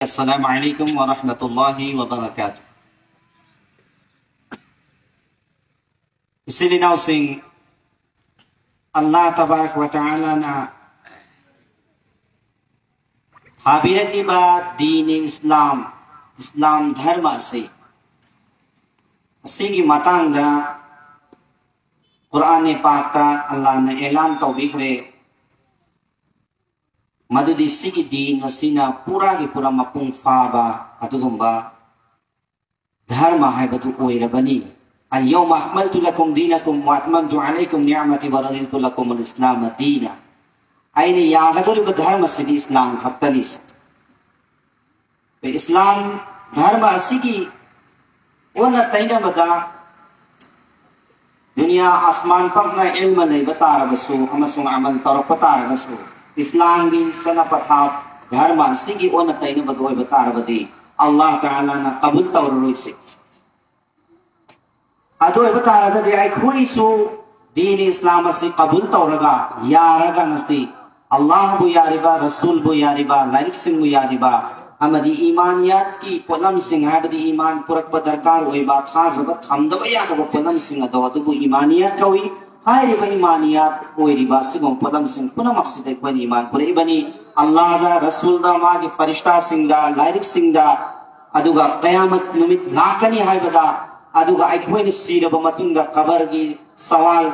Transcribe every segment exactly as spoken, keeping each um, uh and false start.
Assalamu alaikum wa rahmatullahi wa barakatuh. ꯏꯆꯤꯜ ꯏꯅꯥꯎꯁꯤꯡ, ꯑꯜꯂꯥꯍ ꯇꯕꯥꯔꯛ ꯋꯥ ꯇꯥꯂꯥꯅ ꯊꯥꯕꯤꯔꯛꯂꯤꯕ ꯗꯤꯟ ꯏꯁꯂꯥꯝ, ꯏꯁꯂꯥꯝ ꯙꯔꯃ ꯑꯁꯤ, ꯑꯁꯤꯒꯤ ꯃꯇꯥꯡꯗ ꯀꯨꯔꯥꯟ ꯄꯥꯛꯇ ꯑꯜꯂꯥꯍꯅ ꯑꯦꯂꯥꯟ ꯇꯧꯕꯤꯈ꯭ꯔꯦ꯫ ꯃꯗꯨꯗꯤ ꯁꯤꯒꯤ ꯗꯤꯟ ꯑꯁꯤꯅ ꯄꯨꯔꯥꯒꯤ ꯄꯨꯔꯥ ꯃꯄꯨꯡ ꯐꯥꯕ ꯑꯗꯨꯒꯨꯝꯕ ꯙꯔꯃ ꯍꯥꯏꯕꯗꯨ ꯑꯣꯏꯔꯕꯅꯤ꯫ اليوم أكملت لكم دينكم وأتممت عليكم نعمتي ورضيت لكم الإسلام دينا꯫ ꯑꯩꯅ ꯌꯥꯒꯗꯧꯔꯤꯕ ꯙꯔꯃꯁꯤꯗꯤ ꯏꯁꯂꯥꯝ ꯈꯛꯇꯅꯤ꯫ ꯏꯁꯂꯥꯝ ꯙꯔꯃ ꯑꯁꯤꯒꯤ ꯑꯣꯟꯅ ꯇꯩꯅꯕꯗ ꯗꯨꯅꯤꯌꯥ ꯑꯁꯃꯥꯟ ꯄꯛꯅ ꯏꯜꯃ ꯂꯩꯕ ꯇꯥꯔꯕꯁꯨ ꯑꯃꯁꯨꯡ ꯑꯃꯜ ꯇꯧꯔꯛꯄ ꯇꯥꯔꯒꯁꯨ, ꯏꯁꯂꯥꯝꯒꯤ ꯆꯠꯅ ꯄꯊꯥꯞ ꯙꯔꯃ ꯑꯁꯤꯒꯤ ꯑꯣꯟꯅ ꯇꯩꯅꯕꯗ ꯑꯣꯏꯕ ꯇꯥꯔꯕꯗꯤ, ꯑꯜꯂꯥꯍ ꯇꯥꯂꯥꯅ ꯀꯕꯨꯜ ꯇꯧꯔꯔꯣꯏꯁꯤ꯫ ꯑꯗꯨ ꯑꯣꯏꯕ ꯇꯥꯔꯒꯗꯤ ꯑꯩꯈꯣꯏꯁꯨ ꯗꯤꯟ ꯏꯁꯂꯥꯝ ꯑꯁꯤ ꯀꯕꯨꯜ ꯇꯧꯔꯒ, ꯌꯥꯔꯒ ꯉꯁꯤ ꯑꯜꯂꯥꯍꯕꯨ ꯌꯥꯔꯤꯕ, ꯔꯁꯨꯜꯕꯨ ꯌꯥꯔꯤꯕ, ꯂꯥꯏꯔꯤꯛꯁꯤꯡꯕꯨ ꯌꯥꯔꯤꯕ, ꯑꯃꯗꯤ ꯏꯃꯥꯅꯤꯌꯥꯠꯀꯤ ꯄꯣꯠꯂꯝꯁꯤꯡ, ꯍꯥꯏꯕꯗꯤ ꯏꯃꯥꯟ ꯄꯨꯔꯛꯄ ꯗꯔꯀꯥꯔ ꯑꯣꯏꯕ, ꯊꯥꯖꯕ ꯊꯝꯗꯕ ꯌꯥꯗꯕ ꯄꯣꯠꯂꯝꯁꯤꯡ ꯑꯗꯣ, ꯑꯗꯨꯕꯨ ꯏꯃꯥꯅꯤꯌꯥꯠ ꯀꯧꯏ꯫ ꯍꯥꯏꯔꯤꯕ ꯏꯃꯥꯅꯤꯌꯥꯠ ꯑꯣꯏꯔꯤꯕ ꯑꯁꯤꯒꯨꯝꯕ ꯄꯣꯠꯂꯝꯁꯤꯡ ꯄꯨꯝꯅꯃꯛꯁꯤꯗ ꯑꯩꯈꯣꯏꯅ ꯏꯃꯥꯟ ꯄꯨꯔꯛꯏꯕꯅꯤ꯫ ꯑꯜꯂꯥꯍꯗ, ꯔꯁꯨꯜꯗ, ꯃꯥꯒꯤ ꯐꯔꯤꯁꯇꯥꯁꯤꯡꯗ, ꯂꯥꯏꯔꯤꯛꯁꯤꯡꯗ, ꯑꯗꯨꯒ ꯀꯌꯥꯃꯠ ꯅꯨꯃꯤꯠ ꯂꯥꯛꯀꯅꯤ ꯍꯥꯏꯕꯗ, ꯑꯗꯨꯒ ꯑꯩꯈꯣꯏꯅ ꯁꯤꯔꯕ ꯃꯇꯨꯡꯗ ꯀꯕꯔꯒꯤ ꯁꯋꯥꯜ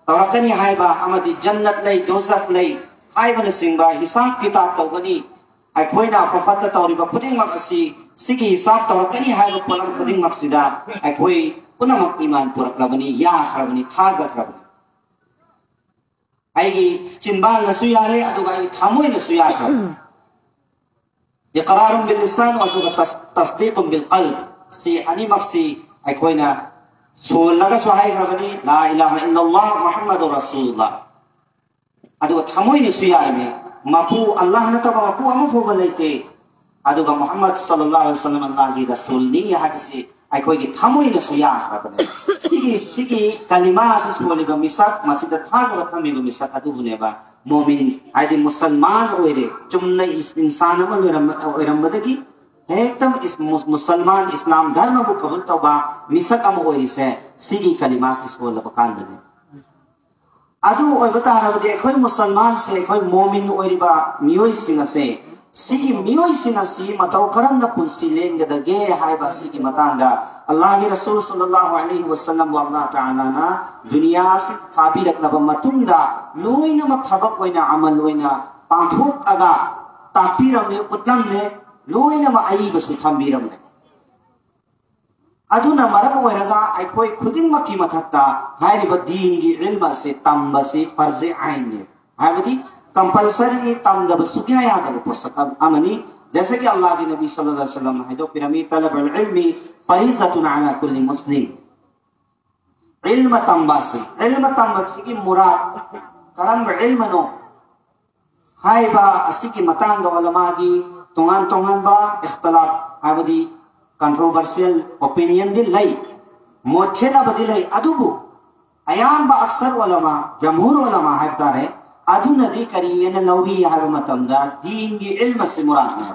ꯇꯧꯔꯛꯀꯅꯤ ꯍꯥꯏꯕ, ꯑꯃꯗꯤ ꯖꯟꯅꯠ ꯂꯩ, ꯗꯣꯖꯈ ꯂꯩ ꯍꯥꯏꯕꯅꯆꯤꯡꯕ ꯍꯤꯁꯥꯕ ꯀꯤꯇꯥꯕ ꯇꯧꯒꯅꯤ꯫ ꯑꯩꯈꯣꯏꯅ ꯑꯐ ꯐꯠꯇ ꯇꯧꯔꯤꯕ ꯈꯨꯗꯤꯡꯃꯛ ꯑꯁꯤ ꯁꯤꯒꯤ ꯍꯤꯁꯥꯕ ꯇꯧꯔꯛꯀꯅꯤ ꯍꯥꯏꯕ ꯄꯣꯠꯂꯝ ꯈꯨꯗꯤꯡꯃꯛꯁꯤꯗ ꯑꯩꯈꯣꯏ ꯄꯨꯝꯅꯃꯛ ꯏꯃꯥꯟ ꯄꯨꯔꯛꯂꯕꯅꯤ, ꯌꯥꯈ꯭ꯔꯕꯅꯤ, ꯊꯥꯖꯈ꯭ꯔꯕꯅꯤ꯫ ꯑꯩꯒꯤ ꯆꯤꯟꯕꯥꯜꯅꯁꯨ ꯌꯥꯔꯦ, ꯑꯗꯨꯒ ꯑꯩꯒꯤ ꯊꯃꯣꯏꯅꯁꯨ ꯌꯥꯈ꯭ꯔꯕꯅꯤ꯫ إقرار باللسان ꯑꯗꯨꯒ تص-, تصديق بالقلب꯫ ꯁꯤ ꯑꯅꯤꯃꯛꯁꯤ ꯑꯩꯈꯣꯏꯅ ꯁꯣꯜꯂꯒꯁꯨ ꯍꯥꯏꯈ꯭ꯔꯕꯅꯤ, لا إله إلا الله محمد رسول الله꯫ ꯑꯗꯨꯒ ꯊꯃꯣꯏꯅꯁꯨ ꯌꯥꯔꯝꯃꯤ, ꯃꯄꯨ ꯑꯜꯂꯥꯍ ꯅꯠꯇꯕ ꯃꯄꯨ ꯑꯃ ꯐꯥꯎꯕ ꯂꯩꯇꯦ, ꯑꯗꯨꯒ ꯃꯨꯍꯝꯃꯗ ꯁꯜꯂꯜꯂꯥꯍꯨ ꯑꯂꯩꯍꯤ ꯋꯁꯜꯂꯝ ꯑꯜꯂꯥꯍꯒꯤ ꯔꯁꯨꯜꯅꯤ ꯍꯥꯏꯕꯁꯤ ꯑꯩꯈꯣꯏꯒꯤ ꯊꯃꯣꯏꯅꯁꯨ ꯌꯥꯈ꯭ꯔꯕꯅꯦ꯫ ꯁꯤꯒꯤ ꯁꯤꯒꯤ ꯀꯂꯤꯃꯥ ꯑꯁꯤ ꯁꯣꯜꯂꯤꯕ ꯃꯤꯁꯛ, ꯃꯁꯤꯗ ꯊꯥꯖꯕ ꯊꯝꯃꯤꯕ ꯃꯤꯁꯛ ꯑꯗꯨꯕꯨꯅꯦꯕ ꯃꯣꯃꯤꯟ, ꯍꯥꯏꯗꯤ ꯃꯨꯁꯜꯃꯥꯟ ꯑꯣꯏꯔꯦ, ꯆꯨꯝꯅ ꯏꯟꯁꯥꯟ ꯑꯃ ꯑꯣꯏꯔꯝꯕꯗꯒꯤ ꯍꯦꯛꯇ ꯃꯨꯁꯜꯃꯥꯟ, ꯏꯁꯂꯥꯝ ꯙꯔꯃꯕꯨ ꯀꯕꯨꯜ ꯇꯧꯕ ꯃꯤꯁꯛ ꯑꯃ ꯑꯣꯏꯔꯤꯁꯦ ꯁꯤꯒꯤ ꯀꯂꯤꯃꯥꯁꯤ ꯁꯣꯜꯂꯕ ꯀꯥꯟꯗꯅꯦ꯫ ꯑꯗꯨ ꯑꯣꯏꯕ ꯇꯥꯔꯕꯗꯤ ꯑꯩꯈꯣꯏ ꯃꯨꯁꯜꯃꯥꯟꯁꯦ, ꯑꯩꯈꯣꯏ ꯃꯣꯃꯤꯟ ꯑꯣꯏꯔꯤꯕ ꯃꯤꯑꯣꯏꯁꯤꯡ ꯑꯁꯦ, ꯁꯤꯒꯤ ꯃꯤꯑꯣꯏꯁꯤꯡ ꯑꯁꯤ ꯃꯇꯧ ꯀꯔꯝꯅ ꯄꯨꯟꯁꯤ ꯂꯦꯟꯒꯗꯒꯦ ꯍꯥꯏꯕ ꯑꯁꯤꯒꯤ ꯃꯇꯥꯡꯗ ꯑꯜꯂꯥꯍꯒꯤ ꯔꯁꯨꯜ ꯁꯜꯂꯜꯂꯥꯍꯨ ꯑꯂꯩꯍꯤ ꯋꯁꯜꯂꯝꯕꯨ ꯑꯜꯂꯥꯍ ꯇꯥꯂꯥꯅ ꯗꯨꯅꯤꯌꯥ ꯑꯁꯤ ꯊꯥꯕꯤꯔꯛꯂꯕ ꯃꯇꯨꯡꯗ ꯂꯣꯏꯅꯃꯛ ꯊꯕꯛ ꯑꯣꯏꯅ, ꯑꯃꯜ ꯑꯣꯏꯅ ꯄꯥꯡꯊꯣꯛꯑꯒ ꯇꯥꯛꯄꯤꯔꯝꯂꯦ, ꯎꯠꯂꯝꯂꯦ, ꯂꯣꯏꯅꯃꯛ ꯑꯏꯕꯁꯨ ꯊꯝꯕꯤꯔꯝꯂꯦ꯫ ꯑꯗꯨꯅ ꯃꯔꯝ ꯑꯣꯏꯔꯒ ꯑꯩꯈꯣꯏ ꯈꯨꯗꯤꯡꯃꯛꯀꯤ ꯃꯊꯛꯇ ꯍꯥꯏꯔꯤꯕ ꯗꯤꯟꯒꯤ ꯏꯜꯃ ꯑꯁꯤ ꯇꯝꯕꯁꯤ ꯐꯔꯖꯦ ꯑꯥꯏꯟꯅꯤ, ꯍꯥꯏꯕꯗꯤ ꯀꯝꯄꯜꯁꯔꯤ, ꯇꯝꯗꯕ ꯁꯨꯛꯌꯥ ꯌꯥꯗꯕ ꯄꯣꯠꯁꯛ ꯑꯃꯅꯤ꯫ ꯖꯩꯁꯦ ꯀꯤ ꯑꯜꯂꯥꯍꯒꯤ ꯅꯕꯤ ꯁꯜꯂꯜꯂꯥꯍꯨ ꯑꯂꯩꯍꯤ ꯋꯁꯜꯂꯝꯅ ꯍꯥꯏꯗꯣꯛꯄꯤꯔꯝꯃꯤ, "ꯇꯂꯕꯨꯜ ꯏꯜꯃꯤ ꯐꯔꯤꯖꯥꯇꯨꯟ ꯑꯂꯥ ꯀꯨꯜꯂꯤ ꯃꯨꯁꯂꯤꯝ"꯫ ꯏꯜꯃ ꯇꯝꯕ ꯑꯁꯤ, ꯏꯜꯃ ꯇꯝꯕꯁꯤꯒꯤ ꯃꯨꯔꯥꯗ ꯀꯔꯝꯕ ꯏꯜꯃꯅꯣ ꯍꯥꯏꯕ ꯑꯁꯤꯒꯤ ꯃꯇꯥꯡꯗ ꯎꯂꯃꯥꯒꯤ ꯇꯣꯉꯥꯟ ꯇꯣꯉꯥꯟꯕ ꯏꯈꯇꯤꯂꯥꯐ, ꯍꯥꯏꯕꯗꯤ ꯀꯟꯇ꯭ꯔꯣꯚꯔꯁꯤꯌꯦꯜ ꯑꯣꯄꯤꯅꯤꯌꯟꯗꯤ ꯂꯩ, ꯃꯣꯠ ꯈꯦꯠꯅꯕꯗꯤ ꯂꯩ꯫ ꯑꯗꯨꯕꯨ ꯑꯌꯥꯝꯕ ꯑꯛꯁꯔ ꯎꯂꯃꯥ, ꯖꯝꯍꯨꯔ ꯎꯂꯃꯥ ꯍꯥꯏꯕ ꯇꯥꯔꯦ, ꯑꯗꯨꯅꯗꯤ ꯀꯔꯤ ꯍꯥꯏꯅ ꯂꯧꯏ ꯍꯥꯏꯕ ꯃꯇꯝꯗ ꯗꯤꯟꯒꯤ ꯏꯜꯃ ꯑꯁꯤ ꯃꯨꯔꯥꯗꯅꯤ꯫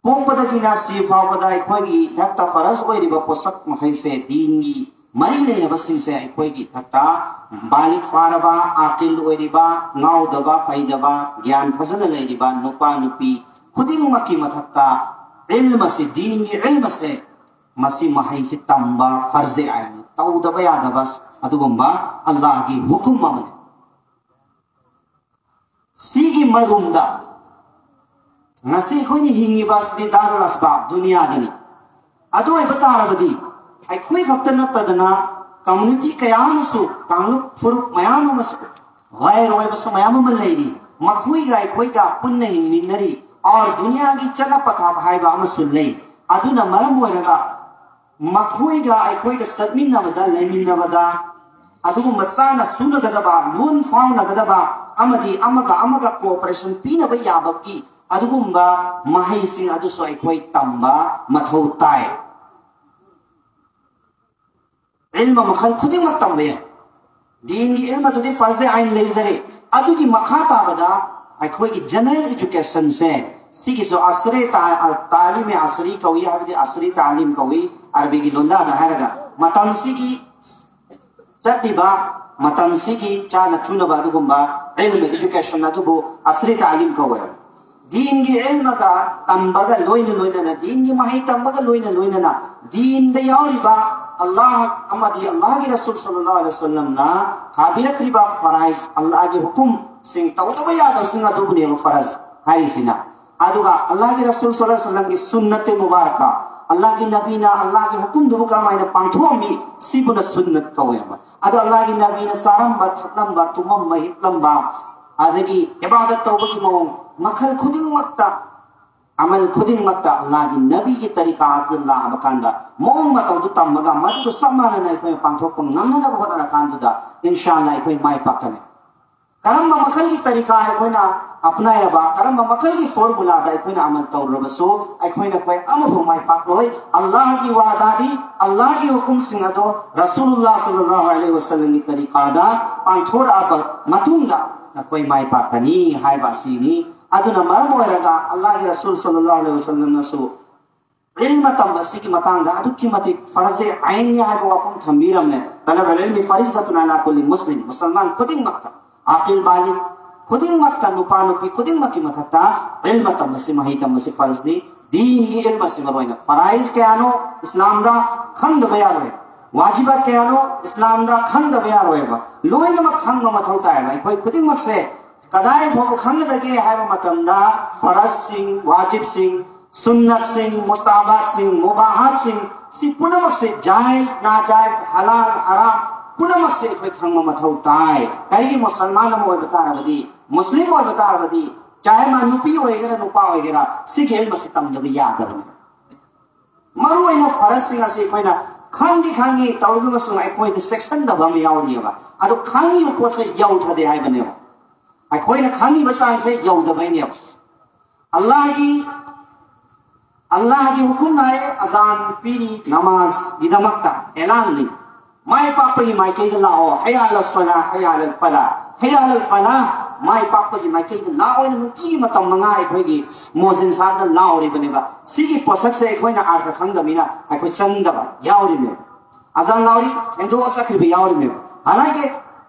ꯄꯣꯛꯄꯗꯒꯤꯅ ꯁꯤ ꯐꯥꯎꯕꯗ ꯑꯩꯈꯣꯏꯒꯤ ꯏꯊꯛꯇ ꯐꯔꯖ ꯑꯣꯏꯔꯤꯕ ꯄꯣꯠꯁꯛ ꯃꯈꯩꯁꯦ, ꯗꯤꯟꯒꯤ ꯃꯔꯤ ꯂꯩꯅꯕꯁꯤꯡꯁꯦ ꯑꯩꯈꯣꯏꯒꯤ ꯏꯊꯛꯇ ꯕꯥꯂꯤꯒ ꯐꯥꯔꯕ, ꯑꯥꯀꯤꯜ ꯑꯣꯏꯔꯤꯕ, ꯉꯥꯎꯗꯕ, ꯐꯩꯗꯕ, ꯒ꯭ꯌꯥꯟ ꯐꯖꯅ ꯂꯩꯔꯤꯕ ꯅꯨꯄꯥ ꯅꯨꯄꯤ ꯈꯨꯗꯤꯡꯃꯛꯀꯤ ꯃꯊꯛꯇ ꯏꯜꯃ ꯑꯁꯤ, ꯗꯤꯟꯒꯤ ꯏꯜꯃ ꯑꯁꯦ, ꯃꯁꯤ ꯃꯍꯩꯁꯤ ꯇꯝꯕ ꯐꯔꯖꯦ ꯑꯥꯏꯟꯅꯤ, ꯇꯧꯗꯕ ꯌꯥꯗꯕ ꯑꯗꯨꯒꯨꯝꯕ ꯑꯜꯂꯥꯍꯒꯤ ꯍꯨꯀꯨꯝ ꯑꯃꯅꯤ꯫ ꯁꯤꯒꯤ ꯃꯔꯨꯝꯗ ꯉꯁꯤ ꯑꯩꯈꯣꯏꯅ ꯍꯤꯡꯉꯤꯕ ꯑꯁꯤꯗꯤ ꯗꯥꯔꯨꯜ ꯑꯁꯕꯥꯕ, ꯗꯨꯅꯤꯌꯥꯗꯅꯤ꯫ ꯑꯗꯨ ꯑꯣꯏꯕ ꯇꯥꯔꯕꯗꯤ ꯑꯩꯈꯣꯏ ꯈꯛꯇ ꯅꯠꯇꯗꯅ ꯀꯝꯃꯨꯅꯤꯇꯤ ꯀꯌꯥ ꯑꯃꯁꯨ, ꯀꯥꯡꯂꯨꯞ ꯐꯨꯔꯨꯞ ꯃꯌꯥꯝ ꯑꯃꯁꯨ, ꯒꯩꯔ ꯑꯣꯏꯕꯁꯨ ꯃꯌꯥꯝ ꯑꯃ ꯂꯩꯔꯤ꯫ ꯃꯈꯣꯏꯒ ꯑꯩꯈꯣꯏꯒ ꯄꯨꯟꯅ ꯍꯤꯡꯃꯤꯟꯅꯔꯤ꯫ ꯑꯣꯔ ꯗꯨꯅꯤꯌꯥꯒꯤ ꯆꯠꯅ ꯄꯊꯥꯞ ꯍꯥꯏꯕ ꯑꯃꯁꯨ ꯂꯩ꯫ ꯑꯗꯨꯅ ꯃꯔꯝ ꯑꯣꯏꯔꯒ ꯃꯈꯣꯏꯒ ꯑꯩꯈꯣꯏꯒ ꯆꯠꯃꯤꯟꯅꯕꯗ, ꯂꯩꯃꯤꯟꯅꯕꯗ, ꯑꯗꯨꯒꯨꯝꯕ ꯆꯥꯅ ꯁꯨꯅꯒꯗꯕ, ꯂꯣꯟ ꯐꯥꯎꯅꯒꯗꯕ ꯑꯃꯗꯤ ꯑꯃꯒ ꯑꯃꯒ ꯀꯣꯑꯣꯄꯔꯦꯁꯟ ꯄꯤꯅꯕ ꯌꯥꯕꯒꯤ ꯑꯗꯨꯒꯨꯝꯕ ꯃꯍꯩꯁꯤꯡ ꯑꯗꯨꯁꯨ ꯑꯩꯈꯣꯏ ꯇꯝꯕ ꯃꯊꯧ ꯇꯥꯏ꯫ ꯏꯜꯃ ꯃꯈꯜ ꯈꯨꯗꯤꯡꯃꯛ ꯇꯝꯕ ꯌꯥꯏ꯫ ꯗꯤꯟꯒꯤ ꯏꯜꯃꯗꯨꯗꯤ ꯐꯔꯖꯦ ꯑꯥꯏꯟ ꯂꯩꯖꯔꯦ꯫ ꯑꯗꯨꯒꯤ ꯃꯈꯥ ꯇꯥꯕꯗ ꯑꯩꯈꯣꯏꯒꯤ ꯖꯦꯅꯔꯦꯜ ꯏꯖꯨꯀꯦꯁꯟꯁꯦ, ꯁꯤꯒꯤꯁꯨ ꯑꯁꯔꯦ ꯇꯥ-, ꯇꯥꯂꯤꯃꯦ ꯑꯁꯔꯤ ꯀꯧꯏ, ꯍꯥꯏꯕꯗꯤ ꯑꯁꯔꯤ ꯇꯥꯂꯤꯝ ꯀꯧꯏ ꯑꯔꯕꯤꯒꯤ ꯂꯣꯟꯗꯥꯗ ꯍꯥꯏꯔꯒ꯫ ꯃꯇꯝꯁꯤꯒꯤ ꯆꯠꯂꯤꯕ, ꯃꯇꯝꯁꯤꯒꯤ ꯆꯥꯅ ꯊꯨꯅꯕ ꯑꯗꯨꯒꯨꯝꯕ ꯏꯜꯃ ꯏꯖꯨꯀꯦꯁꯟ ꯑꯗꯨꯕꯨ ꯑꯁꯔꯤ ꯇꯥꯂꯤꯝ ꯀꯧꯋꯦ꯫ ꯗꯤꯟꯒꯤ ꯏꯜꯃꯒ ꯇꯝꯕꯒ ꯂꯣꯏꯅ ꯂꯣꯏꯅꯅ, ꯗꯤꯟꯒꯤ ꯃꯍꯩ ꯇꯝꯕꯒ ꯂꯣꯏꯅ ꯂꯣꯏꯅꯅ, ꯗꯤꯟꯗ ꯌꯥꯎꯔꯤꯕ ꯑꯜꯂꯥꯍ ꯑꯃꯗꯤ ꯑꯜꯂꯥꯍꯒꯤ ꯔꯁꯨꯜ ꯁꯜꯂꯜꯂꯥꯍꯨ ꯑꯂꯩꯍꯤ ꯋꯁꯜꯂꯝꯅ ꯊꯥꯕꯤꯔꯛꯈ꯭ꯔꯤꯕ ꯐꯔꯥꯏꯖ, ꯑꯜꯂꯥꯍꯒꯤ ꯍꯨꯀꯨꯝꯁꯤꯡ, ꯇꯧꯗꯕ ꯌꯥꯗꯕꯁꯤꯡ ꯑꯗꯨꯕꯨꯅꯦꯕ ꯐꯔꯖ ꯍꯥꯏꯔꯤꯁꯤꯅ꯫ ꯑꯗꯨꯒ ꯑꯜꯂꯥꯍꯒꯤ ꯔꯁꯨꯜ ꯁꯜꯂꯜꯂꯥꯍꯨ ꯑꯂꯩꯍꯤ ꯋꯁꯜꯂꯝꯒꯤ ꯁꯨꯟꯅꯠꯇꯦ ꯃꯨꯕꯥꯔꯀ, ꯑꯜꯂꯥꯍꯒꯤ ꯅꯕꯤꯅ ꯑꯜꯂꯥꯍꯒꯤ ꯍꯨꯀꯨꯝꯗꯨꯕꯨ ꯀꯔꯝꯍꯥꯏꯅ ꯄꯥꯡꯊꯣꯛꯑꯝꯃꯤ, ꯁꯤꯕꯨꯅ ꯁꯨꯟꯅꯠ ꯀꯧꯋꯦꯕ꯫ ꯑꯗꯣ ꯑꯜꯂꯥꯍꯒꯤ ꯅꯕꯤꯅ ꯆꯥꯔꯝꯕ, ꯊꯛꯂꯝꯕ, ꯇꯨꯝꯃꯝꯕ, ꯍꯤꯞꯂꯝꯕ, ꯑꯗꯒꯤ ꯏꯕꯥꯗꯠ ꯇꯧꯕꯒꯤ ꯃꯑꯣꯡ ꯃꯈꯜ ꯈꯨꯗꯤꯡꯃꯛꯇ, ꯑꯃꯜ ꯈꯨꯗꯤꯡꯃꯛꯇ ꯑꯜꯂꯥꯍꯒꯤ ꯅꯕꯤꯒꯤ ꯇꯔꯤꯀꯥ ꯑꯗꯨ ꯂꯥꯛꯑꯕ ꯀꯥꯟꯗ ꯃꯑꯣꯡ ꯃꯇꯧꯗꯨ ꯇꯝꯃꯒ ꯃꯗꯨꯗꯨ ꯆꯞ ꯃꯥꯟꯅꯅ ꯑꯩꯈꯣꯏꯅ ꯄꯥꯡꯊꯣꯛꯄ ꯉꯝꯅꯅꯕ ꯍꯣꯠꯅꯔꯀꯥꯟꯗꯨꯗ ꯏꯟꯁꯥ ꯑꯜꯂꯥꯍ ꯑꯩꯈꯣꯏ ꯃꯥꯏ ꯄꯥꯛꯀꯅꯤ꯫ ꯀꯔꯝꯕ ꯃꯈꯜꯒꯤ ꯇꯔꯤꯀꯥ ꯑꯩꯈꯣꯏꯅ ꯑꯄꯅꯥꯏꯔꯕ, ꯀꯔꯝꯕ ꯃꯈꯜꯒꯤ ꯐꯣꯔꯃꯨꯂꯥꯗ ꯑꯩꯈꯣꯏꯅ ꯑꯃꯜ ꯇꯧꯔꯕꯁꯨ ꯑꯩꯈꯣꯏꯅ ꯑꯩꯈꯣꯏ ꯑꯃꯐꯥꯎ ꯃꯥꯏ ꯄꯥꯛꯂꯣꯏ꯫ ꯑꯜꯂꯥꯍꯒꯤ ꯋꯥꯗꯥꯗꯤ, ꯑꯜꯂꯥꯍꯒꯤ ꯍꯨꯀꯨꯝꯁꯤꯡ ꯑꯗꯣ ꯔꯁꯨꯂꯨꯜꯂꯥꯍ ꯁꯜꯂꯜꯂꯥꯍꯨ ꯑꯂꯩꯍꯤ ꯋꯁꯜꯂꯝꯒꯤ ꯇꯔꯤꯀꯥꯗ ꯄꯥꯡꯊꯣꯔꯛꯑꯕ ꯃꯇꯨꯡꯗ ꯑꯩꯈꯣꯏ ꯃꯥꯏ ꯄꯥꯛꯀꯅꯤ ꯍꯥꯏꯕ ꯑꯁꯤꯅꯤ꯫ ꯑꯗꯨꯅ ꯃꯔꯝ ꯑꯣꯏꯔꯒ ꯑꯜꯂꯥꯍꯒꯤ ꯔꯁꯨꯜ ꯁꯜꯂꯜꯂꯥꯍꯨ ꯑꯂꯩꯍꯤ ꯋꯁꯜꯂꯝꯅꯁꯨ ꯏꯜꯃ ꯇꯝꯕꯁꯤꯒꯤ ꯃꯇꯥꯡꯗ ꯑꯗꯨꯛꯀꯤ ꯃꯇꯤꯛ ꯐꯔꯖꯦ ꯑꯥꯏꯟꯅꯤ ꯍꯥꯏꯕ ꯋꯥꯐꯝ ꯊꯝꯕꯤꯔꯝꯃꯦ꯫ ꯇꯂꯕ ꯏꯜꯃꯤ ꯐꯔꯤꯖꯇꯨꯟ ꯑꯂꯥ ꯀꯨꯜꯂꯤ ꯃꯨꯁꯂꯤꯝ, ꯃꯨꯁꯜꯃꯥꯟ ꯈꯨꯗꯤꯡꯃꯛꯇ, ꯑꯥꯀꯤꯜ ꯕꯥꯂꯤꯒ ꯈꯨꯗꯤꯡꯃꯛꯇ, ꯅꯨꯄꯥ ꯅꯨꯄꯤ ꯈꯨꯗꯤꯡꯃꯛꯀꯤ ꯃꯊꯛꯇ ꯏꯜꯃ ꯇꯝꯕꯁꯤ, ꯃꯍꯩ ꯇꯝꯕꯁꯤ ꯐꯔꯖꯅꯤ꯫ ꯗꯤꯟꯒꯤ ꯏꯜꯃꯁꯤ ꯃꯔꯨ ꯑꯣꯏꯅ꯫ ꯐꯔꯥꯏꯖ ꯀꯌꯥꯅꯣ ꯏꯁꯂꯥꯝꯗ ꯈꯪꯗꯕ ꯌꯥꯔꯣꯏ, ꯋꯥꯖꯤꯕꯥꯠ ꯀꯌꯥꯅꯣ ꯏꯁꯂꯥꯝꯗ ꯈꯪꯗꯕ ꯌꯥꯔꯣꯏꯕ, ꯂꯣꯏꯅꯃꯛ ꯈꯪꯕ ꯃꯊꯧ ꯇꯥꯏꯕ꯫ ꯑꯩꯈꯣꯏ ꯈꯨꯗꯤꯡꯃꯛꯁꯦ ꯀꯗꯥꯏ ꯐꯥꯎꯕ ꯈꯪꯒꯗꯒꯦ ꯍꯥꯏꯕ ꯃꯇꯝꯗ ꯐꯔꯖꯁꯤꯡ, ꯋꯥꯖꯤꯕꯁꯤꯡ, ꯁꯨꯟꯅꯠꯁꯤꯡ, ꯃꯨꯁꯇꯥꯍꯕꯥꯠꯁꯤꯡ, ꯃꯨꯕꯥꯍꯥꯠꯁꯤꯡ, ꯁꯤ ꯄꯨꯝꯅꯃꯛꯁꯦ ꯖꯥꯏꯖ, ꯅꯥꯖꯥꯏꯖ, ꯍꯂꯥꯜ, ꯍꯔꯥꯝ ꯄꯨꯝꯅꯃꯛꯁꯦ ꯑꯩꯈꯣꯏ ꯈꯪꯕ ꯃꯊꯧ ꯇꯥꯏ꯫ ꯀꯔꯤꯒꯤ? ꯃꯨꯁꯜꯃꯥꯟ ꯑꯃ ꯑꯣꯏꯕ ꯇꯥꯔꯕꯗꯤ, ꯃꯨꯁꯂꯤꯝ ꯑꯣꯏꯕ ꯇꯥꯔꯕꯗꯤ, ꯆꯥꯍꯦ ꯃꯥ ꯅꯨꯄꯤ ꯑꯣꯏꯒꯦꯔꯥ ꯅꯨꯄꯥ ꯑꯣꯏꯒꯦꯔꯥ, ꯁꯤꯒꯤ ꯏꯜꯃꯁꯤ ꯇꯝꯗꯕ ꯌꯥꯗꯕꯅꯤ꯫ ꯃꯔꯨꯑꯣꯏꯅ ꯐꯔꯖꯁꯤꯡ ꯑꯁꯤ ꯑꯩꯈꯣꯏꯅ ꯈꯪꯗꯤ ꯈꯪꯉꯤ, ꯇꯧꯔꯤꯕꯁꯨ ꯑꯩꯈꯣꯏꯗ ꯆꯦꯛꯁꯤꯟꯗꯕ ꯑꯃ ꯌꯥꯎꯔꯤꯑꯕ꯫ ꯑꯗꯣ ꯈꯪꯉꯤꯕ ꯄꯣꯠꯁꯦ ꯌꯧꯊꯗꯦ ꯍꯥꯏꯕꯅꯦꯕ꯫ ꯑꯩꯈꯣꯏꯅ ꯈꯪꯉꯤꯕ ꯆꯥꯡꯁꯦ ꯌꯧꯗꯕꯩꯅꯦꯕ꯫ ꯑꯜꯂꯥꯍꯒꯤ, ꯑꯜꯂꯥꯍꯒꯤ ꯍꯨꯀꯨꯝ ꯂꯥꯛꯑꯦ, ꯑꯖꯥꯟ ꯄꯤꯔꯤ, ꯅꯃꯥꯖꯒꯤꯗꯃꯛꯇ ꯑꯦꯂꯥꯟꯅꯤ꯫ ꯃꯥꯏ ꯄꯥꯛꯄꯒꯤ ꯃꯥꯏꯀꯩꯗ ꯂꯥꯛꯑꯣ, ꯍꯩꯌꯥ ꯑꯂ ꯁꯂꯥ, ꯍꯩꯌꯥ ꯑꯂ ꯐꯂꯥ, ꯍꯩꯌꯥ ꯑꯂ ꯐꯂꯥ, ꯃꯥꯏ ꯄꯥꯛꯄꯒꯤ ꯃꯥꯏꯀꯩꯗ ꯂꯥꯛꯑꯣꯅ ꯅꯨꯡꯇꯤꯒꯤ ꯃꯇꯝ ꯃꯉꯥ ꯑꯩꯈꯣꯏꯒꯤ ꯃꯣꯖꯤꯟ ꯁꯥꯕꯗ ꯂꯥꯎꯔꯤꯕꯅꯦꯕ꯫ ꯁꯤꯒꯤ ꯄꯣꯠꯁꯛꯁꯦ ꯑꯩꯈꯣꯏꯅ ꯑꯥꯔꯊ ꯈꯪꯗꯕꯅꯤꯅ ꯑꯩꯈꯣꯏ ꯆꯪꯗꯕ ꯌꯥꯎꯔꯤꯅꯦꯕ꯫ ꯑꯖꯥꯟ ꯂꯥꯎꯔꯤ, ꯍꯦꯟꯗꯣꯛꯑ ꯆꯠꯈ꯭ꯔꯤꯕ ꯌꯥꯎꯔꯤꯅꯦꯕ꯫ ꯍꯥꯏꯅꯒꯦ,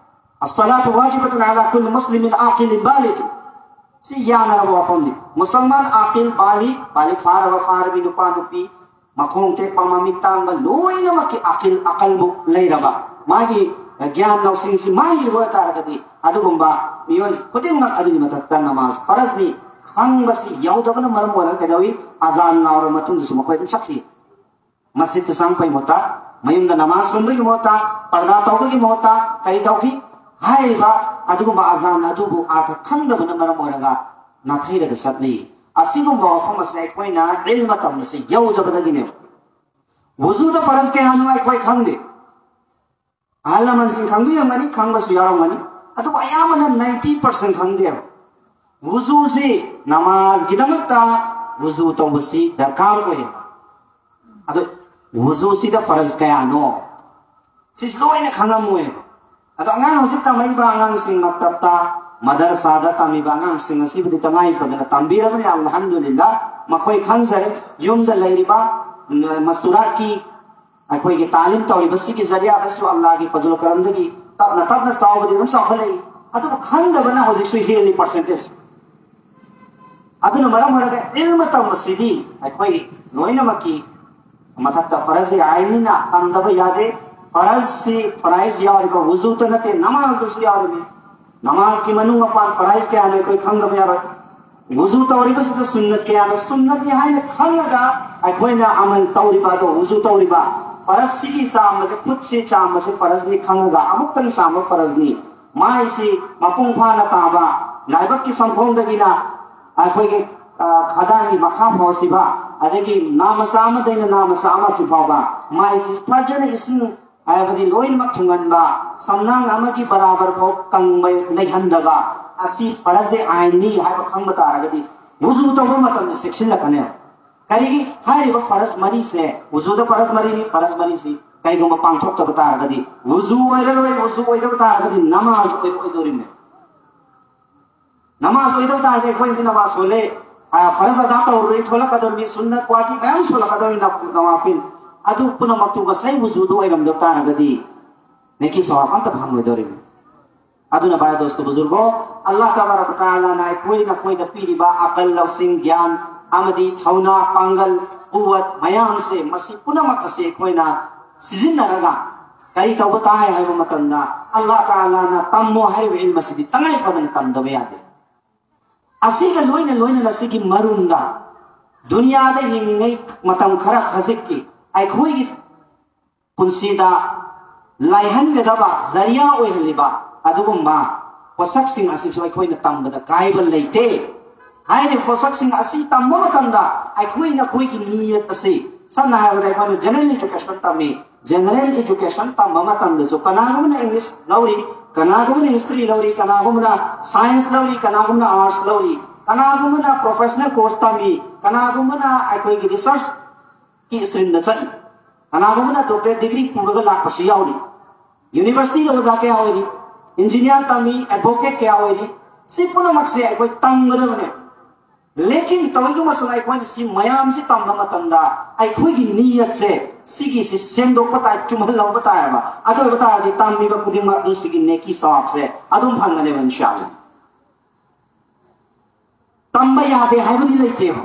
الصلاة واجبة على كل مسلم عاقل بالغ. ꯁꯤ ꯌꯥꯅꯔꯕ ꯋꯥꯐꯝꯅꯤ꯫ ꯃꯨꯁꯜꯃꯥꯟ ꯑꯥꯀꯤꯜ ꯕꯥꯂꯤ, ꯕꯥꯂꯤ ꯐꯥꯔꯕ ꯐꯥꯔꯕꯤ ꯅꯨꯄꯥ ꯅꯨꯄꯤ, ꯃꯈꯣꯡ ꯇꯦꯛꯄ ꯃꯃꯤꯠ ꯇꯥꯡꯕ ꯂꯣꯏꯅꯃꯛꯀꯤ ꯑꯥꯀꯤꯜ ꯑꯀꯜꯕꯨ ꯂꯩꯔꯕ, ꯃꯥꯒꯤ ꯒ꯭ꯌꯥꯟ ꯂꯧꯁꯤꯡꯁꯤ ꯃꯥꯡꯈꯤꯕ ꯑꯣꯏꯇꯥꯔꯒꯗꯤ ꯑꯗꯨꯒꯨꯝꯕ ꯃꯤꯑꯣꯏ ꯈꯨꯗꯤꯡꯃꯛ ꯑꯗꯨꯒꯤ ꯃꯊꯛꯇ ꯅꯃꯥꯖ ꯐꯔꯖꯅꯤ ꯈꯪꯕꯁꯤ ꯌꯧꯗꯕꯅ ꯃꯔꯝ ꯑꯣꯏꯔꯒ ꯀꯩꯗꯧꯏ? ꯑꯖꯥꯟ ꯂꯥꯎꯔꯕ ꯃꯇꯨꯡꯗꯁꯨ ꯃꯈꯣꯏ ꯑꯗꯨꯝ ꯆꯠꯈꯤ꯫ ꯃꯁꯖꯤꯗꯇ ꯆꯪꯉꯛꯄꯒꯤ ꯃꯍꯨꯠꯇ, ꯃꯌꯨꯝꯗ ꯅꯃꯥꯖ ꯁꯣꯟꯕꯒꯤ ꯃꯍꯨꯠꯇ, ꯄꯔꯗꯥ ꯇꯧꯕꯒꯤ ꯃꯍꯨꯠꯇ ꯀꯔꯤ ꯇꯧꯈꯤ? ꯍꯥꯏꯔꯤꯕ ꯑꯗꯨꯒꯨꯝꯕ ꯑꯖꯥꯟ ꯑꯗꯨꯕꯨ ꯑꯥꯔꯊ ꯈꯪꯗꯕꯅ ꯃꯔꯝ ꯑꯣꯏꯔꯒ ꯅꯥꯊꯩꯔꯒ ꯆꯠꯂꯤ꯫ ꯑꯁꯤꯒꯨꯝꯕ ꯋꯥꯐꯝ ꯑꯁꯦ ꯑꯩꯈꯣꯏꯅ ꯏꯜꯃ ꯇꯝꯕꯁꯦ ꯌꯧꯗꯕꯗꯒꯤꯅꯦꯕ꯫ ꯋꯨꯖꯨꯗ ꯐꯔꯖ ꯀꯌꯥꯅꯣ ꯑꯩꯈꯣꯏ ꯈꯪꯗꯦ꯫ ꯑꯍꯜ ꯂꯃꯟꯁꯤꯡ ꯈꯪꯕꯤꯔꯝꯒꯅꯤ, ꯈꯪꯕꯁꯨ ꯌꯥꯎꯔꯝꯒꯅꯤ꯫ ꯑꯗꯨꯕꯨ ꯑꯌꯥꯝꯕꯅ ninety percent ꯈꯪꯗꯦꯕ꯫ ꯋꯨꯖꯨꯁꯤ ꯅꯃꯥꯖꯒꯤꯗꯃꯛꯇ ꯋꯨꯖꯨ ꯇꯧꯕꯁꯤ ꯗꯔꯀꯥꯔ ꯑꯣꯏꯌꯦꯕ꯫ ꯑꯗꯣ ꯋꯨꯖꯨꯁꯤꯗ ꯐꯔꯖ ꯀꯌꯥꯅꯣ? ꯁꯤꯁꯤ ꯂꯣꯏꯅ ꯈꯪꯉꯝꯃꯣꯏꯕ꯫ ꯑꯗꯣ ꯑꯉꯥꯡ ꯍꯧꯖꯤꯛ ꯇꯝꯃꯛꯏꯕ ꯑꯉꯥꯡꯁꯤꯡ ꯃꯛꯇꯞꯇ, ꯃꯗꯔꯁꯥꯗ ꯇꯝꯃꯤꯕ ꯑꯉꯥꯡꯁꯤꯡ ꯑꯁꯤꯕꯨꯗꯤ ꯇꯉꯥꯏ ꯐꯗꯅ ꯇꯝꯕꯤꯔꯕꯅꯤ, ꯑꯜꯍꯝꯗꯨꯂꯤꯜꯂꯥ꯫ ꯃꯈꯣꯏ ꯈꯪꯖꯔꯦ꯫ ꯌꯨꯝꯗ ꯂꯩꯔꯤꯕ ꯃꯁꯇꯨꯔꯥꯠꯀꯤ ꯑꯩꯈꯣꯏꯒꯤ ꯇꯥꯂꯤꯝ ꯇꯧꯔꯤꯕꯁꯤꯒꯤ ꯖꯔꯤꯌꯥꯗꯁꯨ ꯑꯜꯂꯥꯍꯒꯤ ꯐꯖꯨꯜ ꯀꯔꯝꯗꯒꯤ ꯇꯞꯅ ꯇꯞꯅ ꯆꯥꯎꯕꯗꯤ ꯑꯗꯨꯝ ꯆꯥꯎꯈꯠꯂꯛꯏ꯫ ꯑꯗꯨꯕꯨ ꯈꯪꯗꯕꯅ ꯍꯧꯖꯤꯛꯁꯨ ꯍꯦꯜꯂꯤ percentage꯫ ꯑꯗꯨꯅ ꯃꯔꯝ ꯑꯣꯏꯔꯒ ꯏꯜꯃ ꯇꯝꯕꯁꯤꯗꯤ ꯑꯩꯈꯣꯏ ꯂꯣꯏꯅꯃꯛꯀꯤ ꯃꯊꯛꯇ ꯐꯔꯖ ꯑꯥꯏꯟꯅꯤꯅ ꯇꯝꯗꯕ ꯌꯥꯗꯦ꯫ ꯐꯔꯖꯁꯤ, ꯐꯔꯥꯏꯖ ꯌꯥꯎꯔꯤꯕ ꯋꯨꯖꯨꯇ ꯅꯠꯇꯦ, ꯅꯃꯥꯖꯗꯁꯨ ꯌꯥꯎꯔꯤꯕꯅꯤ꯫ ꯅꯃꯥꯖꯀꯤ ꯃꯅꯨꯡ ꯃꯄꯥꯟ ꯐꯔꯥꯏꯖ ꯀꯌꯥꯅꯣ ꯑꯩꯈꯣꯏ ꯈꯪꯗꯕ ꯌꯥꯔꯣꯏ꯫ ꯋꯨꯖꯨ ꯇꯧꯔꯤꯕꯁꯤꯗ ꯁꯨꯟꯅꯠ ꯀꯌꯥꯅꯣ, ꯁꯨꯟꯅꯠꯅꯤ ꯍꯥꯏꯅ ꯈꯪꯉꯒ ꯑꯩꯈꯣꯏꯅ ꯑꯃꯜ ꯇꯧꯔꯤꯕ ꯑꯗꯣ, ꯋꯨꯖꯨ ꯇꯧꯔꯤꯕ, ꯐꯔꯖꯁꯤꯒꯤ ꯆꯥꯝꯕꯁꯦ, ꯈꯨꯠꯁꯤ ꯆꯥꯝꯕꯁꯦ ꯐꯔꯖꯅꯤ ꯈꯪꯉꯒ ꯑꯃꯨꯛꯇꯪ ꯆꯥꯝꯕ ꯐꯔꯖꯅꯤ꯫ ꯃꯥꯏꯁꯤ ꯃꯄꯨꯡ ꯐꯥꯅ ꯇꯥꯕ, ꯂꯥꯏꯕꯛꯀꯤ ꯁꯪꯈꯣꯡꯗꯒꯤꯅ ꯑꯩꯈꯣꯏꯒꯤ, ꯑ, ꯈꯗꯥꯡꯒꯤ ꯃꯈꯥ ꯐꯥꯎꯁꯤꯕ, ꯑꯗꯒꯤ ꯅꯥ ꯃꯆꯥ ꯑꯃꯗꯩꯅ ꯅꯥ ꯃꯆꯥ ꯑꯃꯁꯤ ꯐꯥꯎꯕ ꯃꯥꯏꯁꯤ ꯐꯖꯅ ꯏꯁꯤꯡ ꯍꯥꯏꯕꯗꯤ ꯂꯣꯏꯅꯃꯛ ꯊꯨꯡꯍꯟꯕ, ꯁꯝꯅꯥꯡ ꯑꯃꯒꯤ ꯕꯔꯥꯕꯔ ꯐꯥꯎ ꯀꯪꯕ ꯂꯩꯍꯟꯗꯕ, ꯑꯁꯤ ꯐꯔꯖ ꯑꯥꯏꯟꯅꯤ ꯍꯥꯏꯕ ꯈꯪꯕ ꯇꯥꯔꯒꯗꯤ ꯋꯨꯖꯨ ꯇꯧꯕ ꯃꯇꯝꯗ ꯆꯦꯛꯁꯤꯜꯂꯛꯀꯅꯦꯕ꯫ ꯀꯔꯤꯒꯤ? ꯍꯥꯏꯔꯤꯕ ꯐꯔꯖ ꯃꯔꯤꯁꯦ, ꯋꯨꯖꯨꯗ ꯐꯔꯖ ꯃꯔꯤꯅꯤ, ꯐꯔꯖ ꯃꯔꯤꯁꯤ ꯀꯩꯒꯨꯝꯕ ꯄꯥꯡꯊꯣꯛꯇꯕ ꯇꯥꯔꯒꯗꯤ, ꯋꯨꯖꯨ ꯑꯣꯏꯔꯔꯣꯏ꯫ ꯋꯨꯖꯨ ꯑꯣꯏꯗꯕ ꯇꯥꯔꯒꯗꯤ ꯅꯃꯥꯖ ꯑꯣꯏꯕ ꯑꯣꯏꯗꯣꯔꯤꯕꯅꯤ꯫ ꯅꯃꯥꯖ ꯑꯣꯏꯗꯕ ꯇꯥꯔꯒꯗꯤ ꯑꯩꯈꯣꯏꯅꯗꯤ ꯅꯃꯥꯖ ꯁꯣꯜꯂꯦ, ꯑ, ꯐꯔꯖ ꯑꯗꯥ ꯇꯧꯔꯨꯔꯦ, ꯊꯣꯛꯂꯛꯀꯗꯧꯔꯤꯕꯅꯤ, ꯁꯨꯟꯅꯠ ꯋꯥꯖꯤꯕ ꯃꯌꯥꯝ ꯁꯣꯜꯂꯛꯀꯗꯧꯔꯤꯕꯅꯤ, ꯅꯐ-, ꯅꯋꯥꯐꯤꯜ꯫ ꯑꯗꯨ ꯄꯨꯝꯅꯃꯛꯇꯨ ꯉꯁꯥꯏ ꯋꯨꯖꯨꯗꯨ ꯑꯣꯏꯔꯝꯗꯕ ꯇꯥꯔꯒꯗꯤ ꯅꯦꯀꯤ ꯁꯋꯥꯕ ꯑꯝꯇ ꯐꯪꯂꯣꯏꯗꯧꯔꯤꯕꯅꯤ꯫ ꯑꯗꯨꯅ ꯚꯥꯏ ꯗꯣꯁꯇꯣ ꯕꯨꯖꯨꯔꯒꯣ, ꯑꯜꯂꯥꯍ ꯇꯕꯥꯔꯛ ꯋ ꯇꯥꯂꯥꯅ ꯑꯩꯈꯣꯏ ꯅꯈꯣꯏꯗ ꯄꯤꯔꯤꯕ ꯑꯀꯜ, ꯂꯧꯁꯤꯡ, ꯒ꯭ꯌꯥꯟ ꯑꯃꯗꯤ ꯊꯧꯅꯥ, ꯄꯥꯡꯒꯜ, ꯀꯨꯋꯠ ꯃꯌꯥꯝꯁꯦ, ꯃꯁꯤ ꯄꯨꯝꯅꯃꯛ ꯑꯁꯤ ꯑꯩꯈꯣꯏꯅ ꯁꯤꯖꯤꯟꯅꯔꯒ ꯀꯔꯤ ꯇꯧꯕ ꯇꯥꯏ ꯍꯥꯏꯕ ꯃꯇꯝꯗ, ꯑꯜꯂꯥꯍ ꯇꯥꯂꯥꯅ ꯇꯝꯃꯣ ꯍꯥꯏꯔꯤꯕ ꯏꯜꯝ ꯑꯁꯤꯗꯤ ꯇꯉꯥꯏ ꯐꯗꯅ ꯇꯝꯗꯕ ꯌꯥꯗꯦ꯫ ꯑꯁꯤꯒ ꯂꯣꯏꯅ ꯂꯣꯏꯅꯅ ꯁꯤꯒꯤ ꯃꯔꯨꯝꯗ ꯗꯨꯅꯤꯌꯥꯗ ꯍꯤꯡꯂꯤꯉꯩ ꯃꯇꯝ ꯈꯔ ꯈꯖꯤꯛꯀꯤ ꯑꯩꯈꯣꯏꯒꯤ ꯄꯨꯟꯁꯤꯗ ꯂꯥꯏꯍꯟꯒꯗꯕ ꯖꯔꯤꯌꯥ ꯑꯣꯏꯍꯜꯂꯤꯕ ꯑꯗꯨꯒꯨꯝꯕ ꯄꯣꯠꯁꯛꯁꯤꯡ ꯑꯁꯤꯁꯨ ꯑꯩꯈꯣꯏꯅ ꯇꯝꯕꯗ ꯀꯥꯏꯕ ꯂꯩꯇꯦ꯫ ꯍꯥꯏꯔꯤꯕ ꯄꯣꯠꯁꯛꯁꯤꯡ ꯑꯁꯤ ꯇꯝꯕ ꯃꯇꯝꯗ ꯑꯩꯈꯣꯏ ꯅꯈꯣꯏꯒꯤ ꯅꯤꯌꯠ ꯑꯁꯤ, ꯁꯝꯅ ꯍꯥꯏꯔꯕꯗ ꯑꯩꯈꯣꯏꯅ general education ꯇꯝꯃꯤ, general education ꯇꯝꯕ ꯃꯇꯝꯗꯁꯨ ꯀꯅꯥꯒꯨꯝꯕꯅ English ꯂꯧꯔꯤ, ꯀꯅꯥꯒꯨꯝꯕꯅ history ꯂꯧꯔꯤ, ꯀꯅꯥꯒꯨꯝꯕꯅ science ꯂꯧꯔꯤ, ꯀꯅꯥꯒꯨꯝꯕꯅ arts ꯂꯧꯔꯤ, ꯀꯅꯥꯒꯨꯝꯕꯅ professional course ꯇꯝꯃꯤ, ꯀꯅꯥꯒꯨꯝꯕꯅ ꯑꯩꯈꯣꯏꯒꯤ research ꯀꯤ stream ꯗ ꯆꯠꯂꯤ꯫ ꯀꯅꯥꯒꯨꯝꯕꯅ doctorate degree ꯄꯨꯔꯒ ꯂꯥꯛꯄꯁꯨ ꯌꯥꯎꯔꯤ꯫ University ꯗ ꯑꯣꯖꯥ ꯀꯌꯥ ꯑꯣꯏꯔꯤ, engineer ꯇꯝꯃꯤ, advocate ꯀꯌꯥ ꯑꯣꯏꯔꯤ꯫ ꯁꯤ ꯄꯨꯝꯅꯃꯛꯁꯦ ꯑꯩꯈꯣꯏ ꯇꯝꯒꯗꯕꯅꯦ꯫ ꯂꯦꯀꯤꯟ ꯇꯧꯏꯒꯨꯝꯕꯁꯨꯡ ꯑꯩꯈꯣꯏꯅ ꯁꯤ ꯃꯌꯥꯝꯁꯤ ꯇꯝꯕ ꯃꯇꯝꯗ ꯑꯩꯈꯣꯏꯒꯤ ꯅꯤꯌꯠꯁꯦ ꯁꯤꯒꯤꯁꯤ ꯁꯦꯡꯗꯣꯛꯄ ꯇꯥꯏ, ꯆꯨꯝꯍꯜꯍꯧꯕ ꯇꯥꯏꯌꯦꯕ꯫ ꯑꯗꯨ ꯑꯣꯏꯕ ꯇꯥꯔꯗꯤ ꯇꯝꯃꯤꯕ ꯈꯨꯗꯤꯡꯃꯛ ꯑꯗꯨ ꯁꯤꯒꯤ ꯅꯦꯀꯤ ꯁꯋꯥꯕꯁꯦ ꯑꯗꯨꯝ ꯐꯪꯒꯅꯦꯕ, ꯏꯟꯁꯥ ꯑꯜꯂꯥꯍ꯫ ꯇꯝꯕ ꯌꯥꯗꯦ ꯍꯥꯏꯕꯗꯤ ꯂꯩꯇꯦꯕ꯫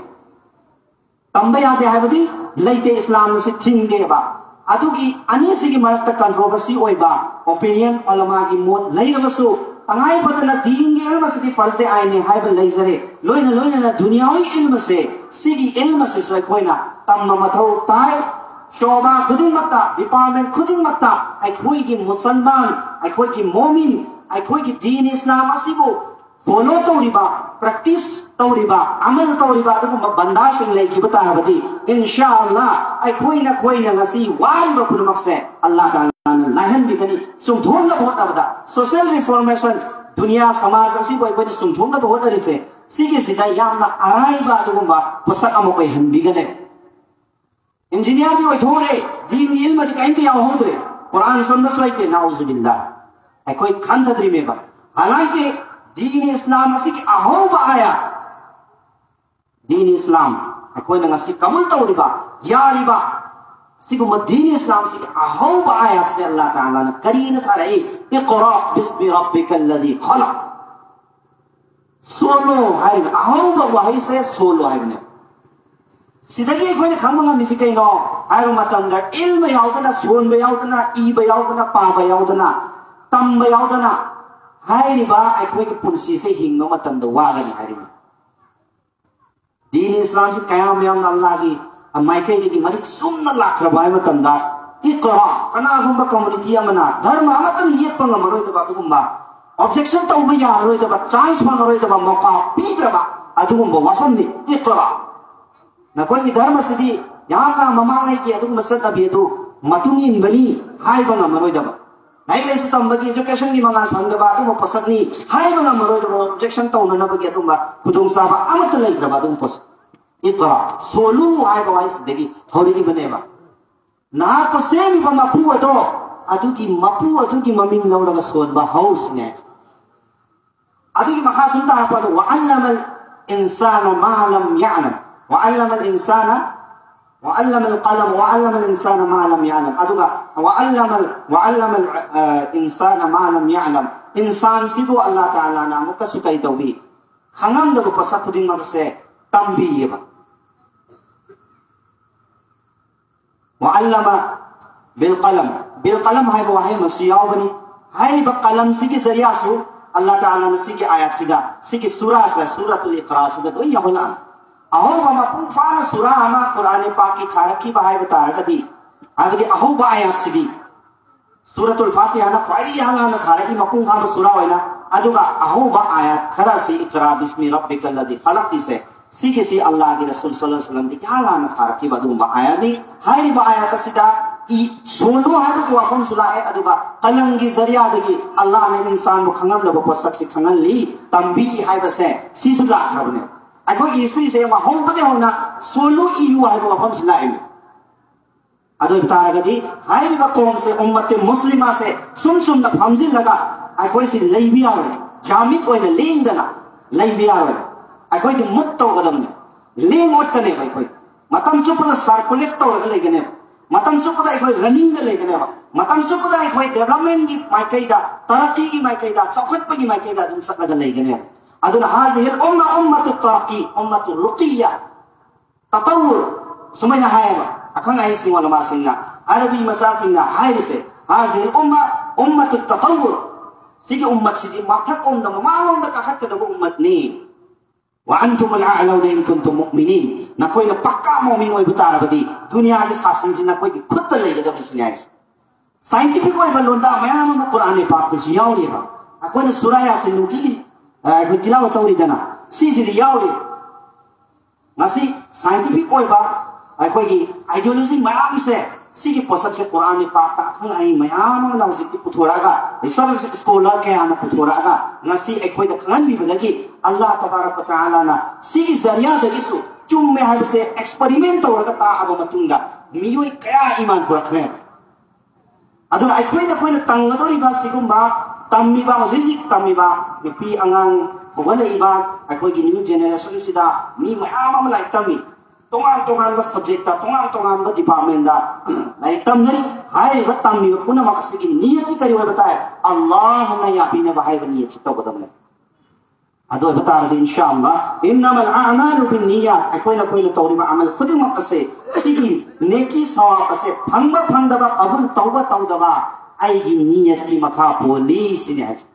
ꯇꯝꯕ ꯌꯥꯗꯦ ꯍꯥꯏꯕꯗꯤ ꯂꯩꯇꯦ, ꯏꯁꯂꯥꯝꯅ ꯁꯤ ꯊꯤꯡꯗꯦꯕ꯫ ꯑꯗꯨꯒꯤ ꯑꯅꯤꯁꯤꯒꯤ ꯃꯔꯛꯇ controversy ꯑꯣꯏꯕ opinion, ꯎꯂꯃꯥꯒꯤ ꯃꯣꯠ ꯂꯩꯔꯒꯁꯨ, ꯇꯉꯥꯏ ꯐꯗꯅ ꯗꯤꯟꯒꯤ ꯏꯜꯝ ꯑꯁꯤꯗꯤ ꯐꯔꯖ ꯑꯥꯏꯟꯅꯤ ꯍꯥꯏꯕ ꯂꯩꯖꯔꯦ꯫ ꯂꯣꯏꯅ ꯂꯣꯏꯅꯅ ꯗꯨꯅꯤꯌꯥꯋꯤ ꯏꯜꯝ ꯑꯁꯦ, ꯁꯤꯒꯤ ꯏꯜꯝ ꯑꯁꯤꯁꯨ ꯑꯩꯈꯣꯏꯅ ꯇꯝꯕ ꯃꯊꯧ ꯇꯥꯏ꯫ ꯁꯣꯕꯥ ꯈꯨꯗꯤꯡꯃꯛꯇ, department ꯈꯨꯗꯤꯡꯃꯛꯇ ꯑꯩꯈꯣꯏꯒꯤ ꯃꯨꯁꯜꯃꯥꯟ, ꯑꯩꯈꯣꯏꯒꯤ ꯃꯣꯃꯤꯟ, ꯑꯩꯈꯣꯏꯒꯤ ꯗꯤꯟ ꯏꯁꯂꯥꯝ ꯑꯁꯤꯕꯨ follow ꯇꯧꯔꯤꯕ, practice ꯇꯧꯔꯤꯕ, ꯑꯃꯜ ꯇꯧꯔꯤꯕ ꯑꯗꯨꯒꯨꯝꯕ ꯕꯟꯗꯥꯁꯤꯡ ꯂꯩꯈꯤꯕ ꯇꯥꯔꯕꯗꯤ, ꯏꯟꯁꯥ ꯑꯜꯂꯥꯍ, ꯑꯩꯈꯣꯏ ꯅꯈꯣꯏꯅ ꯉꯁꯤ ꯋꯥꯔꯤꯕ ꯄꯨꯝꯅꯃꯛꯁꯦ ꯑꯜꯂꯥꯍ ꯇꯥꯂꯥꯅ ꯂꯥꯏꯍꯟꯕꯤꯒꯅꯤ꯫ ꯆꯨꯝꯊꯣꯛꯅꯕ ꯍꯣꯠꯅꯕꯗ, social reformation, ꯗꯨꯅꯤꯌꯥ ꯁꯃꯥꯖ ꯑꯁꯤꯕꯨ ꯑꯩꯈꯣꯏꯅ ꯆꯨꯝꯊꯣꯛꯅꯕ ꯍꯣꯠꯅꯔꯤꯁꯦ, ꯁꯤꯒꯤꯁꯤꯗ ꯌꯥꯝꯅ ꯑꯔꯥꯏꯕ ꯑꯗꯨꯒꯨꯝꯕ ꯄꯣꯠꯁꯛ ꯑꯃ ꯑꯣꯏꯍꯟꯕꯤꯒꯅꯤ꯫ ꯏꯟꯖꯤꯅꯤꯌꯥꯔꯗꯤ ꯑꯣꯏꯊꯣꯛꯎꯔꯦ, ꯗꯤꯟꯒꯤ ꯏꯜꯃꯗꯤ ꯀꯔꯤꯝꯇ ꯌꯥꯎꯍꯧꯗ꯭ꯔꯦ꯫ ꯀꯨꯔꯥꯟ ꯁꯣꯟꯕꯁꯨ ꯍꯩꯇꯦ, ꯅꯥꯎꯖꯨꯕꯤꯜꯂꯥ꯫ ꯑꯩꯈꯣꯏ ꯈꯟꯊꯗ꯭ꯔꯤꯃꯦꯕ꯫ ꯍꯥꯂꯥꯟꯀꯤ ꯗꯤꯟ ꯏꯁꯂꯥꯝ ꯑꯁꯤꯒꯤ ꯑꯍꯧꯕ ꯑꯥꯌꯥꯠ, ꯗꯤꯟ ꯏꯁꯂꯥꯝ ꯑꯩꯈꯣꯏꯅ ꯉꯁꯤ ꯀꯕꯨꯜ ꯇꯧꯔꯤꯕ, ꯌꯥꯔꯤꯕ, ꯁꯤꯒꯨꯝꯕ ꯗꯤꯟ ꯏꯁꯂꯥꯝꯁꯤꯒꯤ ꯑꯍꯧꯕ ꯑꯥꯌꯥꯠꯁꯦ ꯑꯜꯂꯥꯍ ꯇꯥꯂꯥꯅ ꯀꯔꯤꯅ ꯊꯥꯔꯛꯏ? "اقرأ باسم ربك الذي خلق"꯫ ꯁꯣꯜꯂꯣ ꯍꯥꯏꯔꯤꯕ ꯑꯍꯧꯕ ꯋꯥꯍꯩꯁꯦ ꯁꯣꯜꯂꯣ ꯍꯥꯏꯕꯅꯦ꯫ ꯁꯤꯗꯒꯤ ꯑꯩꯈꯣꯏꯅ ꯈꯪꯕ ꯉꯝꯃꯤꯁꯤ ꯀꯩꯅꯣ ꯍꯥꯏꯕ ꯃꯇꯝꯗ, ꯏꯜꯃ ꯌꯥꯎꯗꯅ, ꯁꯣꯟꯕ ꯌꯥꯎꯗꯅ, ꯏꯕ ꯌꯥꯎꯗꯅ, ꯄꯥꯕ ꯌꯥꯎꯗꯅ, ꯇꯝꯕ ꯌꯥꯎꯗꯅ ꯍꯥꯏꯔꯤꯕ ꯑꯩꯈꯣꯏꯒꯤ ꯄꯨꯟꯁꯤꯁꯦ ꯍꯤꯡꯕ ꯃꯇꯝꯗ ꯋꯥꯒꯅꯤ ꯍꯥꯏꯔꯤꯕꯅꯤ꯫ ꯗꯤꯟ ꯏꯁꯂꯥꯝꯁꯤ ꯀꯌꯥꯝ ꯌꯥꯝꯅ ꯑꯜꯂꯥꯍꯒꯤ ꯃꯥꯏꯀꯩꯗꯒꯤ ꯃꯔꯤꯛ ꯆꯨꯝꯅ ꯂꯥꯛꯈ꯭ꯔꯕ ꯍꯥꯏꯕ ꯃꯇꯝꯗ, "اقرأ"꯫ ꯀꯅꯥꯒꯨꯝꯕ ꯀꯝꯃꯨꯅꯤꯇꯤ ꯑꯃꯅ, ꯙꯔꯃ ꯑꯃꯠꯇꯅ ꯌꯦꯛꯄ ꯉꯝꯃꯔꯣꯏꯗꯕ ꯑꯗꯨꯒꯨꯝꯕ, ꯑꯣꯕꯖꯦꯛꯁꯟ ꯇꯧꯕ ꯌꯥꯔꯔꯣꯏꯗꯕ, ꯆꯥꯟꯁ ꯐꯪꯉꯔꯣꯏꯗꯕ, ꯃꯧꯀꯥ ꯄꯤꯗ꯭ꯔꯕ ꯑꯗꯨꯒꯨꯝꯕ ꯋꯥꯐꯝꯅꯤ "اقرأ"꯫ ꯅꯈꯣꯏꯒꯤ ꯙꯔꯃꯁꯤꯗꯤ ꯌꯥꯝꯅ ꯃꯃꯥꯡꯉꯩꯒꯤ ꯑꯗꯨꯒꯨꯝꯕ ꯆꯠꯅꯕꯤ ꯑꯗꯨ ꯃꯇꯨꯡ ꯏꯟꯕꯅꯤ ꯍꯥꯏꯕ ꯉꯝꯃꯔꯣꯏꯗꯕ, ꯂꯥꯏꯔꯤꯛ ꯂꯥꯏꯁꯨ ꯇꯝꯕꯒꯤ, ꯏꯖꯨꯀꯦꯁꯟꯒꯤ ꯃꯉꯥꯜ ꯐꯪꯗꯕ ꯑꯗꯨꯒꯨꯝꯕ ꯄꯣꯠꯁꯛꯅꯤ ꯍꯥꯏꯕ ꯉꯝꯃꯔꯣꯏꯗꯕ, ꯑꯣꯕꯖꯦꯛꯁꯟ ꯇꯧꯅꯅꯕꯒꯤ ꯑꯗꯨꯒꯨꯝꯕ ꯈꯨꯗꯣꯡꯆꯥꯕ ꯑꯃꯠꯇ ꯂꯩꯇ꯭ꯔꯕ ꯑꯗꯨꯒꯨꯝꯕ ꯄꯣꯠꯁꯛ꯫ "اقرأ"꯫ ꯁꯣꯜꯂꯨ ꯍꯥꯏꯕ ꯋꯥꯍꯩꯁꯤꯗꯒꯤ ꯍꯧꯔꯛꯏꯕꯅꯦꯕ꯫ ꯅꯍꯥꯛꯄꯨ ꯁꯦꯝꯃꯤꯕ ꯃꯄꯨ ꯑꯗꯣ, ꯑꯗꯨꯒꯤ ꯃꯄꯨ ꯑꯗꯨꯒꯤ ꯃꯃꯤꯡ ꯂꯧꯔꯒ ꯁꯣꯟꯕ ꯍꯧꯁꯤꯅꯦ꯫ ꯑꯗꯨꯒꯤ ꯃꯈꯥ ꯁꯨꯝ ꯇꯥꯔꯛꯄ ꯑꯗꯣ, "وعلم الإنسان ما لم يعلم"꯫ "وعلم الإنسان"، "وعلم القلم"، "وعلم الإنسان ما لم يعلم"꯫ ꯑꯗꯨꯒ "وعلم ال-، وعلم ال-، ꯑ، إنسان ما لم يعلم"꯫ ꯏꯟꯁꯥꯟꯁꯤꯕꯨ ꯑꯜꯂꯥꯍ ꯇꯥꯂꯥꯅ ꯑꯃꯨꯛꯀꯁꯨ ꯀꯔꯤ ꯇꯧꯕꯤ? ꯈꯪꯉꯝꯗꯕ ꯄꯣꯠꯁꯛ ꯈꯨꯗꯤꯡꯃꯛ ꯑꯁꯦ ꯇꯝꯕꯤꯌꯦꯕ꯫ "وعلم بالقلم"꯫ "بالقلم" ꯍꯥꯏꯕ ꯋꯥꯍꯩ ꯑꯃꯁꯨ ꯌꯥꯎꯕꯅꯤ꯫ ꯍꯥꯏꯔꯤꯕ ꯀꯂꯝꯁꯤꯒꯤ ꯖꯔꯤꯌꯥꯁꯨ ꯑꯜꯂꯥꯍ ꯇꯥꯂꯥꯅ ꯁꯤꯒꯤ ꯑꯥꯌꯥꯠꯁꯤꯗ, ꯁꯤꯒꯤ ꯁꯨꯔꯥꯁꯤꯗ, ꯁꯨꯔꯥꯇꯨꯜ ꯏꯛꯔꯥꯁꯤꯗ ꯂꯣꯏ ꯌꯥꯎꯍꯜꯂꯛꯑꯃꯤ꯫ ꯑꯍꯧꯕ ꯃꯄꯨꯡ ꯐꯥꯅ ꯁꯨꯔꯥ ꯑꯃ ꯀꯨꯔꯥꯟ ꯄꯥꯛꯀꯤ ꯊꯥꯔꯛꯈꯤꯕ ꯍꯥꯏꯕ ꯇꯥꯔꯒꯗꯤ, ꯍꯥꯏꯕꯗꯤ ꯑꯍꯧꯕ ꯑꯥꯌꯥꯠꯁꯤꯗꯤ ꯁꯨꯔꯥꯇꯨꯜ ꯐꯥꯇꯤꯍꯥꯅ ꯈ꯭ꯋꯥꯏꯗꯒꯤ ꯏꯍꯥꯟ ꯍꯥꯟꯅ ꯊꯥꯔꯛꯏ ꯃꯄꯨꯡ ꯐꯥꯕ ꯁꯨꯔꯥ ꯑꯣꯏꯅ, ꯑꯗꯨꯒ ꯑꯍꯧꯕ ꯑꯥꯌꯥꯠ ꯈꯔ ꯑꯁꯤ "اقرأ باسم ربك الذي خلق" ꯁꯦ, ꯁꯤꯒꯤꯁꯤ ꯑꯜꯂꯥꯍꯒꯤ ꯔꯁꯨꯜ ꯁꯜꯂꯜꯂꯥꯍꯨ ꯑꯂꯩꯍꯤ ꯋꯁꯜꯂꯝꯗꯤ ꯏꯍꯥꯟ ꯍꯥꯟꯅ ꯊꯥꯔꯛꯈꯤꯕ ꯑꯗꯨꯒꯨꯝꯕ ꯑꯥꯌꯥꯠꯅꯤ꯫ ꯍꯥꯏꯔꯤꯕ ꯑꯥꯌꯥꯠ ꯑꯁꯤꯗ ꯏ ꯁꯣꯜꯂꯨ ꯍꯥꯏꯕꯒꯤ ꯋꯥꯐꯝꯁꯨ ꯂꯥꯛꯑꯦ, ꯑꯗꯨꯒ ꯀꯂꯝꯒꯤ ꯖꯔꯤꯌꯥꯗꯒꯤ ꯑꯜꯂꯥꯍꯅ ꯏꯟꯁꯥꯟꯕꯨ ꯈꯪꯉꯝꯗꯕ ꯄꯣꯠꯁꯛꯁꯤ ꯈꯪꯍꯜꯂꯤ, ꯇꯝꯕꯤ ꯍꯥꯏꯕꯁꯦ ꯁꯤꯁꯨ ꯂꯥꯛꯈ꯭ꯔꯕꯅꯦ꯫ ꯑꯩꯈꯣꯏꯒꯤ ꯍꯤꯁꯇ꯭ꯔꯤꯁꯦ ꯌꯦꯡꯉꯣ, ꯍꯧꯕꯗꯒꯤ ꯍꯧꯅ ꯁꯣꯜꯂꯨ ꯏꯌꯨ ꯍꯥꯏꯕ ꯋꯥꯐꯝꯁꯤ ꯂꯥꯛꯏꯅꯦ꯫ ꯑꯗꯨ ꯑꯣꯏꯕ ꯇꯥꯔꯒꯗꯤ ꯍꯥꯏꯔꯤꯕ ꯀꯣꯝꯁꯦ, ꯎꯝꯃꯠꯇꯦ ꯃꯨꯁꯂꯤꯃꯥꯁꯦ ꯁꯨꯝ ꯁꯨꯝꯅ ꯐꯝꯖꯤꯜꯂꯒ ꯑꯩꯈꯣꯏꯁꯤ ꯂꯩꯕ ꯌꯥꯔꯣꯏ꯫ ꯖꯥꯃꯤꯠ ꯑꯣꯏꯅ ꯂꯦꯡꯗꯅ ꯂꯩꯕ ꯌꯥꯔꯣꯏ꯫ ꯑꯩꯈꯣꯏꯗꯤ ꯃꯨꯞ ꯇꯧꯒꯗꯕꯅꯤ꯫ ꯂꯦꯡ ꯑꯣꯠꯀꯅꯦꯕ ꯑꯩꯈꯣꯏ꯫ ꯃꯇꯝ ꯆꯨꯞꯄꯗ ꯁꯥꯔꯀꯨꯂꯦꯠ ꯇꯧꯔꯒ ꯂꯩꯒꯅꯦꯕ꯫ ꯃꯇꯝ ꯆꯨꯞꯄꯗ ꯑꯩꯈꯣꯏ ꯔꯟꯅꯤꯡꯗ ꯂꯩꯒꯅꯦꯕ꯫ ꯃꯇꯝ ꯆꯨꯞꯄꯗ ꯑꯩꯈꯣꯏ ꯗꯦꯕꯂꯞꯃꯦꯟꯒꯤ ꯃꯥꯏꯀꯩꯗ, ꯇꯔꯛꯀꯤꯒꯤ ꯃꯥꯏꯀꯩꯗ, ꯆꯥꯎꯈꯠꯄꯒꯤ ꯃꯥꯏꯀꯩꯗ ꯑꯗꯨꯝ ꯆꯠꯂꯒ ꯂꯩꯒꯅꯦꯕ꯫ ꯑꯗꯨꯅ ꯍꯥꯖꯤꯍꯤꯜ ꯎꯝꯃ ꯎꯝꯃꯇꯨ ꯇꯔꯛꯀꯤ, ꯎꯝꯃꯇꯨ ꯔꯨꯀꯤꯌꯥ, ꯇꯇꯧꯔ, ꯁꯨꯃꯥꯏꯅ ꯍꯥꯏꯌꯦꯕ ꯑꯈꯪ ꯑꯍꯩꯁꯤꯡ ꯎꯂꯃꯥꯁꯤꯡꯅ, ꯑꯔꯕꯤ ꯃꯆꯥꯁꯤꯡꯅ ꯍꯥꯏꯔꯤꯁꯦ, ꯍꯥꯖꯤꯍꯤꯜ ꯎꯝꯃ ꯎꯝꯃꯇꯨ ꯇꯇꯧꯔ, ꯁꯤꯒꯤ ꯎꯝꯃꯠꯁꯤꯗꯤ ꯃꯊꯛꯂꯣꯝꯗ, ꯃꯃꯥꯡꯂꯣꯝꯗ ꯀꯥꯈꯠꯀꯗꯕ ꯎꯝꯃꯠꯅꯤ꯫ ꯋꯥ ꯑꯟꯇꯨꯃꯨꯜ ꯑꯥꯂꯧꯅ ꯏꯟ ꯀꯨꯟꯇꯨꯝ ꯃꯨꯑꯃꯤꯅꯤꯟ, ꯅꯈꯣꯏꯅ ꯄꯛꯀꯥ ꯃꯣꯃꯤꯟ ꯑꯣꯏꯕ ꯇꯥꯔꯕꯗꯤ ꯗꯨꯅꯤꯌꯥꯒꯤ ꯁꯥꯁꯟꯁꯤ ꯅꯈꯣꯏꯒꯤ ꯈꯨꯠꯇ ꯂꯩꯒꯗꯕꯅꯤꯁꯤꯅꯦ ꯍꯥꯏꯁꯦ꯫ ꯁꯥꯏꯟꯇꯤꯐꯤꯛ ꯑꯣꯏꯕ ꯂꯣꯟꯗꯥ ꯃꯌꯥꯝ ꯑꯃ ꯀꯨꯔꯥꯟ ꯄꯥꯛꯇꯁꯨ ꯌꯥꯎꯔꯤꯕ꯫ ꯑꯩꯈꯣꯏꯅ ꯁꯨꯔꯥ ꯌꯥꯁꯤꯟ ꯅꯨꯡꯇꯤꯒꯤ, ꯑ, ꯑꯩꯈꯣꯏ ꯇꯤꯂꯥꯋ ꯇꯧꯔꯤꯗꯅ, ꯁꯤꯁꯤꯗꯤ ꯌꯥꯎꯔꯤ꯫ ꯉꯁꯤ ꯁꯥꯏꯟꯇꯤꯐꯤꯛ ꯑꯣꯏꯕ ꯑꯩꯈꯣꯏꯒꯤ ꯑꯥꯏꯗꯤꯌꯣꯂꯣꯖꯤ ꯃꯌꯥꯝꯁꯦ, ꯁꯤꯒꯤ ꯄꯣꯠꯁꯛꯁꯦ ꯀꯨꯔꯥꯟ ꯄꯥꯛꯇ ꯑꯈꯪ ꯑꯍꯩ ꯃꯌꯥꯝ ꯑꯃꯅ ꯍꯧꯖꯤꯛꯇꯤ ꯄꯨꯊꯣꯔꯛꯑꯒ, ꯔꯤꯁꯔꯆ ꯁ꯭ꯀꯣꯂꯔ ꯀꯌꯥꯅ ꯄꯨꯊꯣꯔꯛꯑꯒ ꯉꯁꯤ ꯑꯩꯈꯣꯏꯗ ꯈꯪꯍꯟꯕꯤꯕꯗꯒꯤ ꯑꯜꯂꯥꯍ ꯇꯕꯥꯔꯛ ꯋ ꯇꯥꯂꯥꯅ ꯁꯤꯒꯤ ꯖꯔꯤꯌꯥꯗꯒꯤꯁꯨ ꯆꯨꯝꯃꯦ ꯍꯥꯏꯕꯁꯦ ꯑꯦꯛꯁꯄꯔꯤꯃꯦꯟ ꯇꯧꯔꯒ ꯇꯥꯛꯑꯕ ꯃꯇꯨꯡꯗ ꯃꯤꯑꯣꯏ ꯀꯌꯥ ꯏꯃꯥꯟ ꯄꯨꯔꯛꯈ꯭ꯔꯦ꯫ ꯑꯗꯨꯅ ꯑꯩꯈꯣꯏꯅ, ꯑꯩꯈꯣꯏꯅ ꯇꯝꯒꯗꯧꯔꯤꯕ ꯁꯤꯒꯨꯝꯕ ꯇꯝꯃꯤꯕ, ꯍꯧꯖꯤꯛ ꯍꯧꯖꯤꯛ ꯇꯝꯃꯤꯕ ꯅꯨꯄꯤ ꯑꯉꯥꯡ ꯍꯧꯒꯠꯂꯛꯏꯕ ꯑꯩꯈꯣꯏꯒꯤ ꯅ꯭ꯌꯨ ꯖꯦꯅꯦꯔꯦꯁꯟꯁꯤꯗ ꯃꯤ ꯃꯌꯥꯝ ꯑꯃ ꯂꯥꯏꯔꯤꯛ ꯇꯝꯃꯤ, ꯇꯣꯉꯥꯟ ꯇꯣꯉꯥꯟꯕ ꯁꯕꯖꯦꯛꯇ, ꯇꯣꯉꯥꯟ ꯇꯣꯉꯥꯟꯕ ꯗꯤꯄꯥꯔꯠꯃꯦꯟꯗ ꯂꯥꯏꯔꯤꯛ ꯇꯝꯅꯔꯤ꯫ ꯍꯥꯏꯔꯤꯕ ꯇꯝꯃꯤꯕ ꯄꯨꯝꯅꯃꯛ ꯑꯁꯤꯒꯤ ꯅꯤꯌꯠꯇꯤ ꯀꯔꯤ ꯑꯣꯏꯕ ꯇꯥꯏ? ꯑꯜꯂꯥꯍꯅ ꯌꯥꯕꯤꯅꯕ ꯍꯥꯏꯕ ꯅꯤꯌꯠꯁꯤ ꯇꯧꯒꯗꯕꯅꯦ꯫ ꯑꯗꯨ ꯑꯣꯏꯕ ꯇꯥꯔꯗꯤ, ꯏꯟꯁꯥ ꯑꯜꯂꯥ, ꯏꯟꯅꯃꯜ ꯑꯑꯃꯥꯂꯨ ꯕꯤꯟꯅꯤꯌꯥꯠ, ꯑꯩꯈꯣꯏꯅ, ꯑꯩꯈꯣꯏꯅ ꯇꯧꯔꯤꯕ ꯑꯃꯜ ꯈꯨꯗꯤꯡꯃꯛ ꯑꯁꯦ, ꯁꯤꯒꯤ ꯅꯦꯀꯤ ꯁꯋꯥꯕ ꯑꯁꯦ ꯐꯪꯕ ꯐꯪꯗꯕ, ꯀꯕꯨꯜ ꯇꯧꯕ ꯇꯧꯗꯕ, ꯑꯩꯒꯤ ꯅꯤꯌꯠꯀꯤ ꯃꯈꯥ ꯄꯣꯜꯂꯤ ꯁꯤꯅꯤ ꯍꯥꯏꯁꯦ꯫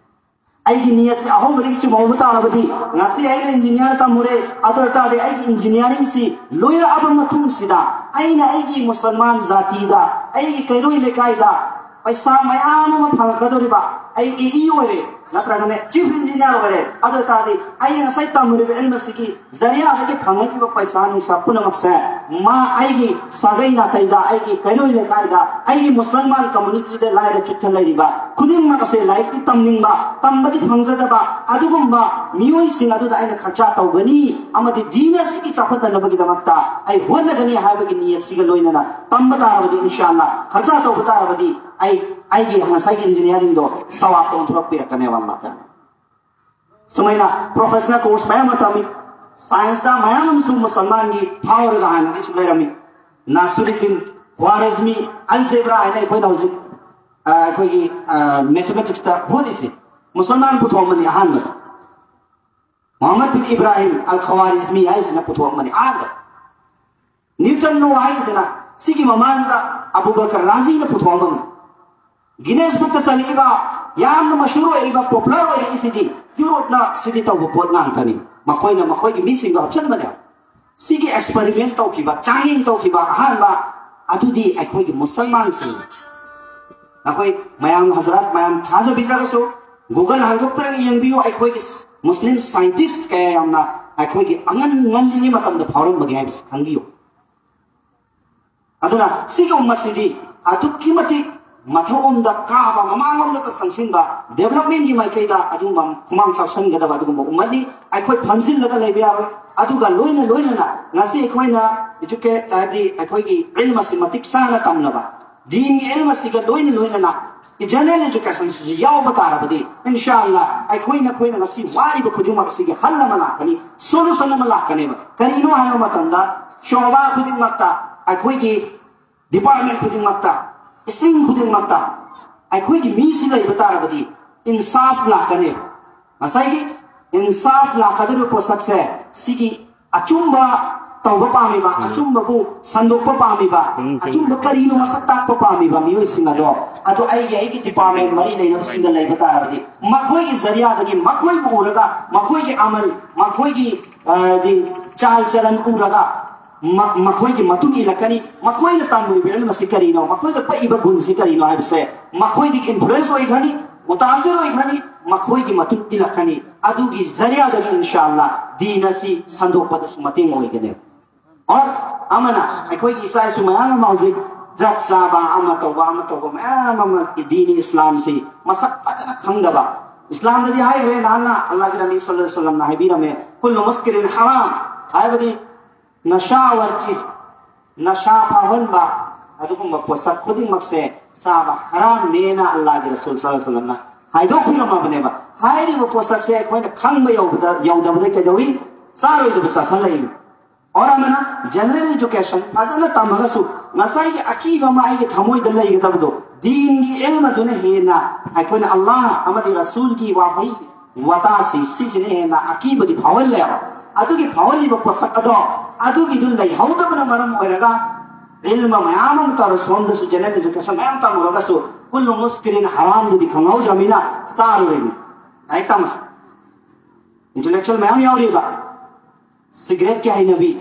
ꯑꯩꯒꯤ ꯅꯤꯌꯠꯁꯦ ꯑꯍꯧꯕꯗꯒꯤ ꯆꯨꯝꯍꯧꯕ ꯇꯥꯔꯕꯗꯤ, ꯉꯁꯤ ꯑꯩꯅ ꯏꯟꯖꯤꯅꯤꯌꯥꯔ ꯇꯝꯃꯨꯔꯦ, ꯑꯗꯨ ꯑꯣꯏ ꯇꯥꯔꯗꯤ ꯑꯩꯒꯤ ꯏꯟꯖꯤꯅꯤꯌꯥꯔꯤꯡꯁꯤ ꯂꯣꯏꯔꯛꯑꯕ ꯃꯇꯨꯡꯁꯤꯗ ꯑꯩꯅ ꯑꯩꯒꯤ ꯃꯨꯁꯜꯃꯥꯟ ꯖꯥꯇꯤꯗ, ꯑꯩꯒꯤ ꯀꯩꯔꯣꯏ ꯂꯩꯀꯥꯏꯗ ꯄꯩꯁꯥ ꯃꯌꯥꯝ ꯑꯃ ꯐꯪꯉꯛꯀꯗꯧꯔꯤꯕ, ꯑꯩ ꯑꯦ ꯏ ꯑꯣꯏꯔꯦ, ꯅꯠꯇ꯭ꯔꯒꯅꯦ ꯆꯤꯐ ꯏꯟꯖꯤꯅꯤꯌꯥꯔ ꯑꯣꯏꯔꯦ꯫ ꯑꯗꯨ ꯑꯣꯏꯇꯥꯔꯗꯤ ꯑꯩꯅ ꯉꯁꯥꯏ ꯇꯝꯃꯨꯔꯤꯕ ꯏꯜꯃ ꯑꯁꯤꯒꯤ ꯖꯔꯤꯌꯥꯗꯒꯤ ꯐꯪꯉꯛꯏꯕ ꯄꯩꯁꯥ ꯅꯨꯡꯁꯥ ꯄꯨꯝꯅꯃꯛꯁꯦ ꯃꯥ ꯑꯩꯒꯤ ꯁꯥꯒꯩ ꯅꯥꯇꯩꯗ, ꯑꯩꯒꯤ ꯀꯩꯔꯣꯏ ꯂꯩꯀꯥꯏꯗ, ꯑꯩꯒꯤ ꯃꯨꯁꯜꯃꯥꯟ ꯀꯝꯃꯨꯅꯤꯇꯤꯗ ꯂꯥꯏꯔ ꯆꯨꯠꯇ ꯂꯩꯔꯤꯕ ꯈꯨꯗꯤꯡꯃꯛ ꯑꯁꯦ ꯂꯥꯏꯔꯤꯛꯇꯤ ꯇꯝꯅꯤꯡꯕ, ꯇꯝꯕꯗꯤ ꯐꯪꯖꯗꯕ ꯑꯗꯨꯒꯨꯝꯕ ꯃꯤꯑꯣꯏꯁꯤꯡ ꯑꯗꯨꯗ ꯑꯩꯅ ꯈꯔꯆꯥ ꯇꯧꯒꯅꯤ ꯑꯃꯗꯤ ꯗꯤꯟ ꯑꯁꯤꯒꯤ ꯆꯥꯎꯈꯠꯅꯅꯕꯒꯤꯗꯃꯛꯇ ꯑꯩ ꯍꯣꯠꯅꯒꯅꯤ ꯍꯥꯏꯕꯒꯤ ꯅꯤꯌꯠꯁꯤꯒ ꯂꯣꯏꯅꯅ ꯇꯝꯕ ꯇꯥꯔꯕꯗꯤ, ꯏꯟꯁꯥ ꯑꯜꯂꯥ, ꯈꯔꯆꯥ ꯇꯧꯕ ꯇꯥꯔꯕꯗꯤ ꯑꯩ ꯑꯩꯒꯤ ꯉꯁꯥꯏꯒꯤ ꯏꯟꯖꯤꯅꯤꯌꯥꯔꯤꯡꯗꯣ ꯁꯋꯥꯕꯇ ꯑꯣꯟꯊꯣꯔꯛꯄꯤꯔꯛꯀꯅꯦꯕ ꯑꯜꯂꯥ ꯇꯥꯂꯥ꯫ ꯁꯨꯃꯥꯏꯅ ꯄ꯭ꯔꯣꯐꯦꯁꯅꯦꯜ ꯀꯣꯔꯁ ꯃꯌꯥꯝ ꯑꯃ ꯇꯝꯃꯤ꯫ ꯁꯥꯏꯟꯁꯇ ꯃꯌꯥꯝ ꯑꯃꯁꯨ ꯃꯨꯁꯜꯃꯥꯟꯒꯤ ꯐꯥꯎꯔꯒ ꯍꯥꯟꯅꯗꯒꯤꯁꯨ ꯂꯩꯔꯝꯃꯤ꯫ ꯅꯥꯁꯤꯔꯨꯗꯗꯤꯟ ꯈ꯭ꯋꯥꯔꯤꯖꯃꯤ ꯑꯜꯖꯦꯕ꯭ꯔꯥ ꯍꯥꯏꯅ ꯑꯩꯈꯣꯏꯅ ꯍꯧꯖꯤꯛ, ꯑ, ꯑꯩꯈꯣꯏꯒꯤ, ꯑ, ꯃꯦꯊꯃꯦꯇꯤꯛꯁꯇ ꯍꯣꯠꯂꯤꯁꯦ, ꯃꯨꯁꯜꯃꯥꯟ ꯄꯨꯊꯣꯛꯑꯝꯕꯅꯤ ꯑꯍꯥꯟꯕꯗ꯫ ꯃꯣꯍꯝꯃꯗ ꯕꯤꯟ ꯏꯕ꯭ꯔꯥꯍꯤꯝ ꯑꯜ ꯈꯋꯥꯔꯤꯖꯃꯤ ꯍꯥꯏꯁꯤꯅ ꯄꯨꯊꯣꯛꯑꯝꯕꯅꯤ ꯑꯍꯥꯟꯕ꯫ ꯅ꯭ꯌꯨꯇꯟ ꯂꯣ ꯍꯥꯏꯔꯤꯗꯅ ꯁꯤꯒꯤ ꯃꯃꯥꯡꯗ ꯑꯕꯨꯕꯀꯔ ꯔꯥꯖꯤꯅ ꯄꯨꯊꯣꯛꯑꯝꯕꯅꯤ꯫ ꯒꯤꯅꯦꯁ ꯕꯨꯛꯇ ꯆꯜꯂꯛꯏꯕ, ꯌꯥꯝꯅ ꯃꯁꯍꯨꯔ ꯑꯣꯏꯔꯤꯕ, ꯄꯣꯄꯨꯂꯔ ꯑꯣꯏꯔꯛꯏꯁꯤꯗꯤ ꯌꯨꯔꯣꯞꯅ ꯁꯤꯗꯤ ꯇꯧꯕ ꯄꯣꯠ ꯉꯥꯛꯇꯅꯤ꯫ ꯃꯈꯣꯏꯅ ꯃꯈꯣꯏꯒꯤ ꯃꯤꯁꯤꯡꯗꯣ ꯍꯥꯞꯆꯤꯟꯕꯅꯦ꯫ ꯁꯤꯒꯤ ꯑꯦꯛꯁꯄꯦꯔꯤꯃꯦꯟ ꯇꯧꯈꯤꯕ, ꯆꯥꯡꯌꯦꯡ ꯇꯧꯈꯤꯕ ꯑꯍꯥꯟꯕ ꯑꯗꯨꯗꯤ ꯑꯩꯈꯣꯏꯒꯤ ꯃꯨꯁꯜꯃꯥꯟꯁꯤꯡꯅꯤ꯫ ꯑꯩꯈꯣꯏ ꯃꯌꯥꯝ, ꯍꯖꯔꯠ ꯃꯌꯥꯝ ꯊꯥꯖꯕꯤꯗ꯭ꯔꯒꯁꯨ, ꯒꯨꯒꯜ ꯍꯥꯡꯗꯣꯛꯄꯤꯔꯒ ꯌꯦꯡꯕꯤꯌꯨ꯫ ꯑꯩꯈꯣꯏꯒꯤ ꯃꯨꯁꯂꯤꯝ ꯁꯥꯏꯟꯇꯤꯁ ꯀꯌꯥ ꯌꯥꯝꯅ ꯑꯩꯈꯣꯏꯒꯤ ꯑꯉꯟ ꯉꯜꯂꯤꯉꯩ ꯃꯇꯝꯗ ꯐꯥꯎꯔꯝꯕꯒꯦ ꯍꯥꯏꯕꯁꯤ ꯈꯪꯕꯤꯌꯨ꯫ ꯑꯗꯨꯅ ꯁꯤꯒꯤ ꯎꯝꯃꯠꯁꯤꯗꯤ ꯑꯗꯨꯛꯀꯤ ꯃꯇꯤꯛ ꯃꯊꯛꯂꯣꯝꯗ ꯀꯥꯕ, ꯃꯃꯥꯡꯂꯣꯝꯗ ꯆꯪꯁꯤꯟꯕ, ꯗꯦꯕꯂꯞꯃꯦꯟꯒꯤ ꯃꯥꯏꯀꯩꯗ ꯑꯗꯨꯒꯨꯝꯕ ꯈꯨꯃꯥꯡ ꯆꯥꯎꯁꯟꯒꯗꯕ ꯑꯗꯨꯒꯨꯝꯕ ꯎꯝꯃꯠꯅꯤ꯫ ꯑꯩꯈꯣꯏ ꯐꯝꯖꯤꯜꯂꯒ ꯂꯩꯕ ꯌꯥꯔꯣꯏ꯫ ꯑꯗꯨꯒ ꯂꯣꯏꯅ ꯂꯣꯏꯅꯅ ꯉꯁꯤ ꯑꯩꯈꯣꯏꯅ ꯏꯖꯨꯀꯦꯠ, ꯍꯥꯏꯕꯗꯤ ꯑꯩꯈꯣꯏꯒꯤ ꯏꯜꯃ ꯑꯁꯤ ꯃꯇꯤꯛ ꯆꯥꯅ ꯇꯝꯂꯕ, ꯗꯤꯟꯒꯤ ꯏꯜꯃ ꯑꯁꯤꯒ ꯂꯣꯏꯅ ꯂꯣꯏꯅꯅ ꯖꯦꯅꯔꯦꯜ ꯏꯖꯨꯀꯦꯁꯟꯁꯤꯁꯨ ꯌꯥꯎꯕ ꯇꯥꯔꯕꯗꯤ, ꯏꯟꯁꯥ ꯑꯜꯂꯥ, ꯑꯩꯈꯣꯏ ꯅꯈꯣꯏꯅ ꯉꯁꯤ ꯋꯥꯔꯤꯕ ꯈꯨꯗꯤꯡꯃꯛ ꯑꯁꯤꯒꯤ ꯍꯜ ꯑꯃ ꯂꯥꯛꯀꯅꯤ, ꯁꯣꯂꯨꯁꯟ ꯑꯃ ꯂꯥꯛꯀꯅꯦꯕ꯫ ꯀꯔꯤꯅꯣ ꯍꯥꯏꯕ ꯃꯇꯝꯗ, ꯁꯣꯕꯥ ꯈꯨꯗꯤꯡꯃꯛꯇ, ꯑꯩꯈꯣꯏꯒꯤ ꯗꯤꯄꯥꯔꯠꯃꯦꯟ ꯈꯨꯗꯤꯡꯃꯛꯇ, ꯁ꯭ꯇ꯭ꯔꯤꯝ ꯈꯨꯗꯤꯡꯃꯛꯇ ꯑꯩꯈꯣꯏꯒꯤ ꯃꯤꯁꯤ ꯂꯩꯕ ꯇꯥꯔꯕꯗꯤ ꯏꯟꯁꯥꯐ ꯂꯥꯛꯀꯅꯤ꯫ ꯉꯁꯥꯏꯒꯤ ꯏꯟꯁꯥꯐ ꯂꯥꯛꯀꯗꯧꯔꯤꯕ ꯄꯣꯠꯁꯛꯁꯦ ꯁꯤꯒꯤ ꯑꯆꯨꯝꯕ ꯇꯧꯕ ꯄꯥꯝꯃꯤꯕ, ꯎꯝ꯫ ꯑꯆꯨꯝꯕꯕꯨ ꯁꯟꯗꯣꯛꯄ ꯄꯥꯝꯃꯤꯕ, ꯎꯝ, ꯎꯝ꯫ ꯑꯆꯨꯝꯕ ꯀꯔꯤꯅꯣ ꯃꯁꯛ ꯇꯥꯛꯄ ꯄꯥꯝꯃꯤꯕ ꯃꯤꯑꯣꯏꯁꯤꯡ ꯑꯗꯣ, ꯑꯗꯣ ꯑꯩꯒꯤ, ꯑꯩꯒꯤ ꯗꯤꯄꯥꯔꯠꯃꯦꯟ ꯃꯔꯤ ꯂꯩꯅꯕꯁꯤꯡꯒ ꯂꯩꯕ ꯇꯥꯔꯕꯗꯤ ꯃꯈꯣꯏꯒꯤ ꯖꯔꯤꯌꯥꯗꯒꯤ, ꯃꯈꯣꯏꯕꯨ ꯎꯔꯒ, ꯃꯈꯣꯏꯒꯤ ꯑꯃꯜ, ꯃꯈꯣꯏꯒꯤ, ꯑ, ꯗꯤ, ꯆꯥꯜ ꯆꯂꯟ ꯎꯔꯒ ꯃ-, ꯃꯈꯣꯏꯒꯤ ꯃꯇꯨꯡ ꯏꯜꯂꯛꯀꯅꯤ꯫ ꯃꯈꯣꯏꯅ ꯇꯝꯂꯤꯕ ꯏꯜꯃ ꯑꯁꯤ ꯀꯔꯤꯅꯣ, ꯃꯈꯣꯏꯗ ꯄꯛꯏꯕ ꯒꯨꯟꯁꯤ ꯀꯔꯤꯅꯣ ꯍꯥꯏꯕꯁꯦ ꯃꯈꯣꯏꯗꯒꯤ ꯏꯟꯐ꯭ꯂꯨꯌꯦꯟꯁ ꯑꯣꯏꯈ꯭ꯔꯅꯤ꯫ ꯃꯨꯇꯥꯁꯤꯔ ꯑꯣꯏꯈ꯭ꯔꯅꯤ, ꯃꯈꯣꯏꯒꯤ ꯃꯇꯨꯡ ꯏꯜꯂꯛꯀꯅꯤ꯫ ꯑꯗꯨꯒꯤ ꯖꯔꯤꯌꯥꯗꯒꯤ ꯏꯟꯁꯥ ꯑꯜꯂꯥ ꯗꯤꯟ ꯑꯁꯤ ꯁꯟꯗꯣꯛꯄꯗꯁꯨ ꯃꯇꯦꯡ ꯑꯣꯏꯒꯅꯤ꯫ ꯑꯣꯔ ꯑꯃꯅ ꯑꯩꯈꯣꯏꯒꯤ ꯏꯆꯥ ꯏꯁꯨ ꯃꯌꯥꯝ ꯑꯃ ꯍꯧꯖꯤꯛ ꯗ꯭ꯔꯒ ꯆꯥꯕ, ꯑꯃ ꯇꯧꯕ, ꯑꯃ ꯇꯧꯕ ꯃꯌꯥꯝ ꯑꯃ ꯗꯤꯟ ꯏꯁꯂꯥꯝꯁꯤ ꯃꯁꯛ ꯐꯖꯅ ꯈꯪꯗꯕ꯫ ꯏꯁꯂꯥꯝꯗꯗꯤ ꯍꯥꯏꯈ꯭ꯔꯦ, ꯅꯍꯥꯟꯅ ꯑꯜꯂꯥꯍꯒꯤ ꯅꯕꯤ ꯁꯜꯂꯜꯂꯥꯍꯨ ꯑꯂꯩꯍꯤ ꯋꯁꯜꯂꯝꯅ ꯍꯥꯏꯕꯤꯔꯝꯃꯦ, "ꯀꯨꯜꯂꯨ ꯃꯨꯁꯀꯤꯔꯤꯟ ꯍꯔꯥꯝ", ꯍꯥꯏꯕꯗꯤ ꯅꯁꯥ ꯋꯔꯆꯤꯁ, ꯅꯁꯥ ꯐꯥꯎꯍꯟꯕ ꯑꯗꯨꯒꯨꯝꯕ ꯄꯣꯠꯁꯛ ꯈꯨꯗꯤꯡꯃꯛꯁꯦ ꯆꯥꯕ ꯍꯔꯥꯝꯅꯦꯅ ꯑꯜꯂꯥꯍꯒꯤ ꯔꯁꯨꯜ ꯁꯜꯂꯜꯂꯥꯍꯨ ꯑꯂꯩꯍꯤ ꯋꯁꯜꯂꯝꯅ ꯍꯥꯏꯗꯣꯛꯄꯤꯔꯝꯃꯕꯅꯦꯕ꯫ ꯍꯥꯏꯔꯤꯕ ꯄꯣꯠꯁꯛꯁꯦ ꯑꯩꯈꯣꯏꯅ ꯈꯪꯕ ꯌꯧꯕꯗ, ꯌꯧꯗꯕꯗ ꯀꯩꯗꯧꯏ? ꯆꯥꯔꯣꯏꯗꯕ ꯆꯥꯁꯜꯂꯛꯏ꯫ ꯑꯣꯔ ꯑꯃꯅ ꯖꯦꯅꯔꯦꯜ ꯏꯖꯨꯀꯦꯁꯟ ꯐꯖꯅ ꯇꯝꯃꯒꯁꯨ ꯉꯁꯥꯏꯒꯤ ꯑꯀꯤꯕ ꯑꯃ ꯑꯩꯒꯤ ꯊꯃꯣꯏꯗ ꯂꯩꯒꯗꯕꯗꯣ, ꯗꯤꯟꯒꯤ ꯏꯜꯃꯗꯨꯅ ꯍꯦꯟꯅ ꯑꯩꯈꯣꯏꯅ ꯑꯜꯂꯥꯍ ꯑꯃꯗꯤ ꯔꯁꯨꯜꯒꯤ ꯋꯥꯍꯩ ꯋꯥꯇꯥꯁꯤ ꯁꯤꯁꯤꯅ ꯍꯦꯟꯅ ꯑꯀꯤꯕꯗꯤ ꯐꯥꯎꯍꯜꯂꯦꯕ꯫ ꯑꯗꯨꯒꯤ ꯐꯥꯎꯍꯜꯂꯤꯕ ꯄꯣꯠꯁꯛ ꯑꯗꯣ ꯑꯗꯨꯒꯤꯗꯨ ꯂꯩꯍꯧꯗꯕꯅ ꯃꯔꯝ ꯑꯣꯏꯔꯒ ꯏꯜꯃ ꯃꯌꯥꯝ ꯑꯃ ꯇꯧꯔ ꯁꯣꯝꯗꯁꯨ ꯖꯦꯅꯔꯦꯜ ꯏꯖꯨꯀꯦꯁꯟ ꯃꯌꯥꯝ ꯇꯝꯃꯨꯔꯒꯁꯨ ꯀꯨꯜꯂꯨ ꯃꯨꯁꯀꯤꯔꯤꯟ ꯍꯔꯥꯝꯗꯨꯗꯤ ꯈꯪꯍꯧꯗ꯭ꯔꯕꯅꯤꯅ ꯆꯥꯔꯨꯔꯤꯅꯤ꯫ ꯂꯥꯏꯔꯤꯛ ꯇꯝꯃꯁꯨ ꯏꯟꯇꯦꯂꯦꯛꯆꯨꯋꯦꯜ ꯃꯌꯥꯝ ꯌꯥꯎꯔꯤꯕ, ꯁꯤꯒꯔꯦꯠꯀꯤ ꯍꯩꯅꯕꯤ,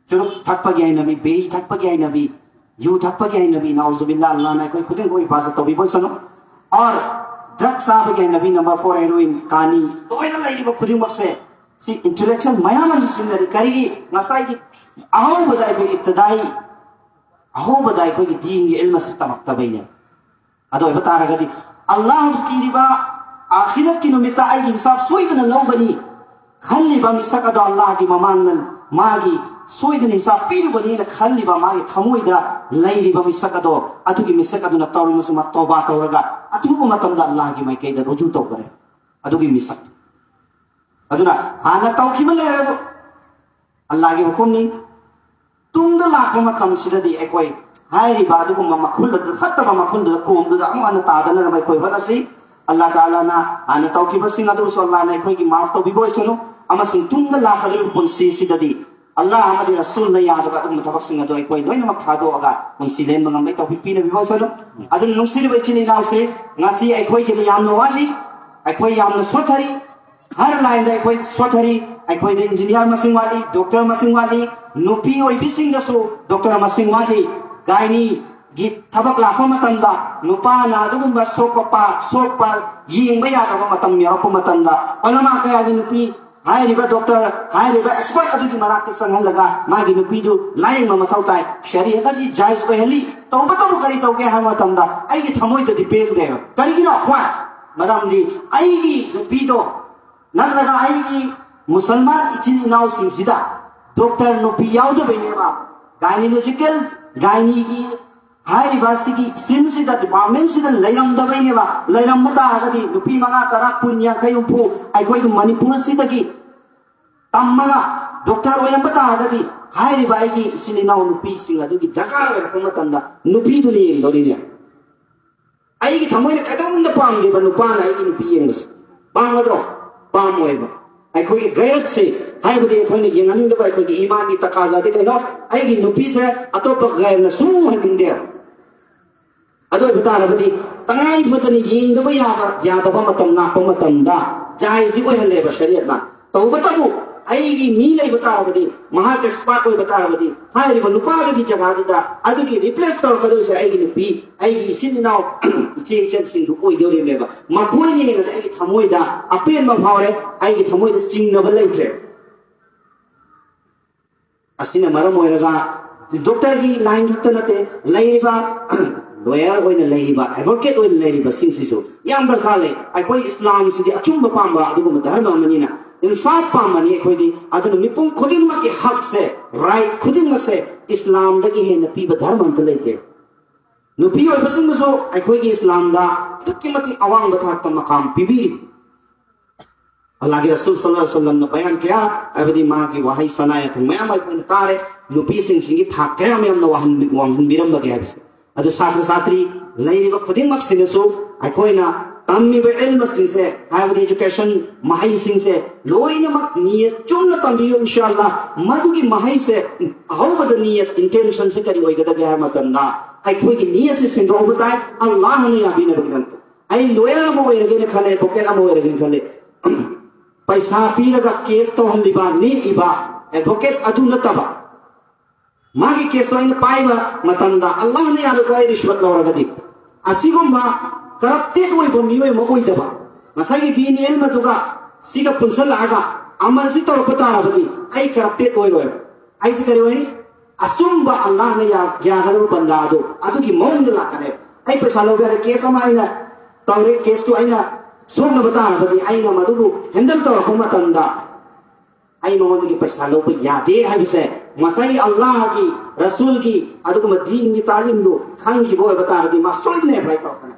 ꯆꯨꯔꯨꯞ ꯊꯛꯄꯒꯤ ꯍꯩꯅꯕꯤ, ꯕꯤꯔꯤ ꯊꯛꯄꯒꯤ ꯍꯩꯅꯕꯤ, ꯌꯨ ꯊꯛꯄꯒꯤ ꯍꯩꯅꯕꯤ, ꯅꯥꯎꯖꯨꯕꯤꯜꯂꯥ, ꯑꯜꯂꯥꯍꯅ ꯑꯩꯈꯣꯏ ꯈꯨꯗꯤꯡꯃꯛ ꯍꯤꯐꯥꯖꯠ ꯇꯧꯕꯤꯕ ꯑꯣꯏꯁꯅꯨ꯫ ꯑꯣꯔ ꯗ꯭ꯔꯒ ꯆꯥꯕꯒꯤ ꯍꯩꯅꯕꯤ, ꯅꯝꯕꯔ ꯐꯣꯔ ꯍꯦꯔꯣꯏꯟ, ꯀꯥꯅꯤ, ꯂꯣꯏꯅ ꯂꯩꯔꯤꯕ ꯈꯨꯗꯤꯡꯃꯛꯁꯦ ꯁꯤ ꯏꯟꯇꯦꯂꯦꯛꯆꯨꯋꯦꯜ ꯃꯌꯥꯝ ꯑꯃꯁꯨ ꯁꯤꯖꯤꯟꯅꯔꯤ꯫ ꯀꯔꯤꯒꯤ? ꯉꯁꯥꯏꯒꯤ ꯑꯍꯧꯕꯗ ꯑꯩꯈꯣꯏ ꯏꯕꯇꯤꯗꯥꯏ, ꯑꯍꯧꯕꯗ ꯑꯩꯈꯣꯏꯒꯤ ꯗꯤꯟꯒꯤ ꯏꯜꯃ ꯑꯁꯤ ꯇꯝꯃꯛꯇꯕꯩꯅꯦ꯫ ꯑꯗꯨ ꯑꯣꯏꯕ ꯇꯥꯔꯒꯗꯤ ꯑꯜꯂꯥꯍꯕꯨ ꯀꯤꯔꯤꯕ, ꯑꯥꯈꯤꯔꯠꯀꯤ ꯅꯨꯃꯤꯠꯇ ꯑꯩꯒꯤ ꯍꯤꯁꯥꯕ ꯁꯣꯏꯗꯅ ꯂꯧꯒꯅꯤ ꯈꯜꯂꯤꯕ ꯃꯤꯁꯛ ꯑꯗꯣ, ꯑꯜꯂꯥꯍꯒꯤ ꯃꯃꯥꯡꯗ ꯃꯥꯒꯤ ꯁꯣꯏꯗꯅ ꯍꯤꯁꯥꯕ ꯄꯤꯔꯨꯒꯅꯤꯅ ꯈꯜꯂꯤꯕ ꯃꯥꯒꯤ ꯊꯃꯣꯏꯗ ꯂꯩꯔꯤꯕ ꯃꯤꯁꯛ ꯑꯗꯣ, ꯑꯗꯨꯒꯤ ꯃꯤꯁꯛ ꯑꯗꯨꯅ ꯇꯧꯔꯝꯃꯁꯨ ꯃꯥ ꯇꯧꯕꯥ ꯇꯧꯔꯒ ꯑꯊꯨꯕ ꯃꯇꯝꯗ ꯑꯜꯂꯥꯍꯒꯤ ꯃꯥꯏꯀꯩꯗ ꯔꯨꯖꯨ ꯇꯧꯒꯅꯤ꯫ ꯑꯗꯨꯒꯤ ꯃꯤꯁꯛ ꯑꯗꯨꯅ ꯍꯥꯟꯅ ꯇꯧꯈꯤꯕ ꯂꯩꯔꯒ ꯑꯜꯂꯥꯍꯒꯤ ꯍꯨꯀꯨꯝꯅꯤ꯫ ꯇꯨꯡꯗ ꯂꯥꯛꯄ ꯃꯇꯝꯁꯤꯗꯗꯤ ꯑꯩꯈꯣꯏ ꯍꯥꯏꯔꯤꯕ ꯑꯗꯨꯒꯨꯝꯕ ꯃꯈꯨꯜ ꯑꯗꯨ, ꯐꯠꯇꯕ ꯃꯈꯨꯜꯗꯨꯗ, ꯀꯣꯝꯗꯨꯗ ꯑꯃꯨꯛ ꯍꯟꯅ ꯇꯥꯗꯅꯅꯕ ꯑꯩꯈꯣꯏ ꯍꯣꯠꯅꯁꯤ꯫ ꯑꯜꯂꯥꯍ ꯇꯥꯂꯥꯅ ꯍꯥꯟꯅ ꯇꯧꯈꯤꯕꯁꯤꯡ ꯑꯗꯨꯁꯨ ꯑꯜꯂꯥꯍꯅ ꯑꯩꯈꯣꯏꯒꯤ ꯃꯥꯐ ꯇꯧꯕꯤꯕ ꯑꯣꯏꯁꯅꯨ, ꯑꯃꯁꯨꯡ ꯇꯨꯡꯗ ꯂꯥꯛꯀꯗꯧꯔꯤꯕ ꯄꯨꯟꯁꯤꯁꯤꯗꯗꯤ ꯑꯜꯂꯥꯍ ꯑꯃꯗꯤ ꯔꯁꯨꯜꯅ ꯌꯥꯗꯕ ꯑꯗꯨꯒꯨꯝꯕ ꯊꯕꯛꯁꯤꯡ ꯑꯗꯨ ꯑꯩꯈꯣꯏ ꯂꯣꯏꯅꯃꯛ ꯊꯥꯗꯣꯛꯑꯒ ꯄꯨꯟꯁꯤ ꯂꯦꯟꯕ ꯉꯝꯕꯩ ꯇꯧꯐꯤꯛ ꯄꯤꯅꯕꯤꯕ ꯑꯣꯏꯁꯅꯨ꯫ ꯑꯗꯨꯅ ꯅꯨꯡꯁꯤꯔꯤꯕ ꯏꯆꯤꯜ ꯏꯅꯥꯎꯁꯦ, ꯉꯁꯤ ꯑꯩꯈꯣꯏꯒꯤꯗꯤ ꯌꯥꯝꯅ ꯋꯥꯠꯂꯤ, ꯑꯩꯈꯣꯏ ꯌꯥꯝꯅ ꯁꯣꯠꯊꯔꯤ, ꯍꯔ ꯂꯥꯏꯟꯗ ꯑꯩꯈꯣꯏ ꯁꯣꯠꯊꯔꯤ꯫ ꯑꯩꯈꯣꯏꯗ ꯏꯟꯖꯤꯅꯤꯌꯥꯔ ꯃꯁꯤꯡ ꯋꯥꯠꯂꯤ, ꯗꯣꯛꯇꯔ ꯃꯁꯤꯡ ꯋꯥꯠꯂꯤ, ꯅꯨꯄꯤ ꯑꯣꯏꯕꯤꯁꯤꯡꯗꯁꯨ ꯗꯣꯛꯇꯔ ꯃꯁꯤꯡ ꯋꯥꯠꯂꯤ, ꯒꯥꯏꯅꯤ, ꯒꯤ ꯊꯕꯛ ꯂꯥꯛꯄ ꯃꯇꯝꯗ, ꯅꯨꯄꯥꯅ ꯑꯗꯨꯒꯨꯝꯕ ꯁꯣꯛꯄ ꯄꯥ-, ꯁꯣꯛꯄ ꯌꯦꯡꯕ ꯌꯥꯗꯕ ꯃꯇꯝ ꯌꯥꯎꯔꯛꯄ ꯃꯇꯝꯗ, ꯎꯂꯃꯥ ꯀꯌꯥꯒꯤ ꯅꯨꯄꯤ, ꯍꯥꯏꯔꯤꯕ ꯗꯣꯛꯇꯔ, ꯍꯥꯏꯔꯤꯕ ꯑꯦꯛꯁꯄꯔꯠ ꯑꯗꯨꯒꯤ ꯃꯅꯥꯛꯇ ꯆꯪꯍꯜꯂꯒ ꯃꯥꯒꯤ ꯅꯨꯄꯤꯗꯨ ꯂꯥꯌꯦꯡꯕ ꯃꯊꯧ ꯇꯥꯏ꯫ ꯁꯔꯤꯌꯠꯅꯗꯤ ꯖꯥꯏꯖ ꯑꯣꯏꯍꯜꯂꯤ꯫ ꯇꯧꯕꯇꯕꯨ ꯀꯔꯤ ꯇꯧꯒꯦ ꯍꯥꯏꯕ ꯃꯇꯝꯗ, ꯑꯩꯒꯤ ꯊꯃꯣꯏꯗꯗꯤ ꯄꯦꯟꯗꯦꯕ꯫ ꯀꯔꯤꯒꯤꯅꯣ? Why? ꯃꯔꯝꯗꯤ ꯑꯩꯒꯤ ꯅꯨꯄꯤꯗꯣ ꯅꯠꯇ꯭ꯔꯒ ꯑꯩꯒꯤ ꯃꯨꯁꯜꯃꯥꯟ ꯏꯆꯤꯟ ꯏꯅꯥꯎꯁꯤꯡꯁꯤꯗ ꯗꯣꯛꯇꯔ ꯅꯨꯄꯤ ꯌꯥꯎꯗꯕꯩꯅꯦꯕ꯫ ꯒꯥꯏꯅꯤꯂꯣꯖꯤꯀꯦꯜ, ꯒꯥꯏꯅꯤꯒꯤ, ꯍꯥꯏꯔꯤꯕ ꯑꯁꯤꯒꯤ ꯁ꯭ꯇ꯭ꯔꯤꯝꯁꯤꯗ, ꯗꯤꯄꯥꯔꯠꯃꯦꯟꯁꯤꯗ ꯂꯩꯔꯝꯗꯕꯩꯅꯦꯕ꯫ ꯂꯩꯔꯝꯕ ꯇꯥꯔꯒꯗꯤ ꯅꯨꯄꯤ ꯃꯉꯥ, ꯇꯔꯥ, ꯀꯨꯟ, ꯌꯥꯡꯈꯩ, ꯍꯨꯝꯐꯨ ꯑꯩꯈꯣꯏꯒꯤ ꯃꯅꯤꯄꯨꯔꯁꯤꯗꯒꯤ ꯇꯝꯃꯒ ꯗꯣꯛꯇꯔ ꯑꯣꯏꯔꯝꯕ ꯇꯥꯔꯒꯗꯤ, ꯍꯥꯏꯔꯤꯕ ꯑꯩꯒꯤ ꯏꯆꯤꯜ ꯏꯅꯥꯎ ꯅꯨꯄꯤꯁꯤꯡ ꯑꯗꯨꯒꯤ ꯗꯔꯀꯥꯔ ꯑꯣꯏꯔꯛꯄ ꯃꯇꯝꯗ ꯅꯨꯄꯤꯗꯨꯅ ꯌꯦꯡꯗꯧꯔꯤꯅꯦ꯫ ꯑꯩꯒꯤ ꯊꯃꯣꯏꯅ ꯀꯩꯗꯧꯝꯗ ꯄꯥꯝꯗꯦꯕ ꯅꯨꯄꯥꯅ ꯑꯩꯒꯤ ꯅꯨꯄꯤ ꯌꯦꯡꯕꯁꯦ꯫ ꯄꯥꯝꯒꯗ꯭ꯔꯣ? ꯄꯥꯝꯃꯣꯏꯕ꯫ ꯑꯩꯈꯣꯏꯒꯤ ꯒꯩꯔꯠꯁꯦ, ꯍꯥꯏꯕꯗꯤ ꯑꯩꯈꯣꯏꯅ ꯌꯦꯡꯍꯟꯅꯤꯡꯗꯕ ꯑꯩꯈꯣꯏꯒꯤ ꯏꯃꯥꯟꯒꯤ ꯇꯀꯥꯖꯥꯗꯤ ꯀꯩꯅꯣ, ꯑꯩꯒꯤ ꯅꯨꯄꯤꯁꯦ ꯑꯇꯣꯞꯄ ꯒꯩꯔꯅꯁꯨ ꯎꯍꯟꯅꯤꯡꯗꯦꯕ꯫ ꯑꯗꯨ ꯑꯣꯏꯕ ꯇꯥꯔꯕꯗꯤ ꯇꯉꯥꯏ ꯐꯗꯅ ꯌꯦꯡꯗꯕ ꯌꯥꯕ, ꯌꯥꯗꯕ ꯃꯇꯝ ꯂꯥꯛꯄ ꯃꯇꯝꯗ ꯖꯥꯏꯖꯇꯤ ꯑꯣꯏꯍꯜꯂꯦꯕ ꯁꯔꯤꯌꯠꯅ꯫ ꯇꯧꯕꯇꯕꯨ ꯑꯩꯒꯤ ꯃꯤ ꯂꯩꯕ ꯇꯥꯔꯕꯗꯤ, ꯃꯍꯥꯛ ꯑꯦꯛꯁꯄꯥꯔꯠ ꯑꯣꯏꯕ ꯇꯥꯔꯕꯗꯤ, ꯍꯥꯏꯔꯤꯕ ꯅꯨꯄꯥꯗꯨꯒꯤ ꯖꯒꯥꯗꯨꯗ ꯑꯗꯨꯒꯤ ꯔꯤꯄ꯭ꯂꯦꯁ ꯇꯧꯔꯛꯀꯗꯧꯔꯤꯁꯦ ꯑꯩꯒꯤ ꯅꯨꯄꯤ, ꯑꯩꯒꯤ ꯏꯆꯤꯟ ꯏꯅꯥꯎ, ꯏꯆꯦ ꯏꯆꯟꯁꯤꯡꯗꯨ ꯑꯣꯏꯗꯧꯔꯤꯕꯅꯦꯕ꯫ ꯃꯈꯣꯏꯅ ꯌꯦꯡꯕꯗ ꯑꯩꯒꯤ ꯊꯃꯣꯏꯗ ꯑꯄꯦꯟꯕ ꯐꯥꯎꯔꯦ, ꯑꯩꯒꯤ ꯊꯃꯣꯏꯗ ꯆꯤꯡꯅꯕ ꯂꯩꯇ꯭ꯔꯦ꯫ ꯑꯁꯤꯅ ꯃꯔꯝ ꯑꯣꯏꯔꯒ ꯗꯣꯛꯇꯔꯒꯤ ꯂꯥꯏꯟ ꯈꯛꯇ ꯅꯠꯇꯦ, ꯂꯩꯔꯤꯕ ꯂꯣꯌꯔ ꯑꯣꯏꯅ ꯂꯩꯔꯤꯕ, ꯑꯦꯗꯚꯣꯀꯦꯠ ꯑꯣꯏꯅ ꯂꯩꯔꯤꯕꯁꯤꯡꯁꯤꯁꯨ ꯌꯥꯝ ꯗꯔꯀꯥꯔ ꯂꯩ꯫ ꯑꯩꯈꯣꯏ ꯏꯁꯂꯥꯝꯁꯤꯗꯤ ꯑꯆꯨꯝꯕ ꯄꯥꯝꯕ ꯑꯗꯨꯒꯨꯝꯕ ꯙꯔꯃ ꯑꯃꯅꯤꯅ, ꯏꯟꯁꯥꯐ ꯄꯥꯝꯕꯅꯤ ꯑꯩꯈꯣꯏꯗꯤ꯫ ꯑꯗꯨꯅ ꯃꯤꯄꯨꯝ ꯈꯨꯗꯤꯡꯃꯛꯀꯤ ꯍꯛꯁꯦ, ꯔꯥꯏꯠ ꯈꯨꯗꯤꯡꯃꯛꯁꯦ ꯏꯁꯂꯥꯝꯗꯒꯤ ꯍꯦꯟꯅ ꯄꯤꯕ ꯙꯔꯃ ꯑꯝꯇ ꯂꯩꯇꯦ꯫ ꯅꯨꯄꯤ ꯑꯣꯏꯕꯁꯤꯡꯕꯨꯁꯨ ꯑꯩꯈꯣꯏꯒꯤ ꯏꯁꯂꯥꯝꯗ ꯑꯗꯨꯛꯀꯤ ꯃꯇꯤꯛ ꯑꯋꯥꯡꯕ ꯊꯥꯛꯇ ꯃꯀꯥꯝ ꯄꯤꯕꯤꯔꯤ꯫ ꯑꯜꯂꯥꯍꯒꯤ ꯔꯁꯨꯜ ꯁꯜꯂꯜꯂꯥꯍꯨ ꯑꯂꯩꯍꯤ ꯋꯁꯜꯂꯝꯅ ꯕꯌꯥꯟ ꯀꯌꯥ, ꯍꯥꯏꯕꯗꯤ ꯃꯥꯒꯤ ꯋꯥꯍꯩ ꯁꯅꯥ ꯌꯥꯊꯪ ꯃꯌꯥꯝ ꯑꯩꯈꯣꯏꯅ ꯇꯥꯔꯦ, ꯅꯨꯄꯤꯁꯤꯡꯁꯤꯒꯤ ꯊꯥꯛ ꯀꯌꯥ ꯃꯌꯥꯝꯅ ꯋꯥꯍꯟ-, ꯋꯥꯡꯍꯟꯕꯤꯔꯝꯕꯒꯦ ꯍꯥꯏꯕꯁꯦ꯫ ꯑꯗꯨ ꯁꯥꯇ꯭ꯔ ꯁꯥꯇ꯭ꯔꯤ ꯂꯩꯔꯤꯕ ꯈꯨꯗꯤꯡꯃꯛꯁꯤꯅꯁꯨ ꯑꯩꯈꯣꯏꯅ ꯇꯝꯃꯤꯕ ꯏꯜꯃꯁꯤꯡꯁꯦ, ꯍꯥꯏꯕꯗꯤ ꯏꯖꯨꯀꯦꯁꯟ ꯃꯍꯩꯁꯤꯡꯁꯦ ꯂꯣꯏꯅꯃꯛ ꯅꯤꯌꯠ ꯆꯨꯝꯅ ꯇꯝꯕꯤꯌꯨ, ꯏꯟꯁꯥ ꯑꯜꯂꯥ꯫ ꯃꯗꯨꯒꯤ ꯃꯍꯩꯁꯦ ꯑꯍꯧꯕꯗ ꯅꯤꯌꯠ, ꯏꯟꯇꯦꯟꯁꯟꯁꯦ ꯀꯔꯤ ꯑꯣꯏꯒꯗꯒꯦ ꯍꯥꯏꯕ ꯃꯇꯝꯗ, ꯑꯩꯈꯣꯏꯒꯤ ꯅꯤꯌꯠꯁꯦ ꯁꯦꯡꯗꯣꯛꯍꯧꯕ ꯇꯥꯏ, ꯑꯜꯂꯥꯍꯅ ꯌꯥꯕꯤꯅꯕꯒꯤꯗꯃꯛꯇ꯫ ꯑꯩ ꯂꯣꯌꯔ ꯑꯃ ꯑꯣꯏꯔꯒꯦꯅ ꯈꯜꯂꯦ, ꯑꯦꯗꯚꯣꯀꯦꯠ ꯑꯃ ꯑꯣꯏꯔꯒꯦꯅ ꯈꯜꯂꯦ, ꯄꯩꯁꯥ ꯄꯤꯔꯒ ꯀꯦꯁ ꯇꯧꯍꯜꯂꯤꯕ, ꯅꯦꯛꯏꯕ ꯑꯦꯗꯚꯣꯀꯦꯠ ꯑꯗꯨ ꯅꯠꯇꯕ, ꯃꯥꯒꯤ ꯀꯦꯁꯇꯣ ꯑꯩꯅ ꯄꯥꯏꯕ ꯃꯇꯝꯗ ꯑꯜꯂꯥꯍꯅ ꯌꯥꯗꯕ ꯑꯩ ꯔꯤꯁꯋꯠ ꯂꯧꯔꯒꯗꯤ, ꯑꯁꯤꯒꯨꯝꯕ ꯀꯔꯞꯇꯦꯠ ꯑꯣꯏꯕ ꯃꯤꯑꯣꯏ ꯑꯃ ꯑꯣꯏꯗꯕ, ꯉꯁꯥꯏꯒꯤ ꯗꯤꯟ ꯏꯜꯃꯗꯨꯒ ꯁꯤꯒ ꯄꯨꯟꯁꯤꯜꯂꯛꯑꯒ ꯑꯃꯜꯁꯤ ꯇꯧꯔꯛꯄ ꯇꯥꯔꯕꯗꯤ ꯑꯩ ꯀꯔꯞꯇꯦꯠ ꯑꯣꯏꯔꯣꯏ꯫ ꯑꯩꯁꯤ ꯀꯔꯤ ꯑꯣꯏꯅꯤ? ꯑꯆꯨꯝꯕ ꯑꯜꯂꯥꯍꯅ ꯌꯥ-, ꯌꯥꯒꯗꯕ ꯕꯟꯗꯥ ꯑꯗꯨ ꯑꯗꯨꯒꯤ ꯃꯑꯣꯡꯗ ꯂꯥꯛꯀꯅꯦꯕ꯫ ꯑꯩ ꯄꯩꯁꯥ ꯂꯧꯕ ꯌꯥꯔꯦ, ꯀꯦꯁ ꯑꯃ ꯑꯩꯅ ꯇꯧꯔꯦ, ꯀꯦꯁꯇꯨ ꯑꯩꯅ ꯁꯣꯛꯅꯕ ꯇꯥꯔꯕꯗꯤ ꯑꯩꯅ ꯃꯗꯨꯕꯨ ꯍꯦꯟꯗꯜ ꯇꯧꯔꯛꯄ ꯃꯇꯝꯗ ꯑꯩ ꯃꯉꯣꯟꯗꯒꯤ ꯄꯩꯁꯥ ꯂꯧꯕ ꯌꯥꯗꯦ ꯍꯥꯏꯕꯁꯦ ꯉꯁꯥꯏꯒꯤ ꯑꯜꯂꯥꯍꯒꯤ, ꯔꯁꯨꯜꯒꯤ ꯑꯗꯨꯒꯨꯝꯕ ꯗꯤꯟꯒꯤ ꯇꯥꯂꯤꯝꯗꯨ ꯈꯪꯈꯤꯕ ꯑꯣꯏꯕ ꯇꯥꯔꯗꯤ ꯃꯥ ꯁꯣꯏꯗꯅ ꯑꯦꯄ꯭ꯂꯥꯏ ꯇꯧꯔꯛꯀꯅꯤ꯫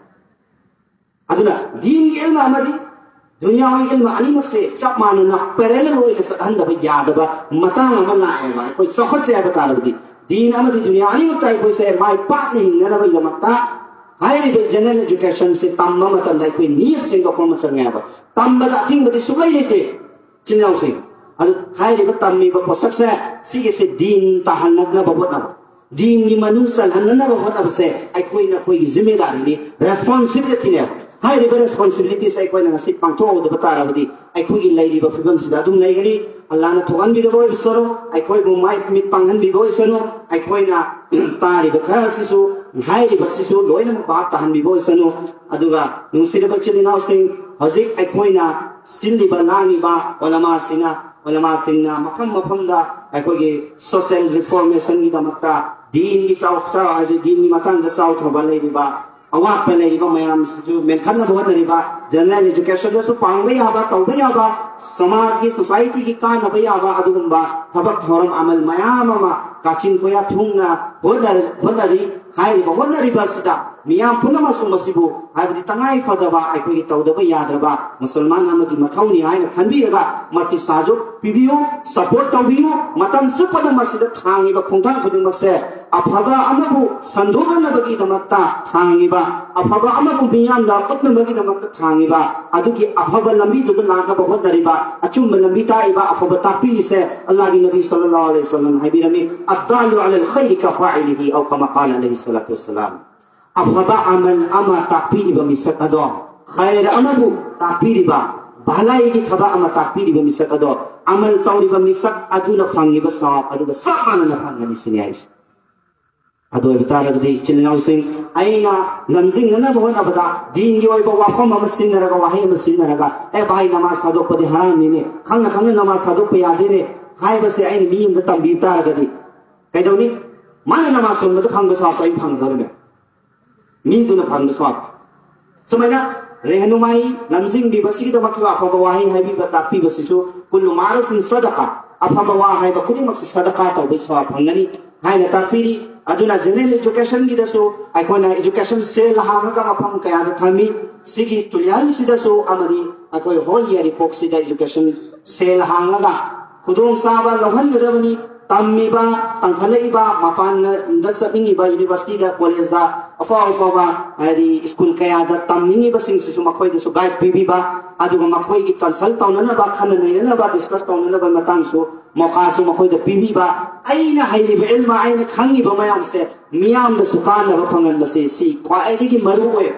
ꯑꯗꯨꯅ ꯗꯤꯟꯒꯤ ꯏꯜꯃ ꯑꯃꯗꯤ ꯗꯨꯅꯤꯌꯥꯒꯤ ꯏꯜꯃ ꯑꯅꯤꯃꯛꯁꯦ ꯆꯞ ꯃꯥꯟꯅꯅ ꯄꯦꯔꯦꯂꯦꯜ ꯑꯣꯏꯅ ꯆꯠꯍꯟꯗꯕ ꯌꯥꯗꯕ ꯃꯇꯥꯡ ꯑꯃ ꯂꯥꯛꯑꯦꯕ꯫ ꯑꯩꯈꯣꯏ ꯆꯥꯎꯈꯠꯁꯦ ꯍꯥꯏꯕ ꯇꯥꯔꯕꯗꯤ ꯗꯤꯟ ꯑꯃꯗꯤ ꯗꯨꯅꯤꯌꯥ ꯑꯅꯤꯃꯛꯇ ꯑꯩꯈꯣꯏꯁꯦ ꯃꯥꯏ ꯄꯥꯛꯅ ꯍꯤꯡꯅꯅꯕꯒꯤꯗꯃꯛꯇ ꯍꯥꯏꯔꯤꯕ ꯖꯦꯅꯔꯦꯜ ꯑꯦꯖꯨꯀꯦꯁꯟꯁꯦ ꯇꯝꯕ ꯃꯇꯝꯗ ꯑꯩꯈꯣꯏ ꯅꯤꯌꯠ ꯁꯦꯡꯗꯣꯛꯄ ꯑꯃ ꯆꯪꯉꯦꯕ꯫ ꯇꯝꯕꯗ ꯑꯊꯤꯡꯕꯗꯤ ꯁꯨꯡꯂꯩ ꯂꯩꯇꯦ꯫ ꯏꯆꯤꯟ ꯏꯅꯥꯎꯁꯤꯡ, ꯑꯗꯨ ꯍꯥꯏꯔꯤꯕ ꯇꯝꯃꯤꯕ ꯄꯣꯠꯁꯛꯁꯦ ꯁꯤꯒꯤꯁꯦ ꯗꯤꯟ ꯇꯥꯍꯟꯅꯅꯕ ꯍꯣꯠꯅꯕ, ꯗꯤꯟꯒꯤ ꯃꯅꯨꯡ ꯆꯜꯍꯟꯅꯅꯕ ꯍꯣꯠꯅꯕꯁꯦ ꯑꯩꯈꯣꯏꯅ ꯑꯩꯈꯣꯏꯒꯤ ꯖꯤꯝꯃꯦꯗꯥꯔꯤꯅꯤ, ꯔꯦꯁꯄꯣꯟꯁꯤꯕꯤꯂꯤꯇꯤꯅꯦꯕ꯫ ꯍꯥꯏꯔꯤꯕ ꯔꯦꯁꯄꯣꯟꯁꯤꯕꯤꯂꯤꯇꯤꯁꯦ ꯑꯩꯈꯣꯏꯅ ꯉꯁꯤ ꯄꯥꯡꯊꯣꯛꯍꯧꯗꯕ ꯇꯥꯔꯕꯗꯤ ꯑꯩꯈꯣꯏꯒꯤ ꯂꯩꯔꯤꯕ ꯐꯤꯕꯝꯁꯤꯗ ꯑꯗꯨꯝ ꯂꯩꯒꯅꯤ꯫ ꯑꯜꯂꯥꯍꯅ ꯊꯣꯛꯍꯟꯕꯤꯗꯕ ꯑꯣꯏꯁꯅꯨ, ꯑꯩꯈꯣꯏꯕꯨ ꯃꯥꯏ ꯃꯤꯠ ꯄꯥꯡꯍꯟꯕꯤꯕ ꯑꯣꯏꯁꯅꯨ, ꯑꯩꯈꯣꯏꯅ ꯇꯥꯔꯤꯕ ꯈꯔꯁꯤꯁꯨ, ꯍꯥꯏꯔꯤꯕꯁꯤꯁꯨ ꯂꯣꯏꯅꯃꯛ ꯚꯥꯞ ꯇꯥꯍꯟꯕꯤꯕ ꯑꯣꯏꯁꯅꯨ꯫ ꯑꯗꯨꯒ ꯅꯨꯡꯁꯤꯔꯕ ꯏꯆꯤꯜ ꯏꯅꯥꯎꯁꯤꯡ, ꯍꯧꯖꯤꯛ ꯑꯩꯈꯣꯏꯅ ꯁꯤꯜꯂꯤꯕ ꯂꯥꯡꯉꯤꯕ ꯎꯂꯃꯥꯁꯤꯡꯅ, ꯎꯂꯃꯥꯁꯤꯡꯅ ꯃꯐꯝ ꯃꯐꯝꯗ ꯑꯩꯈꯣꯏꯒꯤ ꯁꯣꯁꯤꯌꯦꯜ ꯔꯤꯐꯣꯔꯃꯦꯁꯟꯒꯤꯗꯃꯛꯇ ꯗꯤꯟꯒꯤ ꯆꯥꯎ ꯆꯥꯎ-, ꯍꯥꯏꯗꯤ ꯗꯤꯟꯒꯤ ꯃꯇꯥꯡꯗ ꯆꯥꯎꯊꯕ ꯂꯩꯔꯤꯕ, ꯑꯋꯥꯠꯄ ꯂꯩꯔꯤꯕ ꯃꯌꯥꯝꯁꯤꯁꯨ ꯃꯦꯟꯈꯠꯅꯕ ꯍꯣꯠꯅꯔꯤꯕ, ꯖꯦꯅꯔꯦꯜ ꯑꯦꯖꯨꯀꯦꯁꯟꯗꯁꯨ ꯄꯥꯡꯕ ꯌꯥꯕ, ꯇꯧꯕ ꯌꯥꯕ, ꯁꯃꯥꯖꯒꯤ, ꯁꯣꯁꯥꯏꯇꯤꯒꯤ ꯀꯥꯟꯅꯕ ꯌꯥꯕ ꯑꯗꯨꯒꯨꯝꯕ ꯊꯕꯛ ꯊꯧꯔꯝ ꯑꯃꯜ ꯃꯌꯥꯝ ꯑꯃ ꯀꯥꯆꯤꯟ ꯀꯣꯌꯥ ꯊꯨꯡꯅ ꯍꯣꯠꯅ-, ꯍꯣꯠꯅꯔꯤ꯫ ꯍꯥꯏꯔꯤꯕ ꯍꯣꯠꯅꯔꯤꯕ ꯑꯁꯤꯗ ꯃꯤꯌꯥꯝ ꯄꯨꯝꯅꯃꯛꯁꯨ ꯃꯁꯤꯕꯨ, ꯍꯥꯏꯕꯗꯤ ꯇꯉꯥꯏ ꯐꯗꯕ ꯑꯩꯈꯣꯏꯒꯤ ꯇꯧꯗꯕ ꯌꯥꯗ꯭ꯔꯕ ꯃꯨꯁꯜꯃꯥꯟ ꯑꯃꯒꯤ ꯃꯊꯧꯅꯤ ꯍꯥꯏꯅ ꯈꯟꯕꯤꯔꯒ ꯃꯁꯤ ꯁꯍꯖꯨꯗ ꯄꯤꯕꯤꯌꯨ, ꯁꯄꯣꯔꯠ ꯇꯧꯕꯤꯌꯨ꯫ ꯃꯇꯝ ꯆꯨꯞꯄꯗ ꯃꯁꯤꯗ ꯊꯥꯡꯉꯤꯕ ꯈꯣꯡꯊꯥꯡ ꯈꯨꯗꯤꯡꯃꯛꯁꯦ ꯑꯐꯕ ꯑꯃꯕꯨ ꯁꯟꯗꯣꯛꯅꯅꯕꯒꯤꯗꯃꯛꯇ ꯊꯥꯡꯉꯤꯕ, ꯑꯐꯕ ꯑꯃꯕꯨ ꯃꯤꯌꯥꯝꯗ ꯎꯠꯅꯕꯒꯤꯗꯃꯛꯇ ꯊꯥꯡꯉꯤꯕ, ꯑꯗꯨꯒꯤ ꯑꯐꯕ ꯂꯝꯕꯤꯗꯨꯗ ꯂꯥꯛꯅꯕ ꯍꯣꯠꯅꯔꯤꯕ, ꯑꯆꯨꯝꯕ ꯂꯝꯕꯤ ꯇꯥꯛꯏꯕ, ꯑꯐꯕ ꯇꯥꯛꯄꯤꯔꯤꯁꯦ ꯑꯜꯂꯥꯍꯒꯤ ꯅꯕꯤ ꯁꯜꯂꯜꯂꯥꯍꯨ ꯑꯂꯩꯍꯤ ꯋꯁꯜꯂꯝ ꯍꯥꯏꯕꯤꯔꯝꯃꯤ, "ꯑꯗꯥꯜꯂꯨ ꯑꯂꯜ ꯈꯩꯔꯤ ꯀꯐꯥꯏꯂꯤꯍꯤ", ꯑꯧ ꯀꯃꯥ ꯀꯥꯂ ꯑꯂꯩꯍꯤ ꯁꯂꯥꯇꯨ ꯋꯁꯁꯂꯥꯝ꯫ ꯑꯐꯕ ꯑꯃꯜ ꯑꯃ ꯇꯥꯛꯄꯤꯔꯤꯕ ꯃꯤꯁꯛ ꯑꯗꯣ, ꯈꯩꯔ ꯑꯃꯕꯨ ꯇꯥꯛꯄꯤꯔꯤꯕ, ꯚꯂꯥꯏꯒꯤ ꯊꯕꯛ ꯑꯃ ꯇꯥꯛꯄꯤꯔꯤꯕ ꯃꯤꯁꯛ ꯑꯗꯣ ꯑꯃꯜ ꯇꯧꯔꯤꯕ ꯃꯤꯁꯛ ꯑꯗꯨꯅ ꯐꯪꯉꯤꯕ ꯁꯋꯥꯕ ꯑꯗꯨꯒ ꯆꯞ ꯃꯥꯟꯅꯅ ꯐꯪꯒꯅꯤ ꯁꯤꯅꯤ ꯍꯥꯏꯔꯤꯁꯦ꯫ ꯑꯗꯨ ꯑꯣꯏꯕ ꯇꯥꯔꯒꯗꯤ ꯏꯆꯤꯜ ꯏꯅꯥꯎꯁꯤꯡ, ꯑꯩꯅ ꯂꯝꯖꯤꯡꯅꯅꯕ ꯍꯣꯠꯅꯕꯗ ꯗꯤꯟꯒꯤ ꯑꯣꯏꯕ ꯋꯥꯐꯝ ꯑꯃ ꯁꯤꯖꯤꯟꯅꯔꯒ, ꯋꯥꯍꯩ ꯑꯃ ꯁꯤꯖꯤꯟꯅꯔꯒ, "ꯑꯦ ꯚꯥꯏ, ꯅꯃꯥꯖ ꯊꯥꯗꯣꯛꯄꯗꯤ ꯍꯔꯥꯝꯅꯤꯅꯦ, ꯈꯪꯅ ꯈꯪꯅ ꯅꯃꯥꯖ ꯊꯥꯗꯣꯛꯄ ꯌꯥꯗꯦꯅꯦ" ꯍꯥꯏꯕꯁꯦ ꯑꯩꯅ ꯃꯤ ꯑꯃꯗ ꯇꯝꯕꯤꯕ ꯇꯥꯔꯒꯗꯤ ꯀꯩꯗꯧꯅꯤ? ꯃꯥꯅ ꯅꯃꯥꯖ ꯁꯣꯟꯕꯗ ꯐꯪꯕ ꯁꯋꯥꯕꯇꯣ ꯑꯩꯅ ꯐꯪꯗꯧꯔꯤꯕꯅꯦ, ꯃꯤꯗꯨꯅ ꯐꯪꯕ ꯁꯋꯥꯕ꯫ ꯁꯨꯃꯥꯏꯅ ꯔꯦꯍꯅꯨꯃꯥꯏ ꯂꯝꯖꯤꯡꯕꯤꯕꯁꯤꯒꯤꯗꯃꯛꯇ ꯑꯐꯕ ꯋꯥꯍꯩ ꯍꯥꯏꯕꯤꯕ, ꯇꯥꯛꯄꯤꯕꯁꯤꯁꯨ "ꯀꯨꯜꯂꯨ ꯃꯥꯔꯨꯐꯤꯟ ꯁꯗꯀꯥ", ꯑꯐꯕ ꯋꯥ ꯍꯥꯏꯕ ꯈꯨꯗꯤꯡꯃꯛꯁꯤ ꯁꯗꯀꯥ ꯇꯧꯕꯒꯤ ꯁꯋꯥꯕ ꯐꯪꯒꯅꯤ ꯍꯥꯏꯅ ꯇꯥꯛꯄꯤꯔꯤ꯫ ꯑꯗꯨꯅ ꯖꯦꯅꯔꯦꯜ ꯏꯖꯨꯀꯦꯁꯟꯒꯤꯗꯁꯨ ꯑꯩꯈꯣꯏꯅ ꯏꯖꯨꯀꯦꯁꯟ ꯁꯦꯜ ꯍꯥꯡꯉꯒ ꯃꯐꯝ ꯀꯌꯥꯗ ꯊꯝꯃꯤ꯫ ꯁꯤꯒꯤ ꯇꯨꯂꯤꯌꯥꯟꯁꯤꯗꯁꯨ ꯑꯃꯗꯤ ꯑꯩꯈꯣꯏ ꯍꯣꯜ ꯏꯌꯥꯔ ꯔꯤꯄꯣꯔꯠꯁꯤꯗ ꯏꯖꯨꯀꯦꯁꯟ ꯁꯦꯜ ꯍꯥꯡꯉꯒ ꯈꯨꯗꯣꯡꯆꯥꯕ ꯂꯧꯍꯟꯒꯗꯕꯅꯤ꯫ ꯇꯝꯃꯤꯕ, ꯇꯝꯈꯠꯂꯛꯏꯕ, ꯃꯄꯥꯟꯗ ꯆꯠꯅꯤꯡꯉꯤꯕ, ꯌꯨꯅꯤꯚꯔꯁꯤꯇꯤꯗ, ꯀꯣꯂꯦꯖꯇ, ꯑꯐꯥꯎ ꯑꯐꯥꯎꯕ, ꯍꯥꯏꯗꯤ ꯁ꯭ꯀꯨꯜ ꯀꯌꯥꯗ ꯇꯝꯅꯤꯡꯉꯤꯕꯁꯤꯡꯁꯤꯁꯨ ꯃꯈꯣꯏꯗꯁꯨ ꯒꯥꯏꯗ ꯄꯤꯕꯤꯕ, ꯑꯗꯨꯒ ꯃꯈꯣꯏꯒꯤ ꯀꯟꯁꯜ ꯇꯧꯅꯅꯕ, ꯈꯟꯅ ꯅꯩꯅꯅꯕ, ꯗꯤꯁꯀꯁ ꯇꯧꯅꯅꯕ ꯃꯇꯥꯡꯁꯨ ꯃꯣꯀꯥꯁꯨ ꯃꯈꯣꯏꯗ ꯄꯤꯕꯤꯕ꯫ ꯑꯩꯅ ꯍꯩꯔꯤꯕ ꯏꯜꯃ, ꯑꯩꯅ ꯈꯪꯉꯤꯕ ꯃꯌꯥꯝꯁꯦ ꯃꯤꯌꯥꯝꯗꯁꯨ ꯀꯥꯟꯅꯕ ꯐꯪꯍꯟꯕꯁꯦ ꯁꯤ ꯈ꯭ꯋꯥꯏꯗꯒꯤ ꯃꯔꯨ ꯑꯣꯏ꯫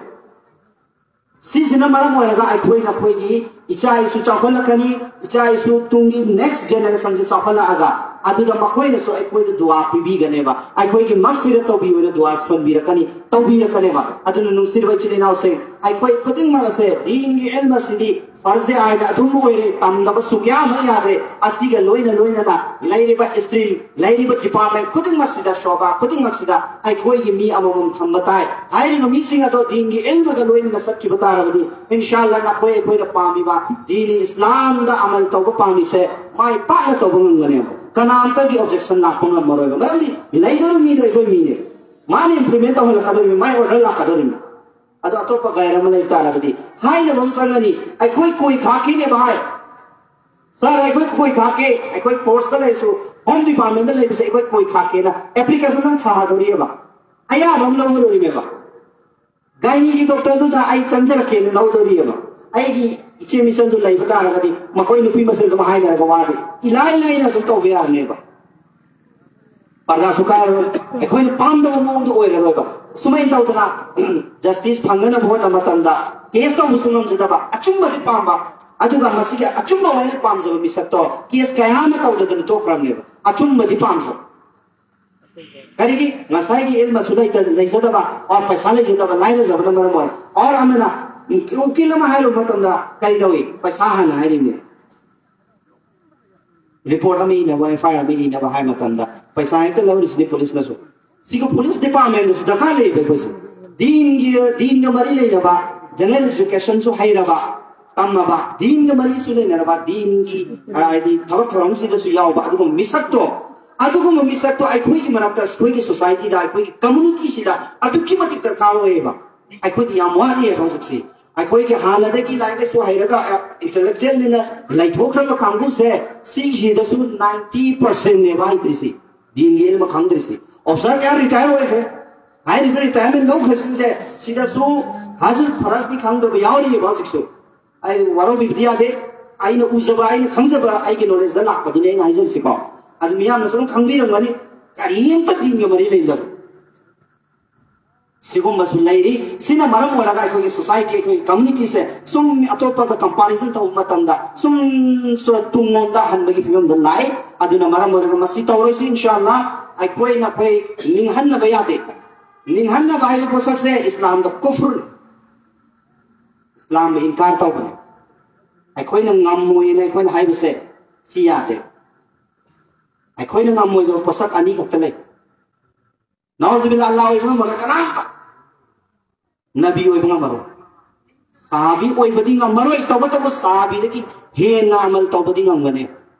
ꯁꯤꯁꯤꯅ ꯃꯔꯝ ꯑꯣꯏꯔꯒ ꯑꯩꯈꯣꯏꯅ ꯑꯩꯈꯣꯏꯒꯤ ꯏꯆꯥ ꯏꯁꯨ ꯆꯥꯎꯈꯠꯂꯛꯀꯅꯤ, ꯏꯆꯥ ꯏꯁꯨ ꯇꯨꯡꯒꯤ ꯅꯦꯛꯁ ꯖꯦꯅꯦꯔꯦꯁꯟꯁꯦ ꯆꯥꯎꯈꯠꯂꯛꯑꯒ ꯑꯗꯨꯗ ꯃꯈꯣꯏꯅꯁꯨ ꯑꯩꯈꯣꯏꯗ ꯗꯨꯋꯥ ꯄꯤꯕꯤꯒꯅꯦꯕ, ꯑꯩꯈꯣꯏꯒꯤ ꯃꯒꯐꯤꯔꯠ ꯇꯧꯕꯤꯌꯨꯅ ꯗꯨꯋꯥ ꯁꯣꯟꯕꯤꯔꯛꯀꯅꯤ, ꯇꯧꯕꯤꯔꯛꯀꯅꯦꯕ꯫ ꯑꯗꯨꯅ ꯅꯨꯡꯁꯤꯔꯕ ꯏꯆꯤꯜ ꯏꯅꯥꯎꯁꯤꯡ, ꯑꯩꯈꯣꯏ ꯈꯨꯗꯤꯡꯃꯛ ꯑꯁꯦ ꯗꯤꯟꯒꯤ ꯏꯜꯃ ꯑꯁꯤꯗꯤ ꯐꯔꯖ ꯑꯥꯏꯟ ꯑꯗꯨꯝ ꯑꯣꯏꯔꯦ, ꯇꯝꯗꯕ ꯁꯨꯛꯌꯥ ꯑꯃ ꯌꯥꯗ꯭ꯔꯦ꯫ ꯑꯁꯤꯒ ꯂꯣꯏꯅ ꯂꯣꯏꯅꯅ ꯂꯩꯔꯤꯕ ꯁ꯭ꯇ꯭ꯔꯤꯝ, ꯂꯩꯔꯤꯕ ꯗꯤꯄꯥꯔꯠꯃꯦꯟ ꯈꯨꯗꯤꯡꯃꯛꯁꯤꯗ, ꯁꯣꯕꯥ ꯈꯨꯗꯤꯡꯃꯛꯁꯤꯗ ꯑꯩꯈꯣꯏꯒꯤ ꯃꯤ ꯑꯃꯃꯝ ꯊꯝꯕ ꯇꯥꯏ꯫ ꯍꯥꯏꯔꯤꯕ ꯃꯤꯁꯤꯡ ꯑꯗꯣ ꯗꯤꯟꯒꯤ ꯏꯜꯃꯒ ꯂꯣꯏꯅꯅ ꯆꯠꯈꯤꯕ ꯇꯥꯔꯕꯗꯤ, ꯏꯟꯁꯥꯜꯂꯥ ꯅꯈꯣꯏ ꯑꯩꯈꯣꯏꯅ ꯄꯥꯝꯃꯤꯕ ꯗꯤꯟ ꯏꯁꯂꯥꯝꯗ ꯑꯃꯜ ꯇꯧꯕ ꯄꯥꯝꯃꯤꯁꯦ ꯃꯥꯏ ꯄꯥꯛꯅ ꯇꯧꯕ ꯉꯝꯒꯅꯦꯕ꯫ ꯀꯅꯥꯝꯇꯒꯤ ꯑꯣꯕꯖꯦꯛꯁꯟ ꯂꯥꯛꯄ ꯉꯝꯃꯔꯣꯏꯕ꯫ ꯃꯔꯝꯗꯤ ꯂꯩꯗꯧꯔꯤꯕ ꯃꯤꯗꯣ ꯑꯩꯈꯣꯏ ꯃꯤꯅꯦ꯫ ꯃꯥꯅ ꯏꯝꯄ꯭ꯂꯤꯃꯦꯟ ꯇꯧꯍꯜꯂꯛꯀꯗꯧꯔꯤꯕꯅꯤ, ꯃꯥꯏ ꯑꯣꯔꯗꯔ ꯂꯥꯛꯀꯗꯧꯔꯤꯕꯅꯤ꯫ ꯑꯗꯣ ꯑꯇꯣꯞꯄ ꯒꯥꯏꯔ ꯑꯃ ꯂꯩꯕ ꯇꯥꯔꯒꯗꯤ ꯍꯥꯏꯅꯕ ꯑꯃ ꯆꯪꯒꯅꯤ, "ꯑꯩꯈꯣꯏ ꯀꯣꯏ ꯈꯥꯛꯀꯦꯅꯦ ꯚꯥꯏ, ꯁꯥꯔ, ꯑꯩꯈꯣꯏ ꯀꯣꯏ ꯈꯥꯛꯀꯦ, ꯑꯩꯈꯣꯏ ꯐꯣꯔꯁꯇ ꯂꯩꯔꯁꯨ, ꯍꯣꯝ ꯗꯤꯄꯥꯔꯠꯃꯦꯟꯗ ꯂꯩꯕꯁꯦ ꯑꯩꯈꯣꯏ ꯀꯣꯏ ꯈꯥꯛꯀꯦꯅ" ꯑꯦꯄ꯭ꯂꯤꯀꯦꯁꯟ ꯑꯃ ꯊꯥꯗꯧꯔꯤꯑꯕ, ꯑꯌꯥꯕ ꯑꯃ ꯂꯧꯒꯗꯧꯔꯤꯅꯦꯕ꯫ ꯒꯥꯏꯅꯤꯒꯤ ꯗꯣꯛꯇꯔꯗꯨꯗ ꯑꯩ ꯆꯪꯖꯔꯛꯀꯦꯅ ꯂꯧꯗꯧꯔꯤꯑꯕ꯫ ꯑꯩꯒꯤ ꯏꯆꯦ ꯃꯤꯆꯟꯗꯨ ꯂꯩꯕ ꯇꯥꯔꯒꯗꯤ ꯃꯈꯣꯏ ꯅꯨꯄꯤ ꯃꯁꯦꯜ ꯑꯗꯨꯝ ꯍꯥꯏꯅꯔꯒ ꯋꯥꯗꯤ ꯏꯂꯥꯏ ꯂꯥꯏꯅ ꯑꯗꯨꯝ ꯇꯧꯕ ꯌꯥꯔꯅꯦꯕ꯫ ꯄꯔꯗꯥꯁꯨ ꯀꯥꯏꯔꯔꯣꯏ, ꯑꯩꯈꯣꯏꯅ ꯄꯥꯝꯗꯕ ꯃꯑꯣꯡꯗ ꯑꯣꯏꯔꯔꯣꯏꯕ꯫ ꯁꯨꯃꯥꯏꯅ ꯇꯧꯗꯅ ꯖꯁꯇꯤꯁ ꯐꯪꯅꯅꯕ ꯍꯣꯠꯅꯕ ꯃꯇꯝꯗ ꯀꯦꯁ ꯇꯧꯕꯁꯨ ꯉꯝꯖꯗꯕ, ꯑꯆꯨꯝꯕꯗꯤ ꯄꯥꯝꯕ, ꯑꯗꯨꯒ ꯃꯁꯤꯒꯤ ꯑꯆꯨꯝꯕ ꯑꯣꯏꯅ ꯄꯥꯝꯖꯕ ꯃꯤꯁꯛꯇꯣ ꯀꯦꯁ ꯀꯌꯥ ꯑꯃ ꯇꯧꯗꯗꯅ ꯇꯣꯛꯈ꯭ꯔꯕꯅꯦꯕ, ꯑꯆꯨꯝꯕꯗꯤ ꯄꯥꯝꯖꯕ꯫ ꯀꯔꯤꯒꯤ? ꯉꯁꯥꯏꯒꯤ ꯏꯜꯃꯁꯨ ꯂꯩꯇ-, ꯂꯩꯖꯗꯕ, ꯑꯣꯔ ꯄꯩꯁꯥ ꯂꯩꯖꯗꯕ, ꯂꯥꯏꯔꯖꯕꯅ ꯃꯔꯝ ꯑꯣꯏꯔ, ꯑꯣꯔ ꯑꯃꯅ ꯎꯀꯤꯜ ꯑꯃ ꯍꯥꯏꯔꯨꯕ ꯃꯇꯝꯗ ꯀꯔꯤ ꯇꯧꯏ? ꯄꯩꯁꯥ ꯍꯥꯟꯅ ꯍꯥꯏꯔꯤꯅꯦ꯫ ꯔꯤꯄꯣꯔꯠ ꯑꯃ ꯏꯅꯕ, ꯑꯦꯐ ꯑꯥꯏ ꯑꯥꯔ ꯑꯃ ꯏꯅꯕ ꯍꯥꯏꯕ ꯃꯇꯝꯗ ꯄꯩꯁꯥ ꯍꯦꯛꯇ ꯂꯧꯔꯤꯁꯤꯅꯤ ꯄꯨꯂꯤꯁꯅꯁꯨ꯫ ꯁꯤꯒ ꯄꯨꯂꯤꯁ ꯗꯤꯄꯥꯔꯠꯃꯦꯟꯗꯁꯨ ꯗꯔꯀꯥꯔ ꯂꯩꯌꯦꯕ ꯑꯩꯈꯣꯏꯁꯦ꯫ ꯗꯤꯟꯒꯤ, ꯗꯤꯟꯒ ꯃꯔꯤ ꯂꯩꯅꯕ, ꯖꯦꯅꯔꯦꯜ ꯏꯖꯨꯀꯦꯁꯟꯁꯨ ꯍꯩꯔꯕ, ꯇꯝꯃꯕ, ꯗꯤꯟꯒ ꯃꯔꯤꯁꯨ ꯂꯩꯅꯔꯕ, ꯗꯤꯟꯒꯤ, ꯑ, ꯍꯥꯏꯗꯤ ꯊꯕꯛ ꯊꯧꯔꯝꯁꯤꯗꯁꯨ ꯌꯥꯎꯕ ꯑꯗꯨꯒꯨꯝꯕ ꯃꯤꯁꯛꯇꯣ, ꯑꯗꯨꯒꯨꯝꯕ ꯃꯤꯁꯛꯇꯣ ꯑꯩꯈꯣꯏꯒꯤ ꯃꯔꯛꯇ, ꯑꯩꯈꯣꯏꯒꯤ ꯁꯣꯁꯥꯏꯇꯤꯗ, ꯑꯩꯈꯣꯏꯒꯤ ꯀꯝꯃꯨꯅꯤꯇꯤꯁꯤꯗ ꯑꯗꯨꯛꯀꯤ ꯃꯇꯤꯛ ꯗꯔꯀꯥꯔ ꯑꯣꯏꯌꯦꯕ꯫ ꯑꯩꯈꯣꯏꯗꯤ ꯌꯥꯝ ꯋꯥꯠꯂꯤꯑꯕ ꯍꯧꯖꯤꯛꯁꯤ꯫ ꯑꯩꯈꯣꯏꯒꯤ ꯍꯥꯟꯅꯗꯒꯤ ꯂꯥꯏꯔꯤꯛ ꯂꯥꯏꯁꯨ ꯍꯩꯔꯒ, ꯑ, ꯏꯟꯇꯦꯂꯦꯛꯆꯨꯋꯦꯜꯅꯤꯅ ꯂꯩꯊꯣꯛꯈ꯭ꯔꯕ ꯀꯥꯡꯕꯨꯁꯦ, ꯁꯤꯒꯤꯁꯤꯗꯁꯨ ꯅꯥꯏꯟꯇꯤ ꯄꯥꯔꯁꯦꯟꯅꯦꯕ ꯍꯩꯇ꯭ꯔꯤꯁꯤ, ꯗꯤꯟꯒꯤ ꯏꯜꯃ ꯈꯪꯗ꯭ꯔꯤꯁꯤ꯫ ꯑꯣꯐꯤꯁꯥꯔ ꯀꯌꯥ ꯔꯤꯇꯥꯌꯔ ꯑꯣꯏꯈ꯭ꯔꯦ꯫ ꯍꯥꯏꯔꯤꯕ ꯔꯤꯇꯥꯌꯔꯃꯦꯟ ꯂꯧꯈ꯭ꯔꯁꯤꯡꯁꯦ ꯁꯤꯗꯁꯨ ꯍꯥꯖꯤꯔ ꯐꯔꯖꯗꯤ ꯈꯪꯗꯕ ꯌꯥꯎꯔꯤꯑꯕ ꯍꯧꯖꯤꯛꯁꯨ꯫ ꯑꯩ ꯋꯥꯔꯧꯕꯤꯕꯗꯤ ꯌꯥꯗꯦ꯫ ꯑꯩꯅ ꯎꯖꯕ, ꯑꯩꯅ ꯈꯪꯖꯕ, ꯑꯩꯒꯤ ꯅꯣꯂꯦꯖꯇ ꯂꯥꯛꯄꯗꯨꯅꯤ ꯑꯩꯅ ꯍꯥꯏꯖꯔꯤꯁꯤꯀꯣ꯫ ꯑꯗꯨ ꯃꯤꯌꯥꯝꯅꯁꯨ ꯑꯗꯨꯝ ꯈꯪꯕꯤꯔꯝꯒꯅꯤ, ꯀꯔꯤꯝꯇ ꯗꯤꯟꯒ ꯃꯔꯤ ꯂꯩꯅꯗꯕ꯫ ꯁꯤꯒꯨꯝꯕꯁꯨ ꯂꯩꯔꯤ꯫ ꯁꯤꯅ ꯃꯔꯝ ꯑꯣꯏꯔꯒ ꯑꯩꯈꯣꯏꯒꯤ ꯁꯣꯁꯥꯏꯇꯤ, ꯑꯩꯈꯣꯏꯒꯤ ꯀꯝꯃꯨꯅꯤꯇꯤꯁꯦ ꯁꯨꯝ ꯑꯇꯣꯞꯄꯒ ꯀꯝꯄꯥꯔꯤꯖꯟ ꯇꯧꯕ ꯃꯇꯝꯗ ꯁꯨꯝ ꯁꯨ-, ꯇꯨꯡꯂꯣꯝꯗ ꯍꯟꯕꯒꯤ ꯐꯤꯕꯝꯗ ꯂꯥꯛꯏ꯫ ꯑꯗꯨꯅ ꯃꯔꯝ ꯑꯣꯏꯔꯒ ꯃꯁꯤ ꯇꯧꯔꯣꯏꯁꯤ, ꯏꯟꯁꯥꯜꯂꯥ꯫ ꯑꯩꯈꯣꯏꯅ ꯑꯩꯈꯣꯏ ꯅꯤꯡꯍꯟꯅꯕ ꯌꯥꯗꯦ꯫ ꯅꯤꯡꯍꯟꯅꯕ ꯍꯥꯏꯕ ꯄꯣꯠꯁꯛꯁꯦ ꯏꯁꯂꯥꯝꯗ ꯀꯨꯐ꯭ꯔ, ꯏꯁꯂꯥꯝꯗ ꯏꯟꯀꯥꯔ ꯇꯧꯕꯅꯤ꯫ ꯑꯩꯈꯣꯏꯅ ꯉꯝꯃꯣꯏꯅ ꯑꯩꯈꯣꯏꯅ ꯍꯥꯏꯕꯁꯦ ꯁꯤ ꯌꯥꯗꯦ꯫ ꯑꯩꯈꯣꯏꯅ ꯉꯝꯃꯣꯏꯗꯕ ꯄꯣꯠꯁꯛ ꯑꯅꯤ ꯈꯛꯇ ꯂꯩ꯫ ꯅꯥꯎꯖꯨꯕꯤꯜꯂꯥ, ꯑꯜꯂꯥꯍ ꯑꯣꯏꯕ ꯉꯝꯃꯔꯣꯏ ꯀꯅꯥꯝꯇ꯫ ꯅꯕꯤ ꯑꯣꯏꯕ ꯉꯝꯃꯔꯣꯏ꯫ ꯁꯍꯥꯕꯤ ꯑꯣꯏꯕꯗꯤ ꯉꯝꯃꯔꯣꯏ, ꯇꯧꯕꯇꯕꯨ ꯁꯍꯥꯕꯤꯗꯒꯤ ꯍꯦꯟꯅ ꯑꯃꯜ ꯇꯧꯕꯗꯤ ꯉꯝꯒꯅꯤ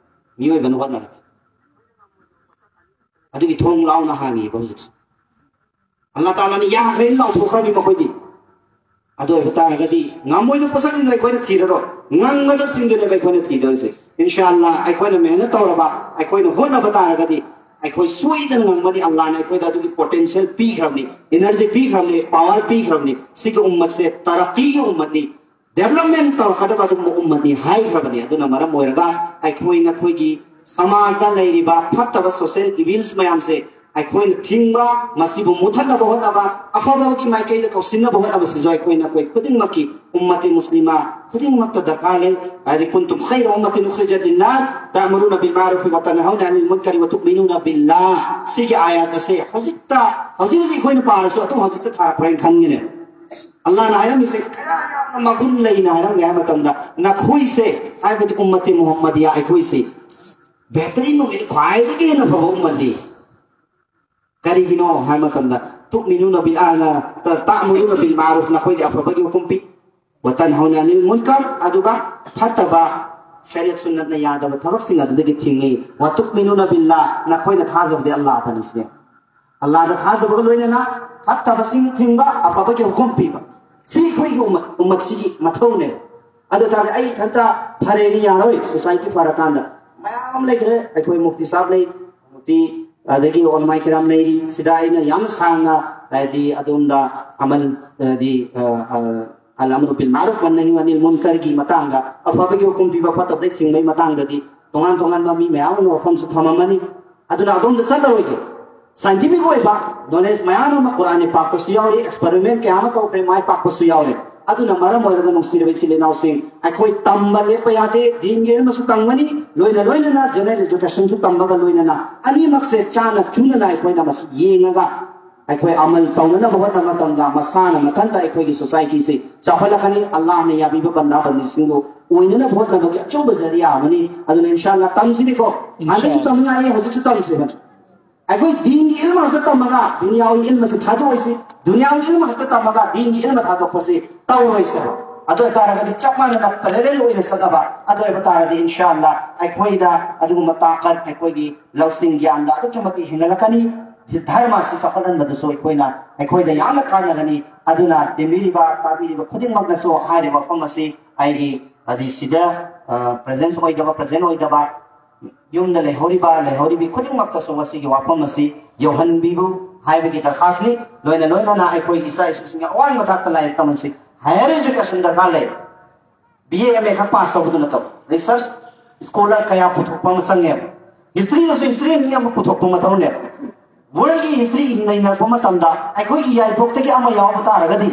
ꯃꯤꯑꯣꯏꯕꯅ ꯍꯣꯠꯅꯔꯗꯤ꯫ ꯑꯗꯨꯒꯤ ꯊꯣꯡ ꯂꯥꯎꯅ ꯍꯥꯡꯉꯤꯕ ꯍꯧꯖꯤꯛꯁꯨ꯫ ꯑꯜꯂꯥꯍ ꯇꯥꯂꯥꯅ ꯌꯥꯈ꯭ꯔꯦꯅ ꯂꯥꯎꯊꯣꯛꯈ꯭ꯔꯕꯅꯤ ꯃꯈꯣꯏꯗꯤ꯫ ꯑꯗꯨ ꯑꯣꯏꯕ ꯇꯥꯔꯒꯗꯤ ꯉꯝꯃꯣꯏꯗꯕ ꯄꯣꯠꯁꯛꯁꯤꯡꯗꯣ ꯑꯩꯈꯣꯏꯅ ꯊꯤꯔꯔꯣꯏ꯫ ꯉꯝꯒꯗꯕꯁꯤꯡꯗꯨꯅꯦꯕ ꯑꯩꯈꯣꯏꯅ ꯊꯤꯗꯣꯏꯁꯦ꯫ ꯏꯟꯁꯥ ꯑꯜꯂꯥꯍ ꯑꯩꯈꯣꯏꯅ ꯃꯦꯍꯅꯠ ꯇꯧꯔꯕ, ꯑꯩꯈꯣꯏꯅ ꯍꯣꯠꯅꯕ ꯇꯥꯔꯒꯗꯤ ꯑꯩꯈꯣꯏ ꯁꯣꯏꯗꯅ ꯉꯝꯒꯅꯤ꯫ ꯑꯜꯂꯥꯍꯅ ꯑꯩꯈꯣꯏꯗ ꯑꯗꯨꯒꯤ ꯄꯣꯇꯦꯟꯁꯤꯌꯦꯜ ꯄꯤꯈ꯭ꯔꯕꯅꯤ, ꯏꯅꯔꯖꯤ ꯄꯤꯈ꯭ꯔꯕꯅꯤ, ꯄꯥꯋꯔ ꯄꯤꯈ꯭ꯔꯕꯅꯤ꯫ ꯁꯤꯒꯤ ꯎꯝꯃꯠꯁꯦ ꯇꯔꯛꯀꯤꯒꯤ ꯎꯝꯃꯠꯅꯤ, ꯗꯦꯕꯂꯞꯃꯦꯟ ꯇꯧꯔꯛꯀꯗꯕ ꯑꯗꯨꯒꯨꯝꯕ ꯎꯝꯃꯠꯅꯤ ꯍꯥꯏꯈ꯭ꯔꯕꯅꯤ꯫ ꯑꯗꯨꯅ ꯃꯔꯝ ꯑꯣꯏꯔꯒ ꯑꯩꯈꯣꯏ ꯅꯈꯣꯏꯒꯤ ꯁꯃꯥꯖꯗ ꯂꯩꯔꯤꯕ ꯐꯠꯇꯕ ꯁꯣꯁꯤꯌꯦꯜ ꯏꯚꯤꯜꯁ ꯃꯌꯥꯝꯁꯦ ꯑꯩꯈꯣꯏꯅ ꯊꯤꯡꯕ, ꯃꯁꯤꯕꯨ ꯃꯨꯊꯠꯅꯕ ꯍꯣꯠꯅꯕ, ꯑꯐꯕꯒꯤ ꯃꯥꯏꯀꯩꯗ ꯀꯧꯁꯤꯟꯅꯕ ꯍꯣꯠꯅꯕꯁꯤꯁꯨ ꯑꯩꯈꯣꯏꯅ, ꯑꯩꯈꯣꯏ ꯈꯨꯗꯤꯡꯃꯛꯀꯤ, ꯎꯝꯃꯇꯤ ꯃꯨꯁꯂꯤꯃꯥ ꯈꯨꯗꯤꯡꯃꯛꯇ ꯗꯔꯀꯥꯔ ꯂꯩ꯫ ꯍꯥꯏꯗꯤ, "ꯀꯨꯟꯇꯨꯝ ꯈꯩꯔ ꯎꯝꯃꯇꯤꯟ ꯎꯈ꯭ꯔꯤꯖꯠ ꯂꯤꯟꯅꯥꯁ, ꯇꯥꯃꯨꯔꯨꯅ ꯕꯤꯜ ꯃꯥꯔꯨꯐꯤ ꯋꯥ ꯇꯟꯍꯥꯎꯅ ꯑꯅꯤꯜ ꯃꯨꯟꯀꯔꯤ ꯋꯥ ꯇꯨꯛꯃꯤꯅꯨꯅ ꯕꯤꯜꯂꯥ"꯫ ꯁꯤꯒꯤ ꯑꯥꯌꯥꯠ ꯑꯁꯦ ꯍꯧꯖꯤꯛꯇ, ꯍꯧꯖꯤꯛ ꯍꯧꯖꯤꯛ ꯑꯩꯈꯣꯏꯅ ꯄꯥꯔꯁꯨ ꯑꯗꯨꯝ ꯍꯧꯖꯤꯛꯇ ꯊꯥꯔꯛꯄ꯭ꯔꯥ ꯍꯥꯏꯅ ꯈꯟꯒꯅꯤ꯫ ꯑꯜꯂꯥꯍꯅ ꯍꯥꯏꯔꯝꯃꯤꯁꯦ ꯀꯌꯥ ꯌꯥꯝꯅ ꯃꯒꯨꯟ ꯂꯩꯅ ꯍꯥꯏꯔꯝꯒꯦ ꯍꯥꯏꯕ ꯃꯇꯝꯗ, ꯅꯈꯣꯏꯁꯦ, ꯍꯥꯏꯕꯗꯤ ꯎꯝꯃꯇꯤ ꯃꯨꯍꯝꯃꯗꯤꯌꯥ ꯑꯩꯈꯣꯏꯁꯦ, ꯕꯦꯍꯇꯔꯤꯟ ꯅꯨꯃꯤꯠ ꯈ꯭ꯋꯥꯏꯗꯒꯤ ꯍꯦꯟꯅ ꯐꯕ ꯎꯝꯃꯠꯅꯤ꯫ ꯀꯔꯤꯒꯤꯅꯣ ꯍꯥꯏꯕ ꯃꯇꯝꯗ, "ꯇꯨꯛꯃꯤꯅꯨꯅ ꯕꯤꯜ ꯑꯥꯅ ꯇ-, ꯇꯥꯃꯨꯔꯨꯅ ꯕꯤꯜ ꯃꯥꯔꯨꯐ", ꯅꯈꯣꯏꯗꯤ ꯑꯐꯕꯒꯤ ꯍꯨꯀꯨꯝ ꯄꯤ, "ꯋꯥ ꯇꯟꯍꯧꯅ ꯑꯅꯤꯜ ꯃꯨꯟꯀꯔ", ꯑꯗꯨꯒ ꯐꯠꯇꯕ ꯁꯔꯤꯌꯠ ꯁꯨꯟꯅꯠꯅ ꯌꯥꯗꯕ ꯊꯕꯛꯁꯤꯡ ꯑꯗꯨꯗꯒꯤ ꯊꯤꯡꯉꯤ, "ꯋꯥ ꯇꯨꯛꯃꯤꯅꯨꯅ ꯕꯤꯜꯂꯥ", ꯅꯈꯣꯏꯅ ꯊꯥꯖꯕꯗꯤ ꯑꯜꯂꯥꯍꯗꯅꯤ ꯁꯤꯅꯦ꯫ ꯑꯜꯂꯥꯍꯗ ꯊꯥꯖꯕꯒ ꯂꯣꯏꯅꯅ ꯐꯠꯇꯕꯁꯤꯡ ꯊꯤꯡꯕ, ꯑꯐꯕꯒꯤ ꯍꯨꯀꯨꯝ ꯄꯤꯕ, ꯁꯤ ꯑꯩꯈꯣꯏꯒꯤ ꯎꯝꯃꯠ, ꯎꯝꯃꯠꯁꯤꯒꯤ ꯃꯊꯧꯅꯦ꯫ ꯑꯗꯨ ꯇꯥꯔꯗꯤ ꯑꯩ ꯏꯊꯟꯇ ꯐꯔꯦꯅꯤ ꯌꯥꯔꯣꯏ꯫ ꯁꯣꯁꯥꯏꯇꯤ ꯐꯔꯀꯥꯟꯗ ꯃꯌꯥꯝ ꯑꯃ ꯂꯩꯈ꯭ꯔꯦ꯫ ꯑꯩꯈꯣꯏ ꯃꯨꯐꯇꯤ ꯁꯥꯍꯕ ꯂꯩ, ꯃꯨꯐꯇꯤ, ꯑꯗꯒꯤ ꯎꯂꯃꯥꯏ ꯀꯤꯔꯥꯝ ꯂꯩꯔꯤ꯫ ꯁꯤꯗ ꯑꯩꯅ ꯌꯥꯝꯅ ꯁꯥꯡꯅ, ꯍꯥꯏꯗꯤ, ꯑꯗꯣꯝꯗ ꯑꯃꯜ, ꯍꯥꯏꯗꯤ, ꯑ, ꯑ, ꯑꯜ ꯑꯃꯔꯨ ꯕꯤꯜ ꯃꯥꯔꯨꯐ ꯋꯥ ꯅꯍꯤ ꯑꯅꯤꯜ ꯃꯨꯟꯀꯔꯒꯤ ꯃꯇꯥꯡꯗ, ꯑꯐꯕꯒꯤ ꯍꯨꯀꯨꯝ ꯄꯤꯕ, ꯐꯠꯇꯕꯗꯒꯤ ꯊꯤꯡꯕꯒꯤ ꯃꯇꯥꯡꯗꯗꯤ ꯇꯣꯉꯥꯟ ꯇꯣꯉꯥꯟꯕ ꯃꯤ ꯃꯌꯥꯝ ꯑꯃ ꯋꯥꯐꯝꯁꯨ ꯊꯝꯃꯝꯃꯅꯤ꯫ ꯑꯗꯨꯅ ꯑꯗꯣꯝꯗ ꯆꯠꯂꯔꯣꯏꯒꯦ꯫ ꯁꯥꯏꯟꯇꯤꯐꯤꯛ ꯑꯣꯏꯕ ꯅꯣꯂꯦꯖ ꯃꯌꯥꯝ ꯑꯃ ꯀꯨꯔꯥꯟ ꯄꯥꯛꯄꯁꯨ ꯌꯥꯎꯔꯤ, ꯑꯦꯛꯁꯄꯦꯔꯤꯃꯦꯟ ꯀꯌꯥ ꯑꯃ ꯇꯧꯈ꯭ꯔꯦ, ꯃꯥꯏ ꯄꯥꯛꯄꯁꯨ ꯌꯥꯎꯔꯦ꯫ ꯑꯗꯨꯅ ꯃꯔꯝ ꯑꯣꯏꯔꯒ, ꯅꯨꯡꯁꯤꯔꯕ ꯏꯆꯤꯜ ꯏꯅꯥꯎꯁꯤꯡ, ꯑꯩꯈꯣꯏ ꯇꯝꯕ ꯂꯦꯞꯄ ꯌꯥꯗꯦ꯫ ꯗꯤꯟꯒꯤ ꯏꯜꯃꯁꯨ ꯇꯝꯒꯅꯤ, ꯂꯣꯏꯅ ꯂꯣꯏꯅꯅ ꯖꯦꯅꯔꯦꯜ ꯏꯖꯨꯀꯦꯁꯟꯁꯨ ꯇꯝꯕꯒ ꯂꯣꯏꯅꯅ ꯑꯅꯤꯃꯛꯁꯦ ꯆꯥꯅ ꯆꯨꯅꯅ ꯑꯩꯈꯣꯏꯅ ꯃꯁꯤ ꯌꯦꯡꯉꯒ ꯑꯩꯈꯣꯏ ꯑꯃꯜ ꯇꯧꯅꯅꯕ ꯍꯣꯠꯅꯕ ꯃꯇꯝꯗ ꯃꯁꯥꯅ ꯃꯊꯟꯇ ꯑꯩꯈꯣꯏꯒꯤ ꯁꯣꯁꯥꯏꯇꯤꯁꯤ ꯆꯥꯎꯈꯠꯂꯛꯀꯅꯤ꯫ ꯑꯜꯂꯥꯍꯅ ꯌꯥꯕꯤꯕ ꯕꯟꯗꯥ ꯕꯟꯗꯤꯁꯤꯡꯕꯨ ꯑꯣꯏꯅꯅꯕ ꯍꯣꯠꯅꯕꯒꯤ ꯑꯆꯧꯕ ꯖꯔꯤꯌꯥ ꯑꯃꯅꯤ꯫ ꯑꯗꯨꯅ ꯏꯟꯁꯥ ꯑꯜꯂꯥꯍ ꯇꯝꯁꯤꯅꯤꯀꯣ꯫ ꯍꯟꯗꯛꯁꯨ ꯇꯝꯅꯤꯡꯉꯥꯏ, ꯍꯧꯖꯤꯛꯁꯨ ꯇꯝꯁꯦ꯫ ꯑꯩꯈꯣꯏ ꯗꯤꯟꯒꯤ ꯏꯜꯃ ꯈꯛꯇ ꯇꯝꯃꯒ ꯗꯨꯅꯤꯌꯥꯒꯤ ꯏꯜꯃꯁꯦ ꯊꯥꯗꯣꯛꯑꯣꯏꯁꯤ꯫ ꯗꯨꯅꯤꯌꯥꯒꯤ ꯏꯜꯃ ꯈꯛꯇ ꯇꯝꯃꯒ ꯗꯤꯟꯒꯤ ꯏꯜꯃ ꯊꯥꯗꯣꯛꯄꯁꯤ ꯇꯧꯔꯣꯏꯁꯦꯕ꯫ ꯑꯗꯨ ꯑꯣꯏ ꯇꯥꯔꯒꯗꯤ ꯆꯞ ꯃꯥꯟꯅꯅ ꯄꯦꯔꯦꯂꯦꯜ ꯑꯣꯏꯅ ꯆꯠꯅꯕ꯫ ꯑꯗꯨ ꯑꯣꯏꯕ ꯇꯥꯔꯒꯗꯤ ꯏꯟꯁꯥ ꯑꯜꯂꯥꯍ ꯑꯩꯈꯣꯏꯗ ꯑꯗꯨꯒꯨꯝꯕ ꯇꯥꯀꯠ, ꯑꯩꯈꯣꯏꯒꯤ ꯂꯧꯁꯤꯡ ꯒ꯭ꯌꯥꯟꯗ ꯑꯗꯨꯛꯀꯤ ꯃꯇꯤꯛ ꯍꯦꯟꯒꯠꯂꯛꯀꯅꯤ꯫ ꯙꯔꯃ ꯑꯁꯤ ꯆꯥꯎꯈꯠꯍꯟꯕꯗꯁꯨ ꯑꯩꯈꯣꯏꯅ, ꯑꯩꯈꯣꯏꯗ ꯌꯥꯝꯅ ꯀꯥꯟꯅꯒꯅꯤ꯫ ꯑꯗꯨꯅ ꯇꯦꯝꯕꯤꯔꯤꯕ, ꯇꯥꯕꯤꯔꯤꯕ ꯈꯨꯗꯤꯡꯃꯛꯅꯁꯨ ꯍꯥꯏꯔꯤꯕ ꯋꯥꯐꯝ ꯑꯁꯤ ꯑꯩꯒꯤ, ꯍꯥꯏꯗꯤ, ꯁꯤꯗ, ꯑ, ꯄ꯭ꯔꯦꯖꯦꯟꯁ ꯑꯣꯏꯗꯕ, ꯄ꯭ꯔꯦꯖꯦꯟ ꯑꯣꯏꯗꯕ, ꯌꯨꯝꯗ ꯂꯩꯍꯧꯔꯤꯕ, ꯂꯩꯍꯧꯔꯤꯕꯤ ꯈꯨꯗꯤꯡꯃꯛꯇꯁꯨ ꯃꯁꯤꯒꯤ ꯋꯥꯐꯝ ꯑꯁꯤ ꯌꯧꯍꯟꯕꯤꯌꯨ ꯍꯥꯏꯕꯒꯤ ꯗꯔꯈꯥꯁꯅꯤ꯫ ꯂꯣꯏꯅ ꯂꯣꯏꯅꯅ ꯑꯩꯈꯣꯏꯒꯤ ꯏꯆꯥ ꯏꯁꯨꯁꯤꯡꯒꯤ ꯑꯋꯥꯡꯕ ꯊꯥꯛꯇ ꯂꯥꯏꯔꯤꯛ ꯇꯝꯍꯟꯁꯤ꯫ ꯍꯥꯌꯔ ꯏꯖꯨꯀꯦꯁꯟ ꯗꯔꯀꯥꯔ ꯂꯩ꯫ ꯕꯤ ꯑꯦ, ꯑꯦꯝ ꯑꯦ ꯈꯛ ꯄꯥꯁ ꯇꯧꯕꯗꯨ ꯅꯠꯇꯕ, ꯔꯤꯁꯔꯁ ꯁ꯭ꯀꯣꯂꯔ ꯀꯌꯥ ꯄꯨꯊꯣꯛꯄ ꯑꯃ ꯆꯪꯉꯦꯕ꯫ ꯍꯤꯁꯇ꯭ꯔꯤꯗꯁꯨ ꯍꯤꯁꯇ꯭ꯔꯤ ꯃꯤ ꯑꯃ ꯄꯨꯊꯣꯛꯄ ꯃꯊꯧꯅꯦꯕ꯫ ꯋꯥꯔꯜꯒꯤ ꯍꯤꯁꯇ꯭ꯔꯤ ꯅꯩꯅꯔꯛꯄ ꯃꯇꯝꯗ ꯑꯩꯈꯣꯏꯒꯤ ꯌꯥꯏꯔꯤꯄꯣꯛꯇꯒꯤ ꯑꯃ ꯌꯥꯎꯕ ꯇꯥꯔꯒꯗꯤ,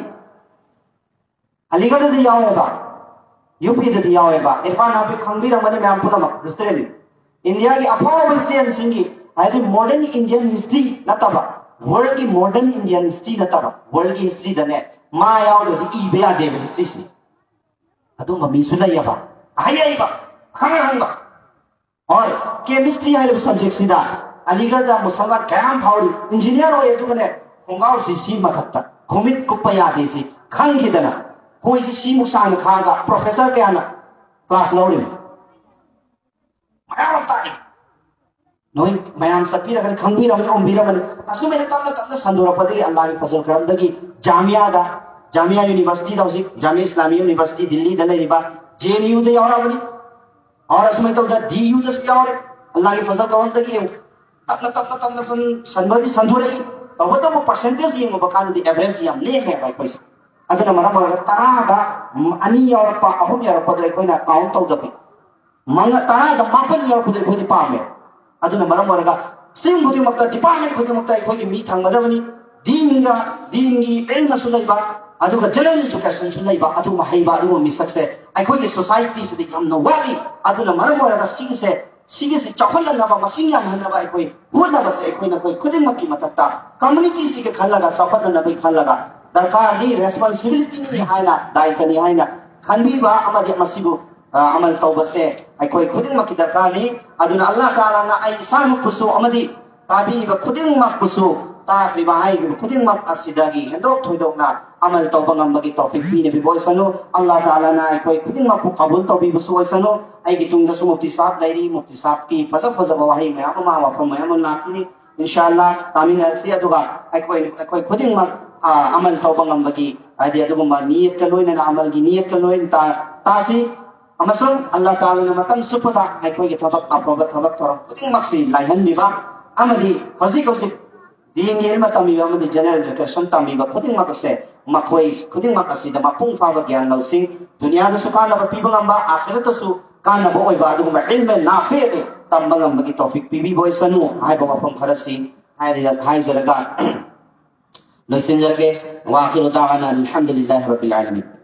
ꯑꯂꯤꯒꯔꯗꯗꯤ ꯌꯥꯎꯋꯦꯕ, ꯌꯨ ꯄꯤꯗꯗꯤ ꯌꯥꯎꯋꯦꯕ꯫ ꯏꯔꯐꯥꯟ ꯍꯥꯕꯤꯕ ꯈꯪꯕꯤꯔꯝꯒꯅꯤ ꯃꯌꯥꯝ ꯄꯨꯝꯅꯃꯛ, ꯍꯤꯁꯇ꯭ꯔꯤꯅꯤ꯫ ꯏꯟꯗꯤꯌꯥꯒꯤ ꯑꯐꯥꯎꯕ ꯍꯤꯁꯇ꯭ꯔꯤꯌꯟꯁꯤꯡꯒꯤ, ꯍꯥꯏꯗꯤ ꯃꯣꯗꯔꯟ ꯏꯟꯗꯤꯌꯟ ꯍꯤꯁꯇ꯭ꯔꯤ ꯅꯠꯇꯕ, ꯋꯥꯔꯜꯒꯤ ꯃꯣꯗꯔꯟ ꯏꯟꯗꯤꯌꯟ ꯍꯤꯁꯇ꯭ꯔꯤ ꯅꯠꯇꯕ, ꯋꯥꯔꯜꯒꯤ ꯍꯤꯁꯇ꯭ꯔꯤꯗꯅꯦ, ꯃꯥ ꯌꯥꯎꯗ꯭ꯔꯗꯤ ꯏꯕ ꯌꯥꯗꯦꯕ ꯍꯤꯁꯇ꯭ꯔꯤꯁꯤ꯫ ꯑꯗꯨꯝꯕ ꯃꯤꯁꯨ ꯂꯩꯌꯦꯕ, ꯑꯍꯩ ꯍꯩꯕ, ꯑꯈꯪ ꯑꯈꯪꯕ꯫ ꯍꯣꯏ, ꯀꯦꯃꯤꯁꯇ꯭ꯔꯤ ꯍꯥꯏꯔꯤꯕ ꯁꯕꯖꯦꯛꯁꯤꯗ ꯑꯂꯤꯒꯔꯗ ꯃꯨꯁꯜꯃꯥꯟ ꯀꯌꯥ ꯑꯃ ꯐꯥꯎꯔꯤ, ꯏꯟꯖꯤꯅꯤꯌꯥꯔ ꯑꯣꯏ, ꯑꯗꯨꯒꯅꯦ ꯈꯣꯡꯒ꯭ꯔꯥꯎꯁꯤ ꯁꯤ ꯃꯊꯛꯇ, ꯈꯣꯡꯃꯤꯠ ꯀꯨꯞꯄ ꯌꯥꯗꯦ ꯁꯤ ꯈꯪꯈꯤꯗꯅ, ꯀꯣꯏꯁꯤ ꯁꯤꯃꯨꯛ ꯁꯥꯡꯅ ꯈꯥꯡꯉꯒ ꯄ꯭ꯔꯣꯐꯦꯁꯔ ꯀꯌꯥꯅ ꯀ꯭ꯂꯥꯁ ꯂꯧꯔꯤꯕ ꯃꯌꯥꯝ ꯑꯃ ꯇꯥꯛꯏ꯫ ꯅꯣꯏ ꯃꯌꯥꯝ ꯆꯠꯄꯤꯔꯒꯗꯤ ꯈꯪꯕꯤꯔꯝꯃꯅꯤ, ꯎꯝꯕꯤꯔꯝꯃꯅꯤ꯫ ꯑꯁꯨꯃꯥꯏꯅ ꯇꯞꯅ ꯇꯞꯅ ꯁꯟꯗꯣꯔꯛꯄꯗꯒꯤ ꯑꯜꯂꯥꯍꯒꯤ ꯐꯖꯜ ꯀꯔꯝꯗꯒꯤ ꯖꯥꯃꯤꯌꯥꯗ, ꯖꯥꯃꯤꯌꯥ ꯌꯨꯅꯤꯚꯔꯁꯤꯇꯤꯗ, ꯍꯧꯖꯤꯛ ꯖꯥꯃꯤꯌꯥ ꯏꯁꯂꯥꯃꯤꯌꯥ ꯌꯨꯅꯤꯚꯔꯁꯤꯇꯤ ꯗꯤꯜꯂꯤꯗ ꯂꯩꯔꯤꯕ, ꯖꯦ ꯑꯦꯟ ꯌꯨꯗ ꯌꯥꯎꯔꯛꯑꯕꯅꯤ꯫ ꯑꯗꯨꯅ ꯑꯁꯨꯃꯥꯏꯅ ꯇꯧꯗꯅ ꯗꯤ ꯌꯨꯗꯁꯨ ꯌꯥꯎꯔꯦ꯫ ꯑꯜꯂꯥꯍꯒꯤ ꯐꯖꯜ ꯀꯔꯝꯗꯒꯤ ꯌꯦꯡꯉꯨ, ꯇꯞꯅ ꯇꯞꯅ ꯇꯞꯅ ꯁꯨꯝ ꯁꯟꯕꯗꯤ ꯁꯟꯗꯣꯔꯛꯏ꯫ ꯇꯧꯕꯇꯕꯨ ꯄꯥꯔꯁꯦꯟꯇꯦꯖ ꯌꯦꯡꯉꯨꯕ ꯀꯥꯟꯗꯗꯤ ꯑꯦꯚꯔꯦꯖ ꯌꯥꯝ ꯅꯦꯝꯃꯦꯕ ꯑꯩꯈꯣꯏꯁꯦ꯫ ꯑꯗꯨꯅ ꯃꯔꯝ ꯑꯣꯏꯔꯒ ꯇꯔꯥꯗ, ꯎꯝ, ꯑꯅꯤ ꯌꯥꯎꯔꯛꯄ, ꯑꯍꯨꯝ ꯌꯥꯎꯔꯛꯄꯗꯣ ꯑꯩꯈꯣꯏꯅ ꯀꯥꯎꯟ ꯇꯧꯗꯕꯤ, ꯃꯉꯥ, ꯇꯔꯥꯗ ꯃꯥꯄꯟ ꯌꯥꯎꯔꯛꯄꯗꯣ ꯑꯩꯈꯣꯏꯗꯤ ꯄꯥꯝꯃꯦ꯫ ꯑꯗꯨꯅ ꯃꯔꯝ ꯑꯣꯏꯔꯒ ꯁ꯭ꯇ꯭ꯔꯤꯝ ꯈꯨꯗꯤꯡꯃꯛꯇ, ꯗꯤꯄꯥꯔꯠꯃꯦꯟ ꯈꯨꯗꯤꯡꯃꯛꯇ ꯑꯩꯈꯣꯏꯒꯤ ꯃꯤ ꯊꯝꯒꯗꯕꯅꯤ꯫ ꯗꯤꯟꯒ, ꯗꯤꯟꯒꯤ ꯏꯜꯃꯁꯨ ꯂꯩꯕ, ꯑꯗꯨꯒ ꯖꯦꯅꯔꯦꯜ ꯏꯖꯨꯀꯦꯁꯟꯁꯨ ꯂꯩꯕ, ꯑꯗꯨꯒꯨꯝꯕ ꯍꯩꯕ, ꯑꯗꯨꯒꯨꯝꯕ ꯃꯤꯁꯛꯁꯦ ꯑꯩꯈꯣꯏꯒꯤ ꯁꯣꯁꯥꯏꯇꯤꯁꯤꯗ ꯌꯥꯝꯅ ꯋꯥꯠꯂꯤ꯫ ꯑꯗꯨꯅ ꯃꯔꯝ ꯑꯣꯏꯔꯒ ꯁꯤꯒꯤꯁꯦ, ꯁꯤꯒꯤꯁꯦ ꯆꯥꯎꯈꯠꯍꯟꯅꯕ, ꯃꯁꯤꯡ ꯌꯥꯝꯍꯟꯅꯕ ꯑꯩꯈꯣꯏ ꯍꯣꯠꯅꯕꯁꯦ ꯑꯩꯈꯣꯏ ꯅꯈꯣꯏ ꯈꯨꯗꯤꯡꯃꯛꯀꯤ ꯃꯊꯛꯇ, ꯀꯝꯃꯨꯅꯤꯇꯤꯁꯤꯒꯤ ꯈꯜꯂꯒ, ꯆꯥꯎꯈꯠꯅꯅꯕꯒꯤ ꯈꯜꯂꯒ ꯗꯔꯀꯥꯔꯅꯤ, ꯔꯦꯁꯄꯣꯟꯁꯤꯕꯤꯂꯤꯇꯤꯅꯤ ꯍꯥꯏꯅ, ꯗꯥꯏꯇꯅꯤ ꯍꯥꯏꯅ ꯈꯟꯕꯤꯕ ꯑꯃꯗꯤ ꯃꯁꯤꯕꯨ, ꯑ, ꯑꯃꯜ ꯇꯧꯕꯁꯦ ꯑꯩꯈꯣꯏ ꯈꯨꯗꯤꯡꯃꯛꯀꯤ ꯗꯔꯀꯥꯔꯅꯤ꯫ ꯑꯗꯨꯅ ꯑꯜꯂꯥꯍ ꯇꯥꯂꯥꯅ ꯑꯩ ꯏꯁꯥꯃꯛꯄꯨꯁꯨ ꯑꯃꯗꯤ ꯇꯥꯕꯤꯔꯤꯕ ꯈꯨꯗꯤꯡꯃꯛꯄꯨꯁꯨ, ꯇꯥꯈ꯭ꯔꯤꯕ ꯍꯥꯏꯔꯤꯕ ꯈꯨꯗꯤꯡꯃꯛ ꯑꯁꯤꯗꯒꯤ ꯍꯦꯟꯗꯣꯛ ꯊꯣꯏꯗꯣꯛꯅ ꯑꯃꯜ ꯇꯧꯕ ꯉꯝꯕꯒꯤ ꯇꯧꯐꯤꯛ ꯄꯤꯅꯕꯤꯕ ꯑꯣꯏꯁꯅꯨ꯫ ꯑꯜꯂꯥꯍ ꯇꯥꯂꯥꯅ ꯑꯩꯈꯣꯏ ꯈꯨꯗꯤꯡꯃꯛꯄꯨ ꯀꯕꯨꯜ ꯇꯧꯕꯤꯕꯁꯨ ꯑꯣꯏꯁꯅꯨ꯫ ꯑꯩꯒꯤ ꯇꯨꯡꯗꯁꯨ ꯃꯨꯐꯇꯤ ꯁꯥꯍꯕ ꯂꯩꯔꯤ, ꯃꯨꯐꯇꯤ ꯁꯥꯍꯕꯀꯤ ꯐꯖ ꯐꯖꯕ ꯋꯥꯍꯩ ꯃꯌꯥꯝ ꯑꯃ, ꯋꯥꯐꯝ ꯃꯌꯥꯝ ꯑꯃ ꯂꯥꯛꯈꯤꯅꯤ꯫ ꯏꯟꯁꯥ ꯑꯜꯂꯥꯍ ꯇꯥꯃꯤꯟꯅꯔꯁꯤ, ꯑꯗꯨꯒ ꯑꯩꯈꯣꯏ, ꯑꯩꯈꯣꯏ ꯈꯨꯗꯤꯡꯃꯛ, ꯑ, ꯑꯃꯜ ꯇꯧꯕ ꯉꯝꯕꯒꯤ, ꯍꯥꯏꯗꯤ ꯑꯗꯨꯒꯨꯝꯕ ꯅꯤꯌꯠꯀ ꯂꯣꯏꯅꯅ, ꯑꯃꯜꯒꯤ ꯅꯤꯌꯠꯀ ꯂꯣꯏꯅ ꯇꯥ-, ꯇꯥꯁꯤ꯫ ꯑꯃꯁꯨꯡ ꯑꯜꯂꯥꯍ ꯇꯥꯂꯥꯅ ꯃꯇꯝ ꯆꯨꯞꯄꯗ ꯑꯩꯈꯣꯏꯒꯤ ꯊꯕꯛ, ꯑꯐꯕ ꯊꯕꯛ ꯊꯧꯔꯝ ꯈꯨꯗꯤꯡꯃꯛꯁꯤ ꯂꯥꯏꯍꯟꯕꯤꯕ, ꯑꯃꯗꯤ ꯍꯧꯖꯤꯛ ꯍꯧꯖꯤꯛ ꯗꯤꯟꯒꯤ ꯏꯜꯃ ꯇꯝꯃꯤꯕ ꯑꯃꯗꯤ ꯖꯦꯅꯔꯦꯜ ꯏꯖꯨꯀꯦꯁꯟ ꯇꯝꯃꯤꯕ ꯈꯨꯗꯤꯡꯃꯛ ꯑꯁꯦ, ꯃꯈꯣꯏ ꯈꯨꯗꯤꯡꯃꯛ ꯑꯁꯤꯗ ꯃꯄꯨꯡ ꯐꯥꯕ ꯒ꯭ꯌꯥꯟ ꯂꯧꯁꯤꯡ, ꯗꯨꯅꯤꯌꯥꯗꯁꯨ ꯀꯥꯟꯅꯕ ꯄꯤꯕ ꯉꯝꯕ, ꯑꯥꯈꯤꯔꯠꯇꯁꯨ ꯀꯥꯟꯅꯕ ꯑꯣꯏꯕ ꯑꯗꯨꯒꯨꯝꯕ ꯏꯜꯃꯦ ꯅꯥꯐꯦ ꯑꯗꯨ ꯇꯝꯕ ꯉꯝꯕꯒꯤ ꯇꯧꯐꯤꯛ ꯄꯤꯕꯤꯕ ꯑꯣꯏꯁꯅꯨ ꯍꯥꯏꯕ ꯋꯥꯐꯝ ꯈꯔꯁꯤ ꯍꯥꯏꯔꯒ ꯍꯥꯏꯖꯔꯒ ꯂꯣꯏꯁꯤꯟꯖꯔꯒꯦ꯫ وآخر دعوانا أن الحمد لله رب العالمين.